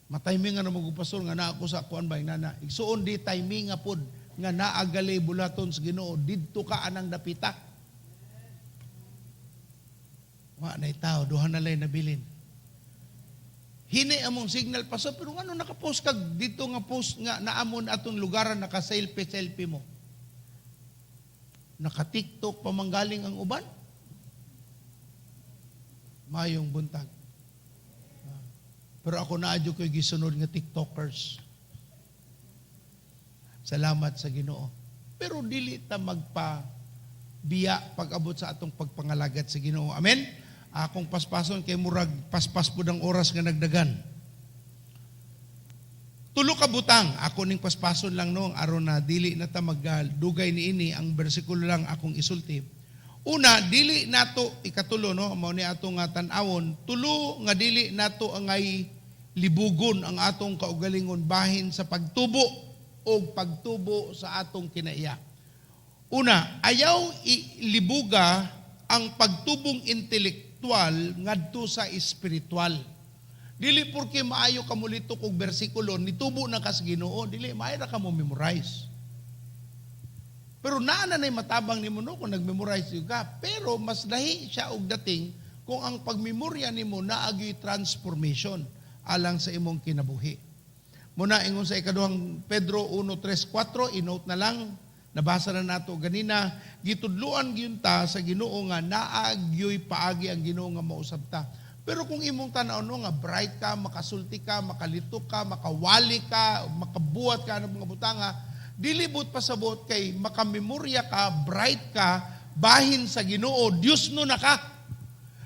Matiming nga na mag pastor nga naa ako sa kuan ba nana. Igsuon di timing nga pod nga naagali bulaton sa Ginoo didto ka anang dapita. Wa nay tao, duha na lay nabilin. Hini among signal, pastor, pero ngano naka-post kag dito nga post nga naamon atong lugaran naka-selfie selfie mo. Naka-TikTok pa manggaling ang uban. Mayong buntag. Pero ako na adyo ko'y gisunod nga TikTokers. Salamat sa Ginoo. Pero dili ta magpa biya pag-abot sa atong pagpangalagad sa Ginoo. Amen? Akong paspason kay murag paspas pud ang oras nga nagdagan. Tulo ka butang, ako ning paspason lang no, aron na dili na ta magdugay niini, ang bersikulo lang akong isulti. Una, dili nato ikatulo no, mao ni ato nga tan-awon, tulo nga dili nato angay libugon ang atong kaugalingon bahin sa pagtubo o pagtubo sa atong kinaiya. Una, ayaw ilibuga ang pagtubong intelektual ngadto sa espiritual. Dili porke maayo ka mulitok og bersikulo, nitubo na ka sa Ginoo, dili maayo ra ka mo memorize. Pero naa na nay matabang nimo no kung nag-memorize ka, pero mas lahi siya og dating kung ang pagmemorya nimo naagyoy transformation alang sa imong kinabuhi. Muna ingon sa ikaduhang Pedro 1:3-4, i-note na lang, nabasa na nato ganina, gitudluan gyud ta sa Ginoo nga naagyoy paagi ang Ginoo nga mausab ta. Pero kung imong tan-aw no nga bright ka, makasulti ka, makalitok ka, makawali ka, makabuhat ka ng mga butanga, dili but pasabot kay makamemorya ka, bright ka, bahin sa Ginoo, Dios no na ka.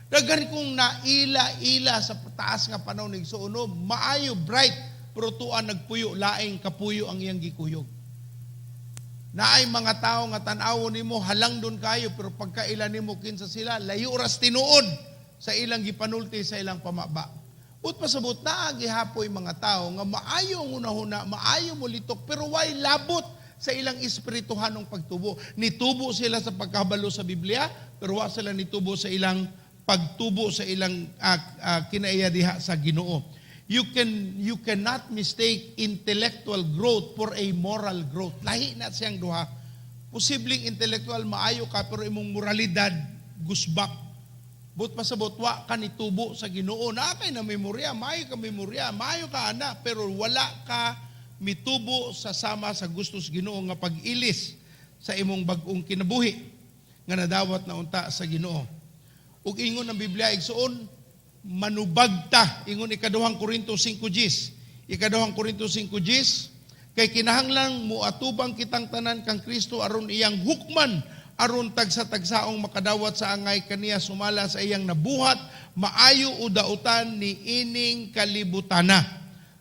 Daghan kung naila-ila sa taas nga panahon ni Igsoon, no, maayo bright, pero tuan nagpuyo, laing kapuyo ang iyang gikuyog. Naay mga tao nga tan-awon nimo halang don kayo, pero pagkaila nimo kinsa sila, layo ras tinuod sa ilang gipanulti sa ilang pamaba. Ut pasabot naa gihapoy mga tao nga maayo ang hunahuna, maayo molitok, pero way labot sa ilang espirituhanong pagtubo. Nitubo sila sa pagkabalo sa Biblia, pero wa sila nitubo sa ilang pagtubo sa ilang kinaiya diha sa Ginoo. You cannot mistake intellectual growth for a moral growth. Lahi na siyang duha. Posibleng intellectual maayo ka pero imong moralidad gusbak. But pasabot wa ka nitubo sa Ginoo. Naa kay na memorya, maayo ka memorya, maayo ka ana, pero wala ka mitubo sa sama sa gusto sa Ginoo nga pag-ilis sa imong bag-ong kinabuhi nga nadawat na unta sa Ginoo. Ug ingon ang Biblia igsuon, manubagta, ingon ikaduhang Korinto 5:10. Ikaduhang Korinto 5:10, kay kinahanglan moatubang kitang tanan kang Kristo aron iyang hukman, aron tagsa-tagsaong makadawat sa angay kaniya sumala sa iyang nabuhat, maayo o dautan ni ining kalibutana.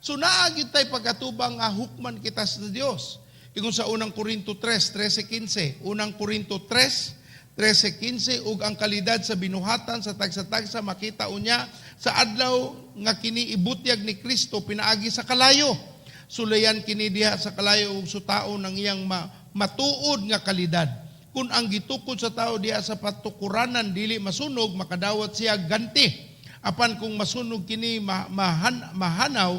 So naa gyud tay pagkatubang nga hukman kita sa Dios. Ingon sa unang Korinto 3:13-15, unang Korinto 3:13-15, ug ang kalidad sa binuhatan sa tagsa-tagsa makita unya sa adlaw nga kini ibutyag ni Kristo pinaagi sa kalayo. Sulayan kini diha sa kalayo ug sutaon ang iyang matuod nga kalidad. Kung ang gitukod sa tao diha sa patukuranan dili masunog, makadawat siya ganti. Apan kung masunog kini, mahanaw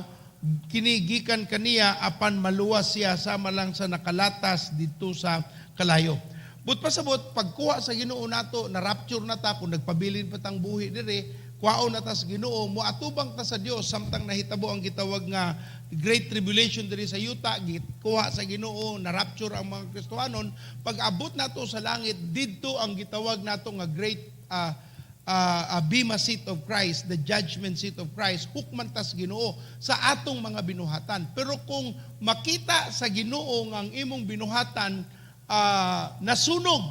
kini gikan kaniya, apan maluwas siya sama lang sa nakalatas didto sa kalayo. But pasabot, pagkuha sa Ginoo nato, na rapture na ta, kung nagpabilin pa tang buhi dire, kuhaon na ta sa Ginoo, moatubang ta sa Dios samtang nahitabo ang gitawag nga Great Tribulation diri sa yuta, gikuha sa Ginoo, na rapture ang mga Kristohanon. Pag abot nato sa langit, didto ang gitawag nato nga Great Bema Seat of Christ, the judgment seat of Christ, hukman tas Ginoo sa atong mga binuhatan. Pero kung makita sa Ginoo nga ang imong binuhatan nasunog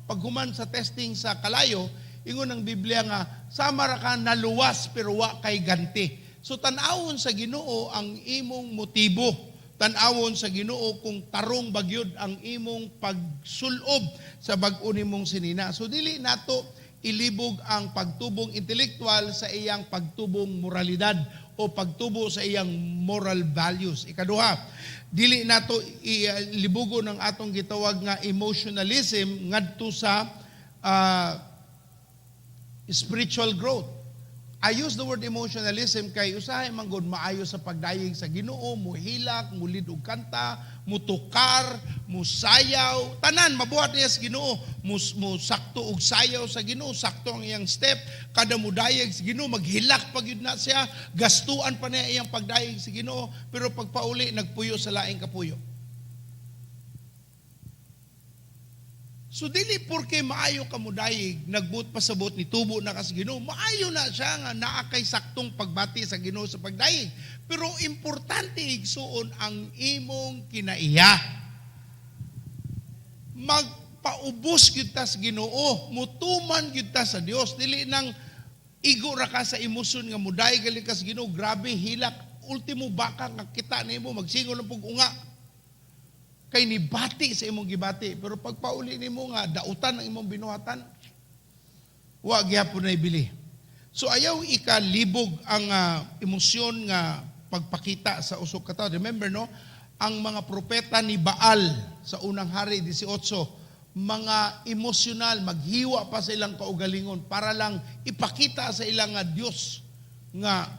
paghuman sa testing sa kalayo, ingon ang Biblia nga sama ra ka naluwas pero wa kay ganti. So tan-awon sa Ginoo ang imong motibo. Tan-awon sa Ginoo kung tarong bagyod ang imong pagsulob sa bag-o nimong sinina. So dili nato ilibog ang pagtubong intelektual sa iyang pagtubong moralidad o pagtubo sa iyang moral values. Ikaduha, dili nato ilibugo ng atong gitawag nga emotionalism ngadto sa spiritual growth. I use the word emotionalism kay usahay man gud maayo sa pagdayeg sa Ginoo, muhilak, mulid og kanta, mutukar, musayaw, tanan mabuhat niya sa Ginoo, musakto og sayaw sa Ginoo, sakto ang iyang step, kada mudayeg sa Ginoo maghilak pa gyud na siya, gastuan pa niya iyang pagdayeg sa Ginoo, pero pagpauli nagpuyo sa laing kapuyo. So dili porke maayo ka modayeg, nagbuot pasabot ni tubo na ka sa Ginoo, maayo na siya nga naa kay saktong pagbati sa Ginoo sa pagdayeg. Pero importante, igsuon, ang imong kinaiya. Magpaubos gyud ta sa Ginoo, mutuman gyud ta sa Dios, dili nang igo ra ka sa emosyon nga mudayeg gali ka sa Ginoo, grabe hilak, ultimo baka nga kita nimo magsingol ang pug-unga kay nibati sa imong gibati, pero pagpauli nimo nga dautan ang imong binuhatan, wa gihapon na ibili. So ayaw ikalibog ang emosyon nga pagpakita sa usok ka tawo. Remember, no, ang mga propeta ni Baal sa Unang Hari 18, mga emosyonal, maghiwa pa sa ilang kaugalingon para lang ipakita sa ilang nga Dios nga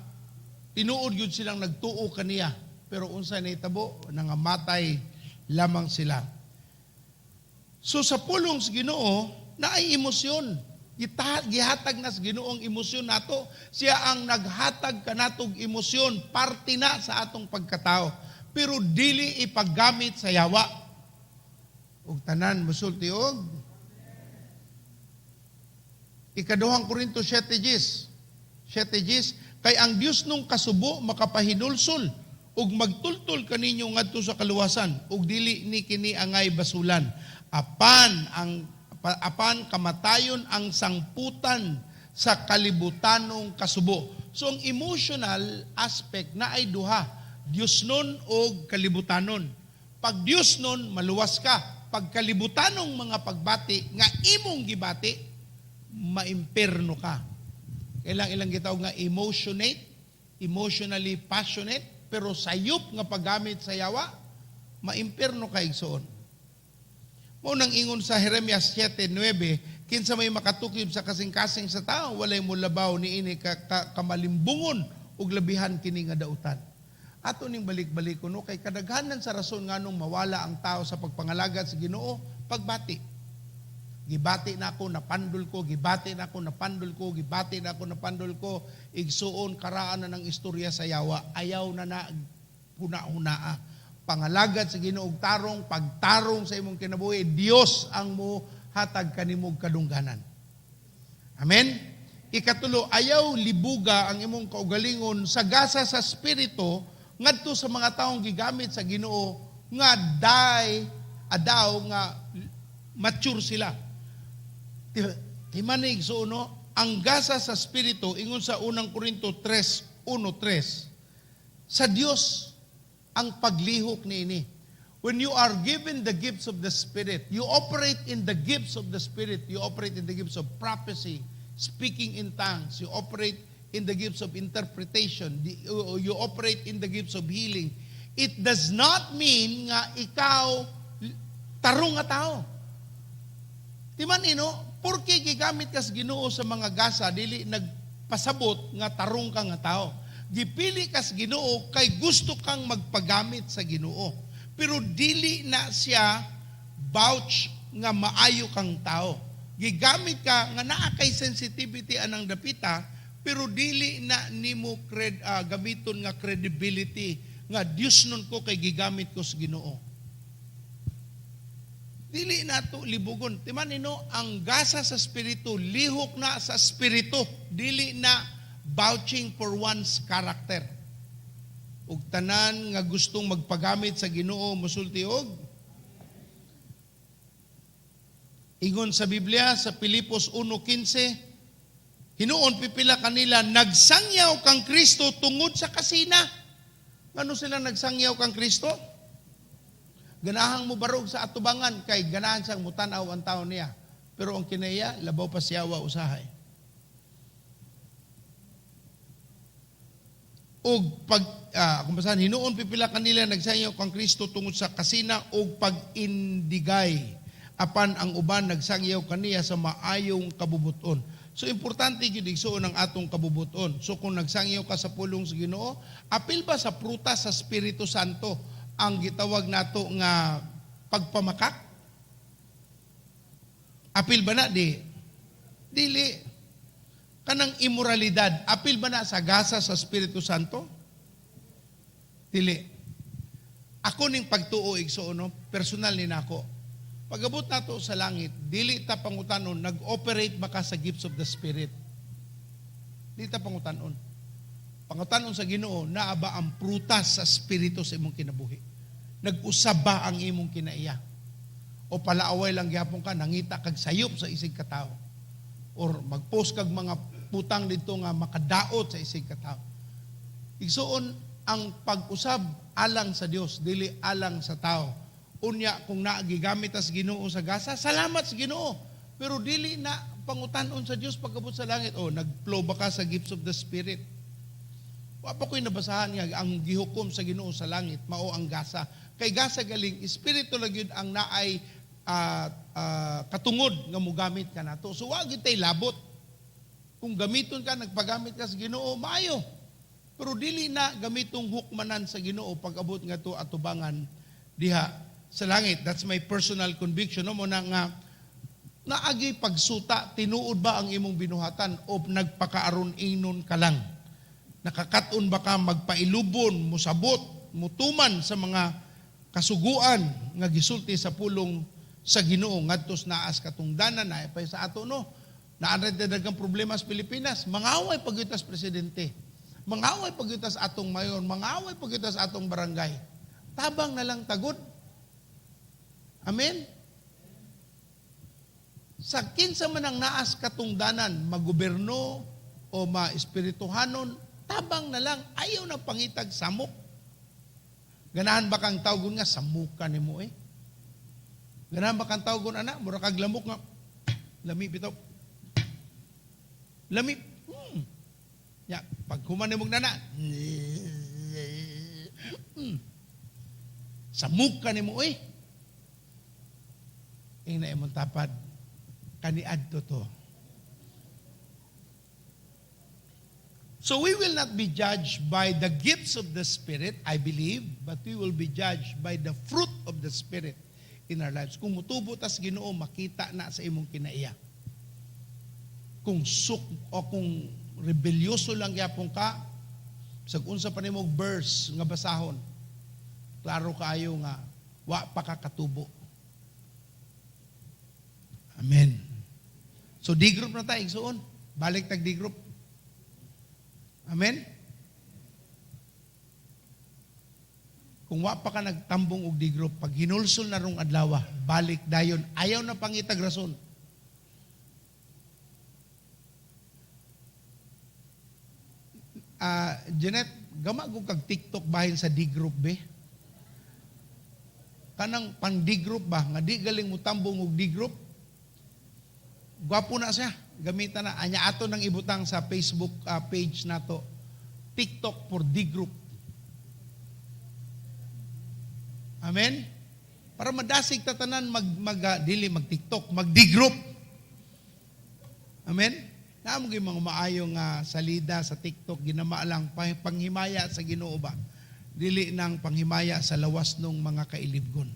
tinuod gyud silang nagtuo kaniya. Pero unsa nahitabo? Nangamatay lamang sila. So sa pulong sa Ginoo, naay emosyon. Gihatag na sa Ginoo ang emosyon nato. Siya ang naghatag kanatog emosyon, parte na sa atong pagkatao. Pero dili ipaggamit sa yawa. Ug tanan musulti og Ikaduhang Korinto 7:10. 7:10, kay ang Dios nung kasubo makapahinulsol ug magtultol kaninyo ngadto sa kaluwasan, ug dili ni kini angay basulan, apan kamatayon ang sangputan sa kalibutanong kasubo. So ang emotional aspect na ay duha, Dios nun o kalibutanon. Pag Dios nun, maluwas ka. Pag kalibutanong mga pagbati nga imong gibati, maimperno ka. Kailang ilang gitawag nga emotionate, emotionally passionate, pero sayop nga paggamit sa yawa, maimperno ka, igsoon. Mao nang ingon sa Jeremias 7:9, kinsa may makatukib sa kasing-kasing sa tao, walay molabaw niini ka, kamalimbungon ug labihan kini nga dautan. Ato ning balik-balik kuno kay kadaghanan sa rason nganong mawala ang tao sa pagpangalagad sa Ginoo, pagbati. Gibati na ako, napandol ko, gibati na ako, napandol ko, gibati na ako, napandol ko. Igsuon, karaan na ng istorya sa yawa. Ayaw na na huna-hunaa. Pangalagad sa Ginoo og tarong, pagtarong sa imong kinabuhi, Dios ang mo hatag kanimog kadungganan. Amen? Ikatulo, ayaw libuga ang imong kaugalingon sa gasa sa spirito ngadto sa mga taong gigamit sa Ginoo nga day adaw nga mature sila. Timanig so no, ang gasa sa spirito, ingon sa Unang Korinto 3:1-3, sa Dios ang paglihok niini. When you are given the gifts of the Spirit, you operate in the gifts of the Spirit. You operate in the gifts of prophecy, speaking in tongues. You operate in the gifts of interpretation. You operate in the gifts of healing. It does not mean nga ikaw Tarong nga tao. Timan ino, porke gigamit kas Ginoo sa mga gasa, dili nagpasabot nga tarong ka nga tao. Gipili kas Ginoo kay gusto kang magpagamit sa Ginoo. Pero dili na siya vouch nga maayo kang tao. Gigamit ka nga naa kay sensitivity anang dapita, pero dili na nimo gamiton nga credibility nga Dios nun ko kay gigamit ko sa Ginoo. Dili nato libugon. Timan ino, ang gasa sa espiritu, lihok na sa espiritu, dili na vouching for one's character. Ug tanan nga gustong magpagamit sa Ginoo musulti og ingon sa Biblia sa Pilipos 1:15, hinuon pipila kanila nagsangyaw kang Kristo tungod sa kasina. Ngano sila nagsangyaw kang Kristo? Ganahang mo barog sa atubangan kay ganahan siyang mutan-aw ang tao niya. Pero ang kinaiya, labaw pa siyawa usahay. Og pag kung basahan, hinuon pipila kanila nagsangyaw kang Kristo tungod sa kasina og pag-indigay, apan ang uban nagsangyaw kaniya sa maayong kabubuton. So importante gyud, igsuon, ang atong kabubuton. So kung nagsangyaw ka sa pulong sa Ginoo, apil ba sa prutas sa Espiritu Santo ang gitawag nato nga pagpamakak? Apil ba na di? Dili. Kanang imoralidad, apil ba na sa gasa sa Espiritu Santo? Dili. Ako ning pagtuo, igsuon, no, personal ni nako. Pagabot nato sa langit, dili ta pangutanon nag-operate ba ka sa gifts of the Spirit. Dili ta pangutanon. Pangutanon sa Ginoo, naa ba ang prutas sa Espiritu sa imong kinabuhi? Nag-usab ba ang imong kinaiya? O palaaway lang gyapon ka, nangita kag sayop sa isig katao? Or mag-post kag mga putang dito nga makadaot sa isig katao? Igsuon, ang pag-usab alang sa Dios, dili alang sa tao. Unya kung naagigamit tas Ginoo sa gasa, salamat sa Ginoo. Pero dili na pangutanon sa Dios pagabot sa langit. Oh, nag-flow ba ka sa gifts of the Spirit? Wa pa ko'y nabasahan nga ang gihukom sa Ginoo sa langit mao ang gasa. Kay gasa galing espiritu lang yun ang naay katungod nga mugamit ka nato. So wa gyud tay labot. Kung gamiton ka, nagpagamit ka sa Ginoo, maayo. Pero dili na gamitong hukmanan sa Ginoo pag-abot nga to atubangan diha sa langit. That's my personal conviction. No? Mo na nga naagi pagsuta, tinuod ba ang imong binuhatan o nagpakaaron ingnon ka lang? Nakakaton ba ka magpailubon, musabot, mutuman sa mga kasuguan nga gisulti sa pulong sa Ginoo ngadto naas katungdanan na pa sa ato, no? Naa ra daghang problema sa Pilipinas, mangaway pagyutas presidente, mangaway pagyutas atong mayor, mangaway pagyutas atong barangay. Tabang na lang tagod. Amen. Sa kinsa man ang naas katungdanan, magoberno o maespirituhanon, tabang na lang, ayaw na pangitag samok. Ganahan ba kang tawgon nga samuka nimo eh? Ganahan ba kang tawgon ana, mura kag lamok nga lami bitaw. Lami. Ya, pag human nimo nana. Samuka nimo eh. Ing na imong tapad kaniadto to. So we will not be judged by the gifts of the Spirit, I believe, but we will be judged by the fruit of the Spirit in our lives. Kung mutubo tas Ginoo, makita na sa imong kinaiya. Kung suk o kung rebelyoso lang gyapon ka, sa unsa pa nimo verse nga basahon, klaro kaayo nga wa pa ka katubo. Amen. So D group na tayo, igsuon. Balik tag D group. Amen? Kung wa pa ka nagtambong og D group, pag hinulsol na rong adlaw, balik dayon. Ayaw na pangitag rason. Jeanette, gama ko kag TikTok bahin sa D group be. Kanang pang D group ba nga di galing mo tambong og D group. Gwapo na siya. Gamitan na anya ato nang ibutang sa Facebook page nato. TikTok for D group. Amen? Para madasig ta tanan mag mag ah, dili mag TikTok, mag D-group. Amen. Naa mo gyud mga maayo nga salida sa TikTok, ginama lang panghimaya sa Ginoo ba. Dili nang panghimaya sa lawas nung mga kailibgon.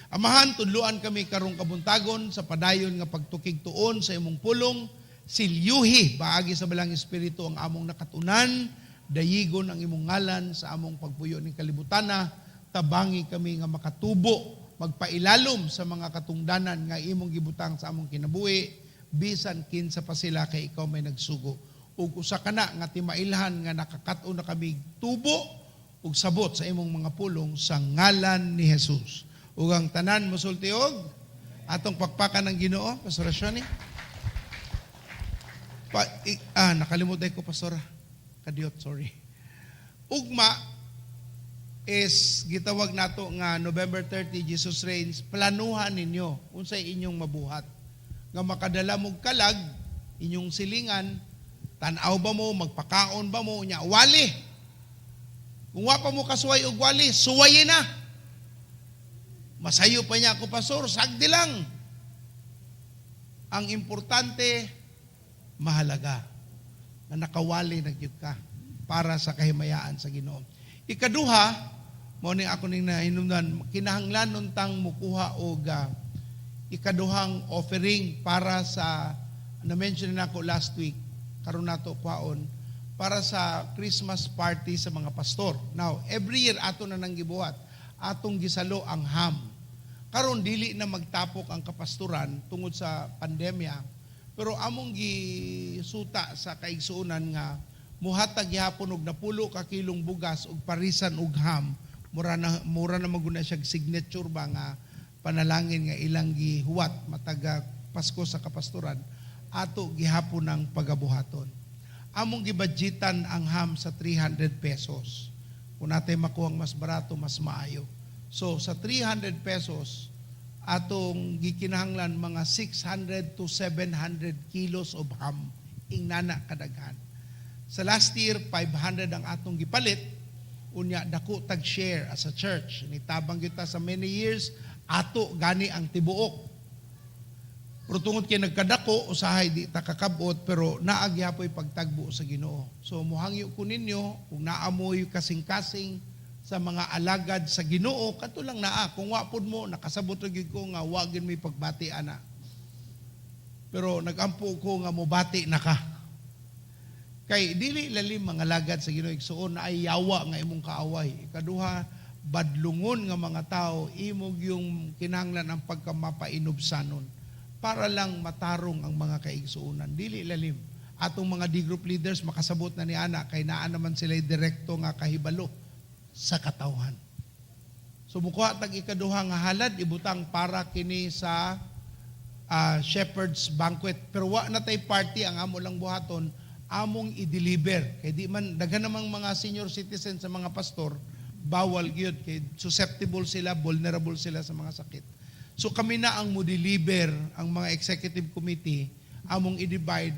Amahan, tudluan kami karong kabuntagon sa padayon nga pagtukig tuon sa imong pulong, silyuhi paagi sa Balaang Espiritu ang among nakatunan, dayigon ang imong ngalan sa among pagpuyo ning kalibutana, tabangi kami nga makatubo, magpailalom sa mga katungdanan nga imong gibutang sa among kinabuhi, bisan kinsa pa sila kay ikaw may nagsugo. Ug usa kana nga timailhan nga nakakat-on na kami tubo ug sabot sa imong mga pulong sa ngalan ni Jesus. Ug ang tanan mosulti og atong pakpakan ng Ginoo, Pastor Shoni. Nakalimutan ko, Pastora. Kadiyot, sorry. Ugma is gitawag nato nga November 30, Jesus Reigns, planuhan ninyo unsay inyong mabuhat nga makadala mog kalag inyong silingan, tan-aw ba mo, magpakaon ba mo, unya wali. Kung wa pa mo kasuway og wali, suwayin na. Masayo pa niya ako, Pastor, sagdi lang. Ang importante, mahalaga na nakawali na gyud ka para sa kahimayaan sa Ginoo. Ikaduha, mao ni ako ning nahinumdan, kinahanglan untang mukuha og ikaduhang offering para sa na-mention na ako last week, karon nato kuhaon para sa Christmas party sa mga pastor. Now, every year ato na nang gibuhat, atong gisalo ang ham. Karon dili na magtapok ang kapastoran tungod sa pandemya, pero among gisuta sa kaigsuonan nga muhatag gihapon og napulo ka kilong bugas ug parisan og ham, mura na maguna siya signature ba nga panalangin nga ilang gihuwat mataga Pasko sa kapastoran, ato gihapon ang pagabuhaton. Among gibudgetan ang ham sa 300 pesos. Kung natay makuhang mas barato, mas maayo. So sa 300 pesos, atong gikinahanglan mga 600 to 700 kilos of ham ingnana kadaghan. Sa last year, 500 ang atong gipalit. Unya dako tag share as a church. Nitabang kita sa many years, ato gani ang tibuok. Pero tungod kay nagkadako, usahay di ta kakabot, pero naa gihapoy pagtagbo sa Ginoo. So muhangyo ko ninyo kung naamoy kasing-kasing sa mga alagad sa Ginoo, kato lang naa. Kung wa pud mo, nakasabot ra gyud ko nga wa gyud may pagbati ana. Pero nagampo ko nga mobati na ka. Kay dili lalim mga alagad sa Ginoo, igsuon na ay yawa nga imong kaaway. Ikaduha, badlungon nga mga tao, imog yung kinahanglan ang pagkamapainubsanon para lang matarong ang mga kaigsuonan. Dili lalim. Atong mga D-group leaders makasabot na ni ana kay naa naman sila direkto nga kahibalo sa katawhan. So mukuha tag ikaduha nga halad ibutang para kini sa shepherd's banquet. Pero wa na tay party, ang amo lang buhaton among i-deliver. Kay di man daghan namang mga senior citizen sa mga pastor, bawal gyud kay susceptible sila, vulnerable sila sa mga sakit. So kami na ang mo-deliver, ang mga executive committee, among i-divide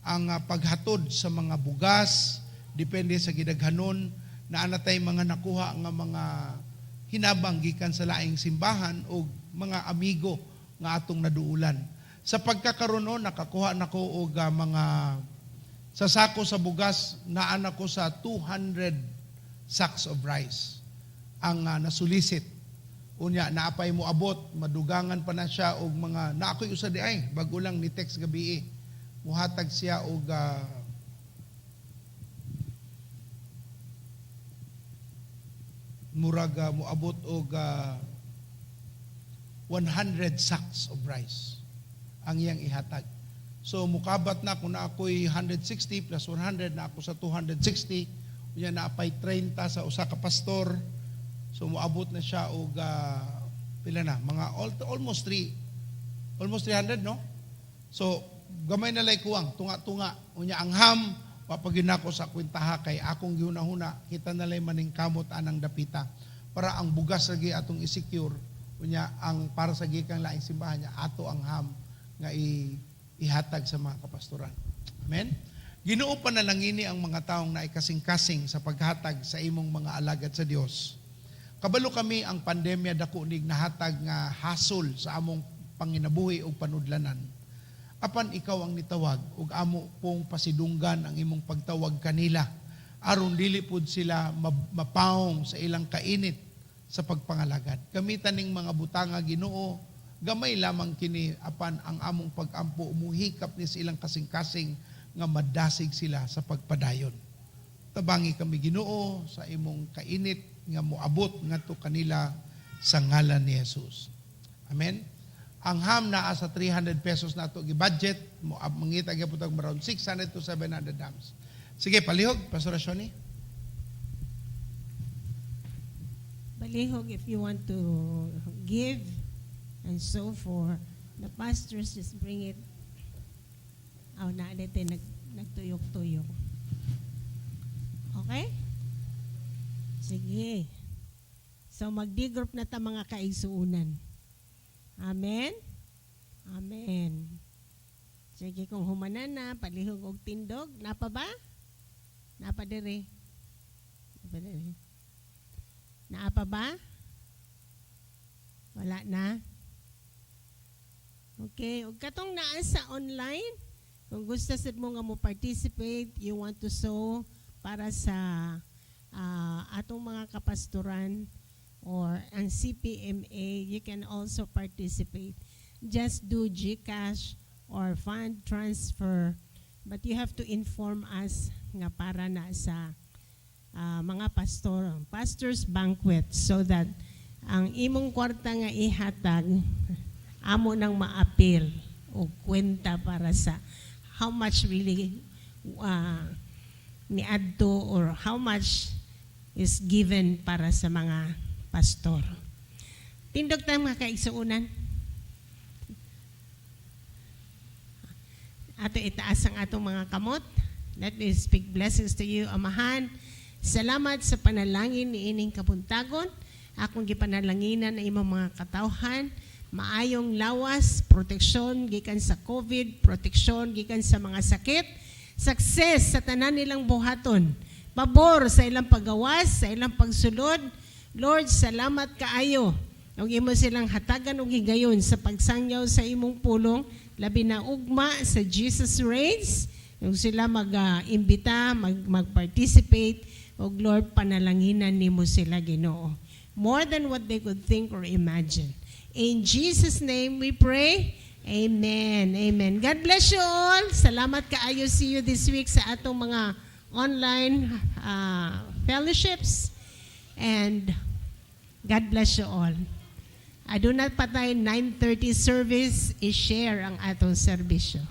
ang paghatod sa mga bugas, depende sa gidaghanon, na anatay mga nakuha nga mga hinabang gikan sa laing simbahan o mga amigo nga atong naduulan. Sa pagkakaroon no, nakakuha nako og mga sa sako sa bugas, naan ako sa 200 sacks of rice ang nasulisit. Unya, naapay mo abot, madugangan pa na siya og mga, na ako'y usa di ay, bago lang ni text gabi eh. Muhatag siya og murag moabot og 100 sacks of rice ang iyang ihatag. So mukabat na kung na ako'y 160 plus 100 na ako sa 260, unya naapay 30 sa usa ka pastor. So moabot na siya og pila na, mga almost 300, no? So gamay na lay kuwang, tunga-tunga. Unya ang ham, papagin nako sa kwentaha kay akong gihuna-huna, kita na lay maningkamot anang dapita para ang bugas lagi atong i-secure. Unya ang para sa gikang laing simbahan niya ato ang ham nga ihatag sa mga kapastoran. Amen. Ginoo, panalangini ang mga taong naikasing-kasing sa paghatag sa imong mga alagad sa Dios. Kabalo kami ang pandemya dako nig nahatag nga hasol sa among panginabuhi ug panudlanan. Apan ikaw ang nitawag ug amo pong pasidunggan ang imong pagtawag kanila aron dili pud sila mapawong sa ilang kainit sa pagpangalagad. Gamitan ning mga butanga, Ginoo, gamay lamang kini, apan ang among pagampo muhikap ni sa ilang kasing-kasing nga madasig sila sa pagpadayon. Tabangi kami, Ginoo, sa imong kainit nga moabot ngadto kanila sa ngalan ni Jesus. Amen. Ang ham naa sa 300 pesos na ato gi-budget, mo mangita gyapon tag around 600 to 700 hams. Sige, palihog, Pastor Shoni. Palihog, if you want to give and so for the pastors, just bring it. Aw, na dito nagtuyok-tuyok. Okay? Sige. So magdi-group na ta, mga kaigsuunan. Amen? Amen. Sige, kung humanan na, palihog og tindog. Napa ba? Napa dire? Napa dire? Naa pa ba? Wala na? Okay, ug katong naa sa online, kung gusto sad mo nga mo participate, you want to sow para sa atong mga kapastoran or ang CPMA, you can also participate. Just do GCash or fund transfer, but you have to inform us nga para na sa mga pastor, pastors banquet, so that ang imong kwarta nga ihatag amo nang maapil o kwenta para sa how much really niadto or how much is given para sa mga pastor. Tindog tayo, mga kaigsuunan. Ato itaas ang atong mga kamot. Let me speak blessings to you, Amahan. Salamat sa panalangin ni ining kabuntagon. Akong gipanalanginan na imong mga katawhan. Maayong lawas, proteksyon gikan sa COVID, proteksyon gikan sa mga sakit, success sa tanan nilang buhaton. Pabor sa ilang pagawas, sa ilang pagsulod. Lord, salamat kaayo. Ug imo silang hatagan og higayon sa pagsangyaw sa imong pulong, labi na ugma sa Jesus Reigns. Ug sila mag-imbita, mag-participate, ug Lord, panalanginan nimo sila, Ginoo. More than what they could think or imagine. In Jesus' name we pray. Amen. Amen. God bless you all. Salamat kaayo. See you this week sa atong mga online fellowships. And God bless you all. Aduna pa tay 9:30 service, i-share ang atong serbisyo.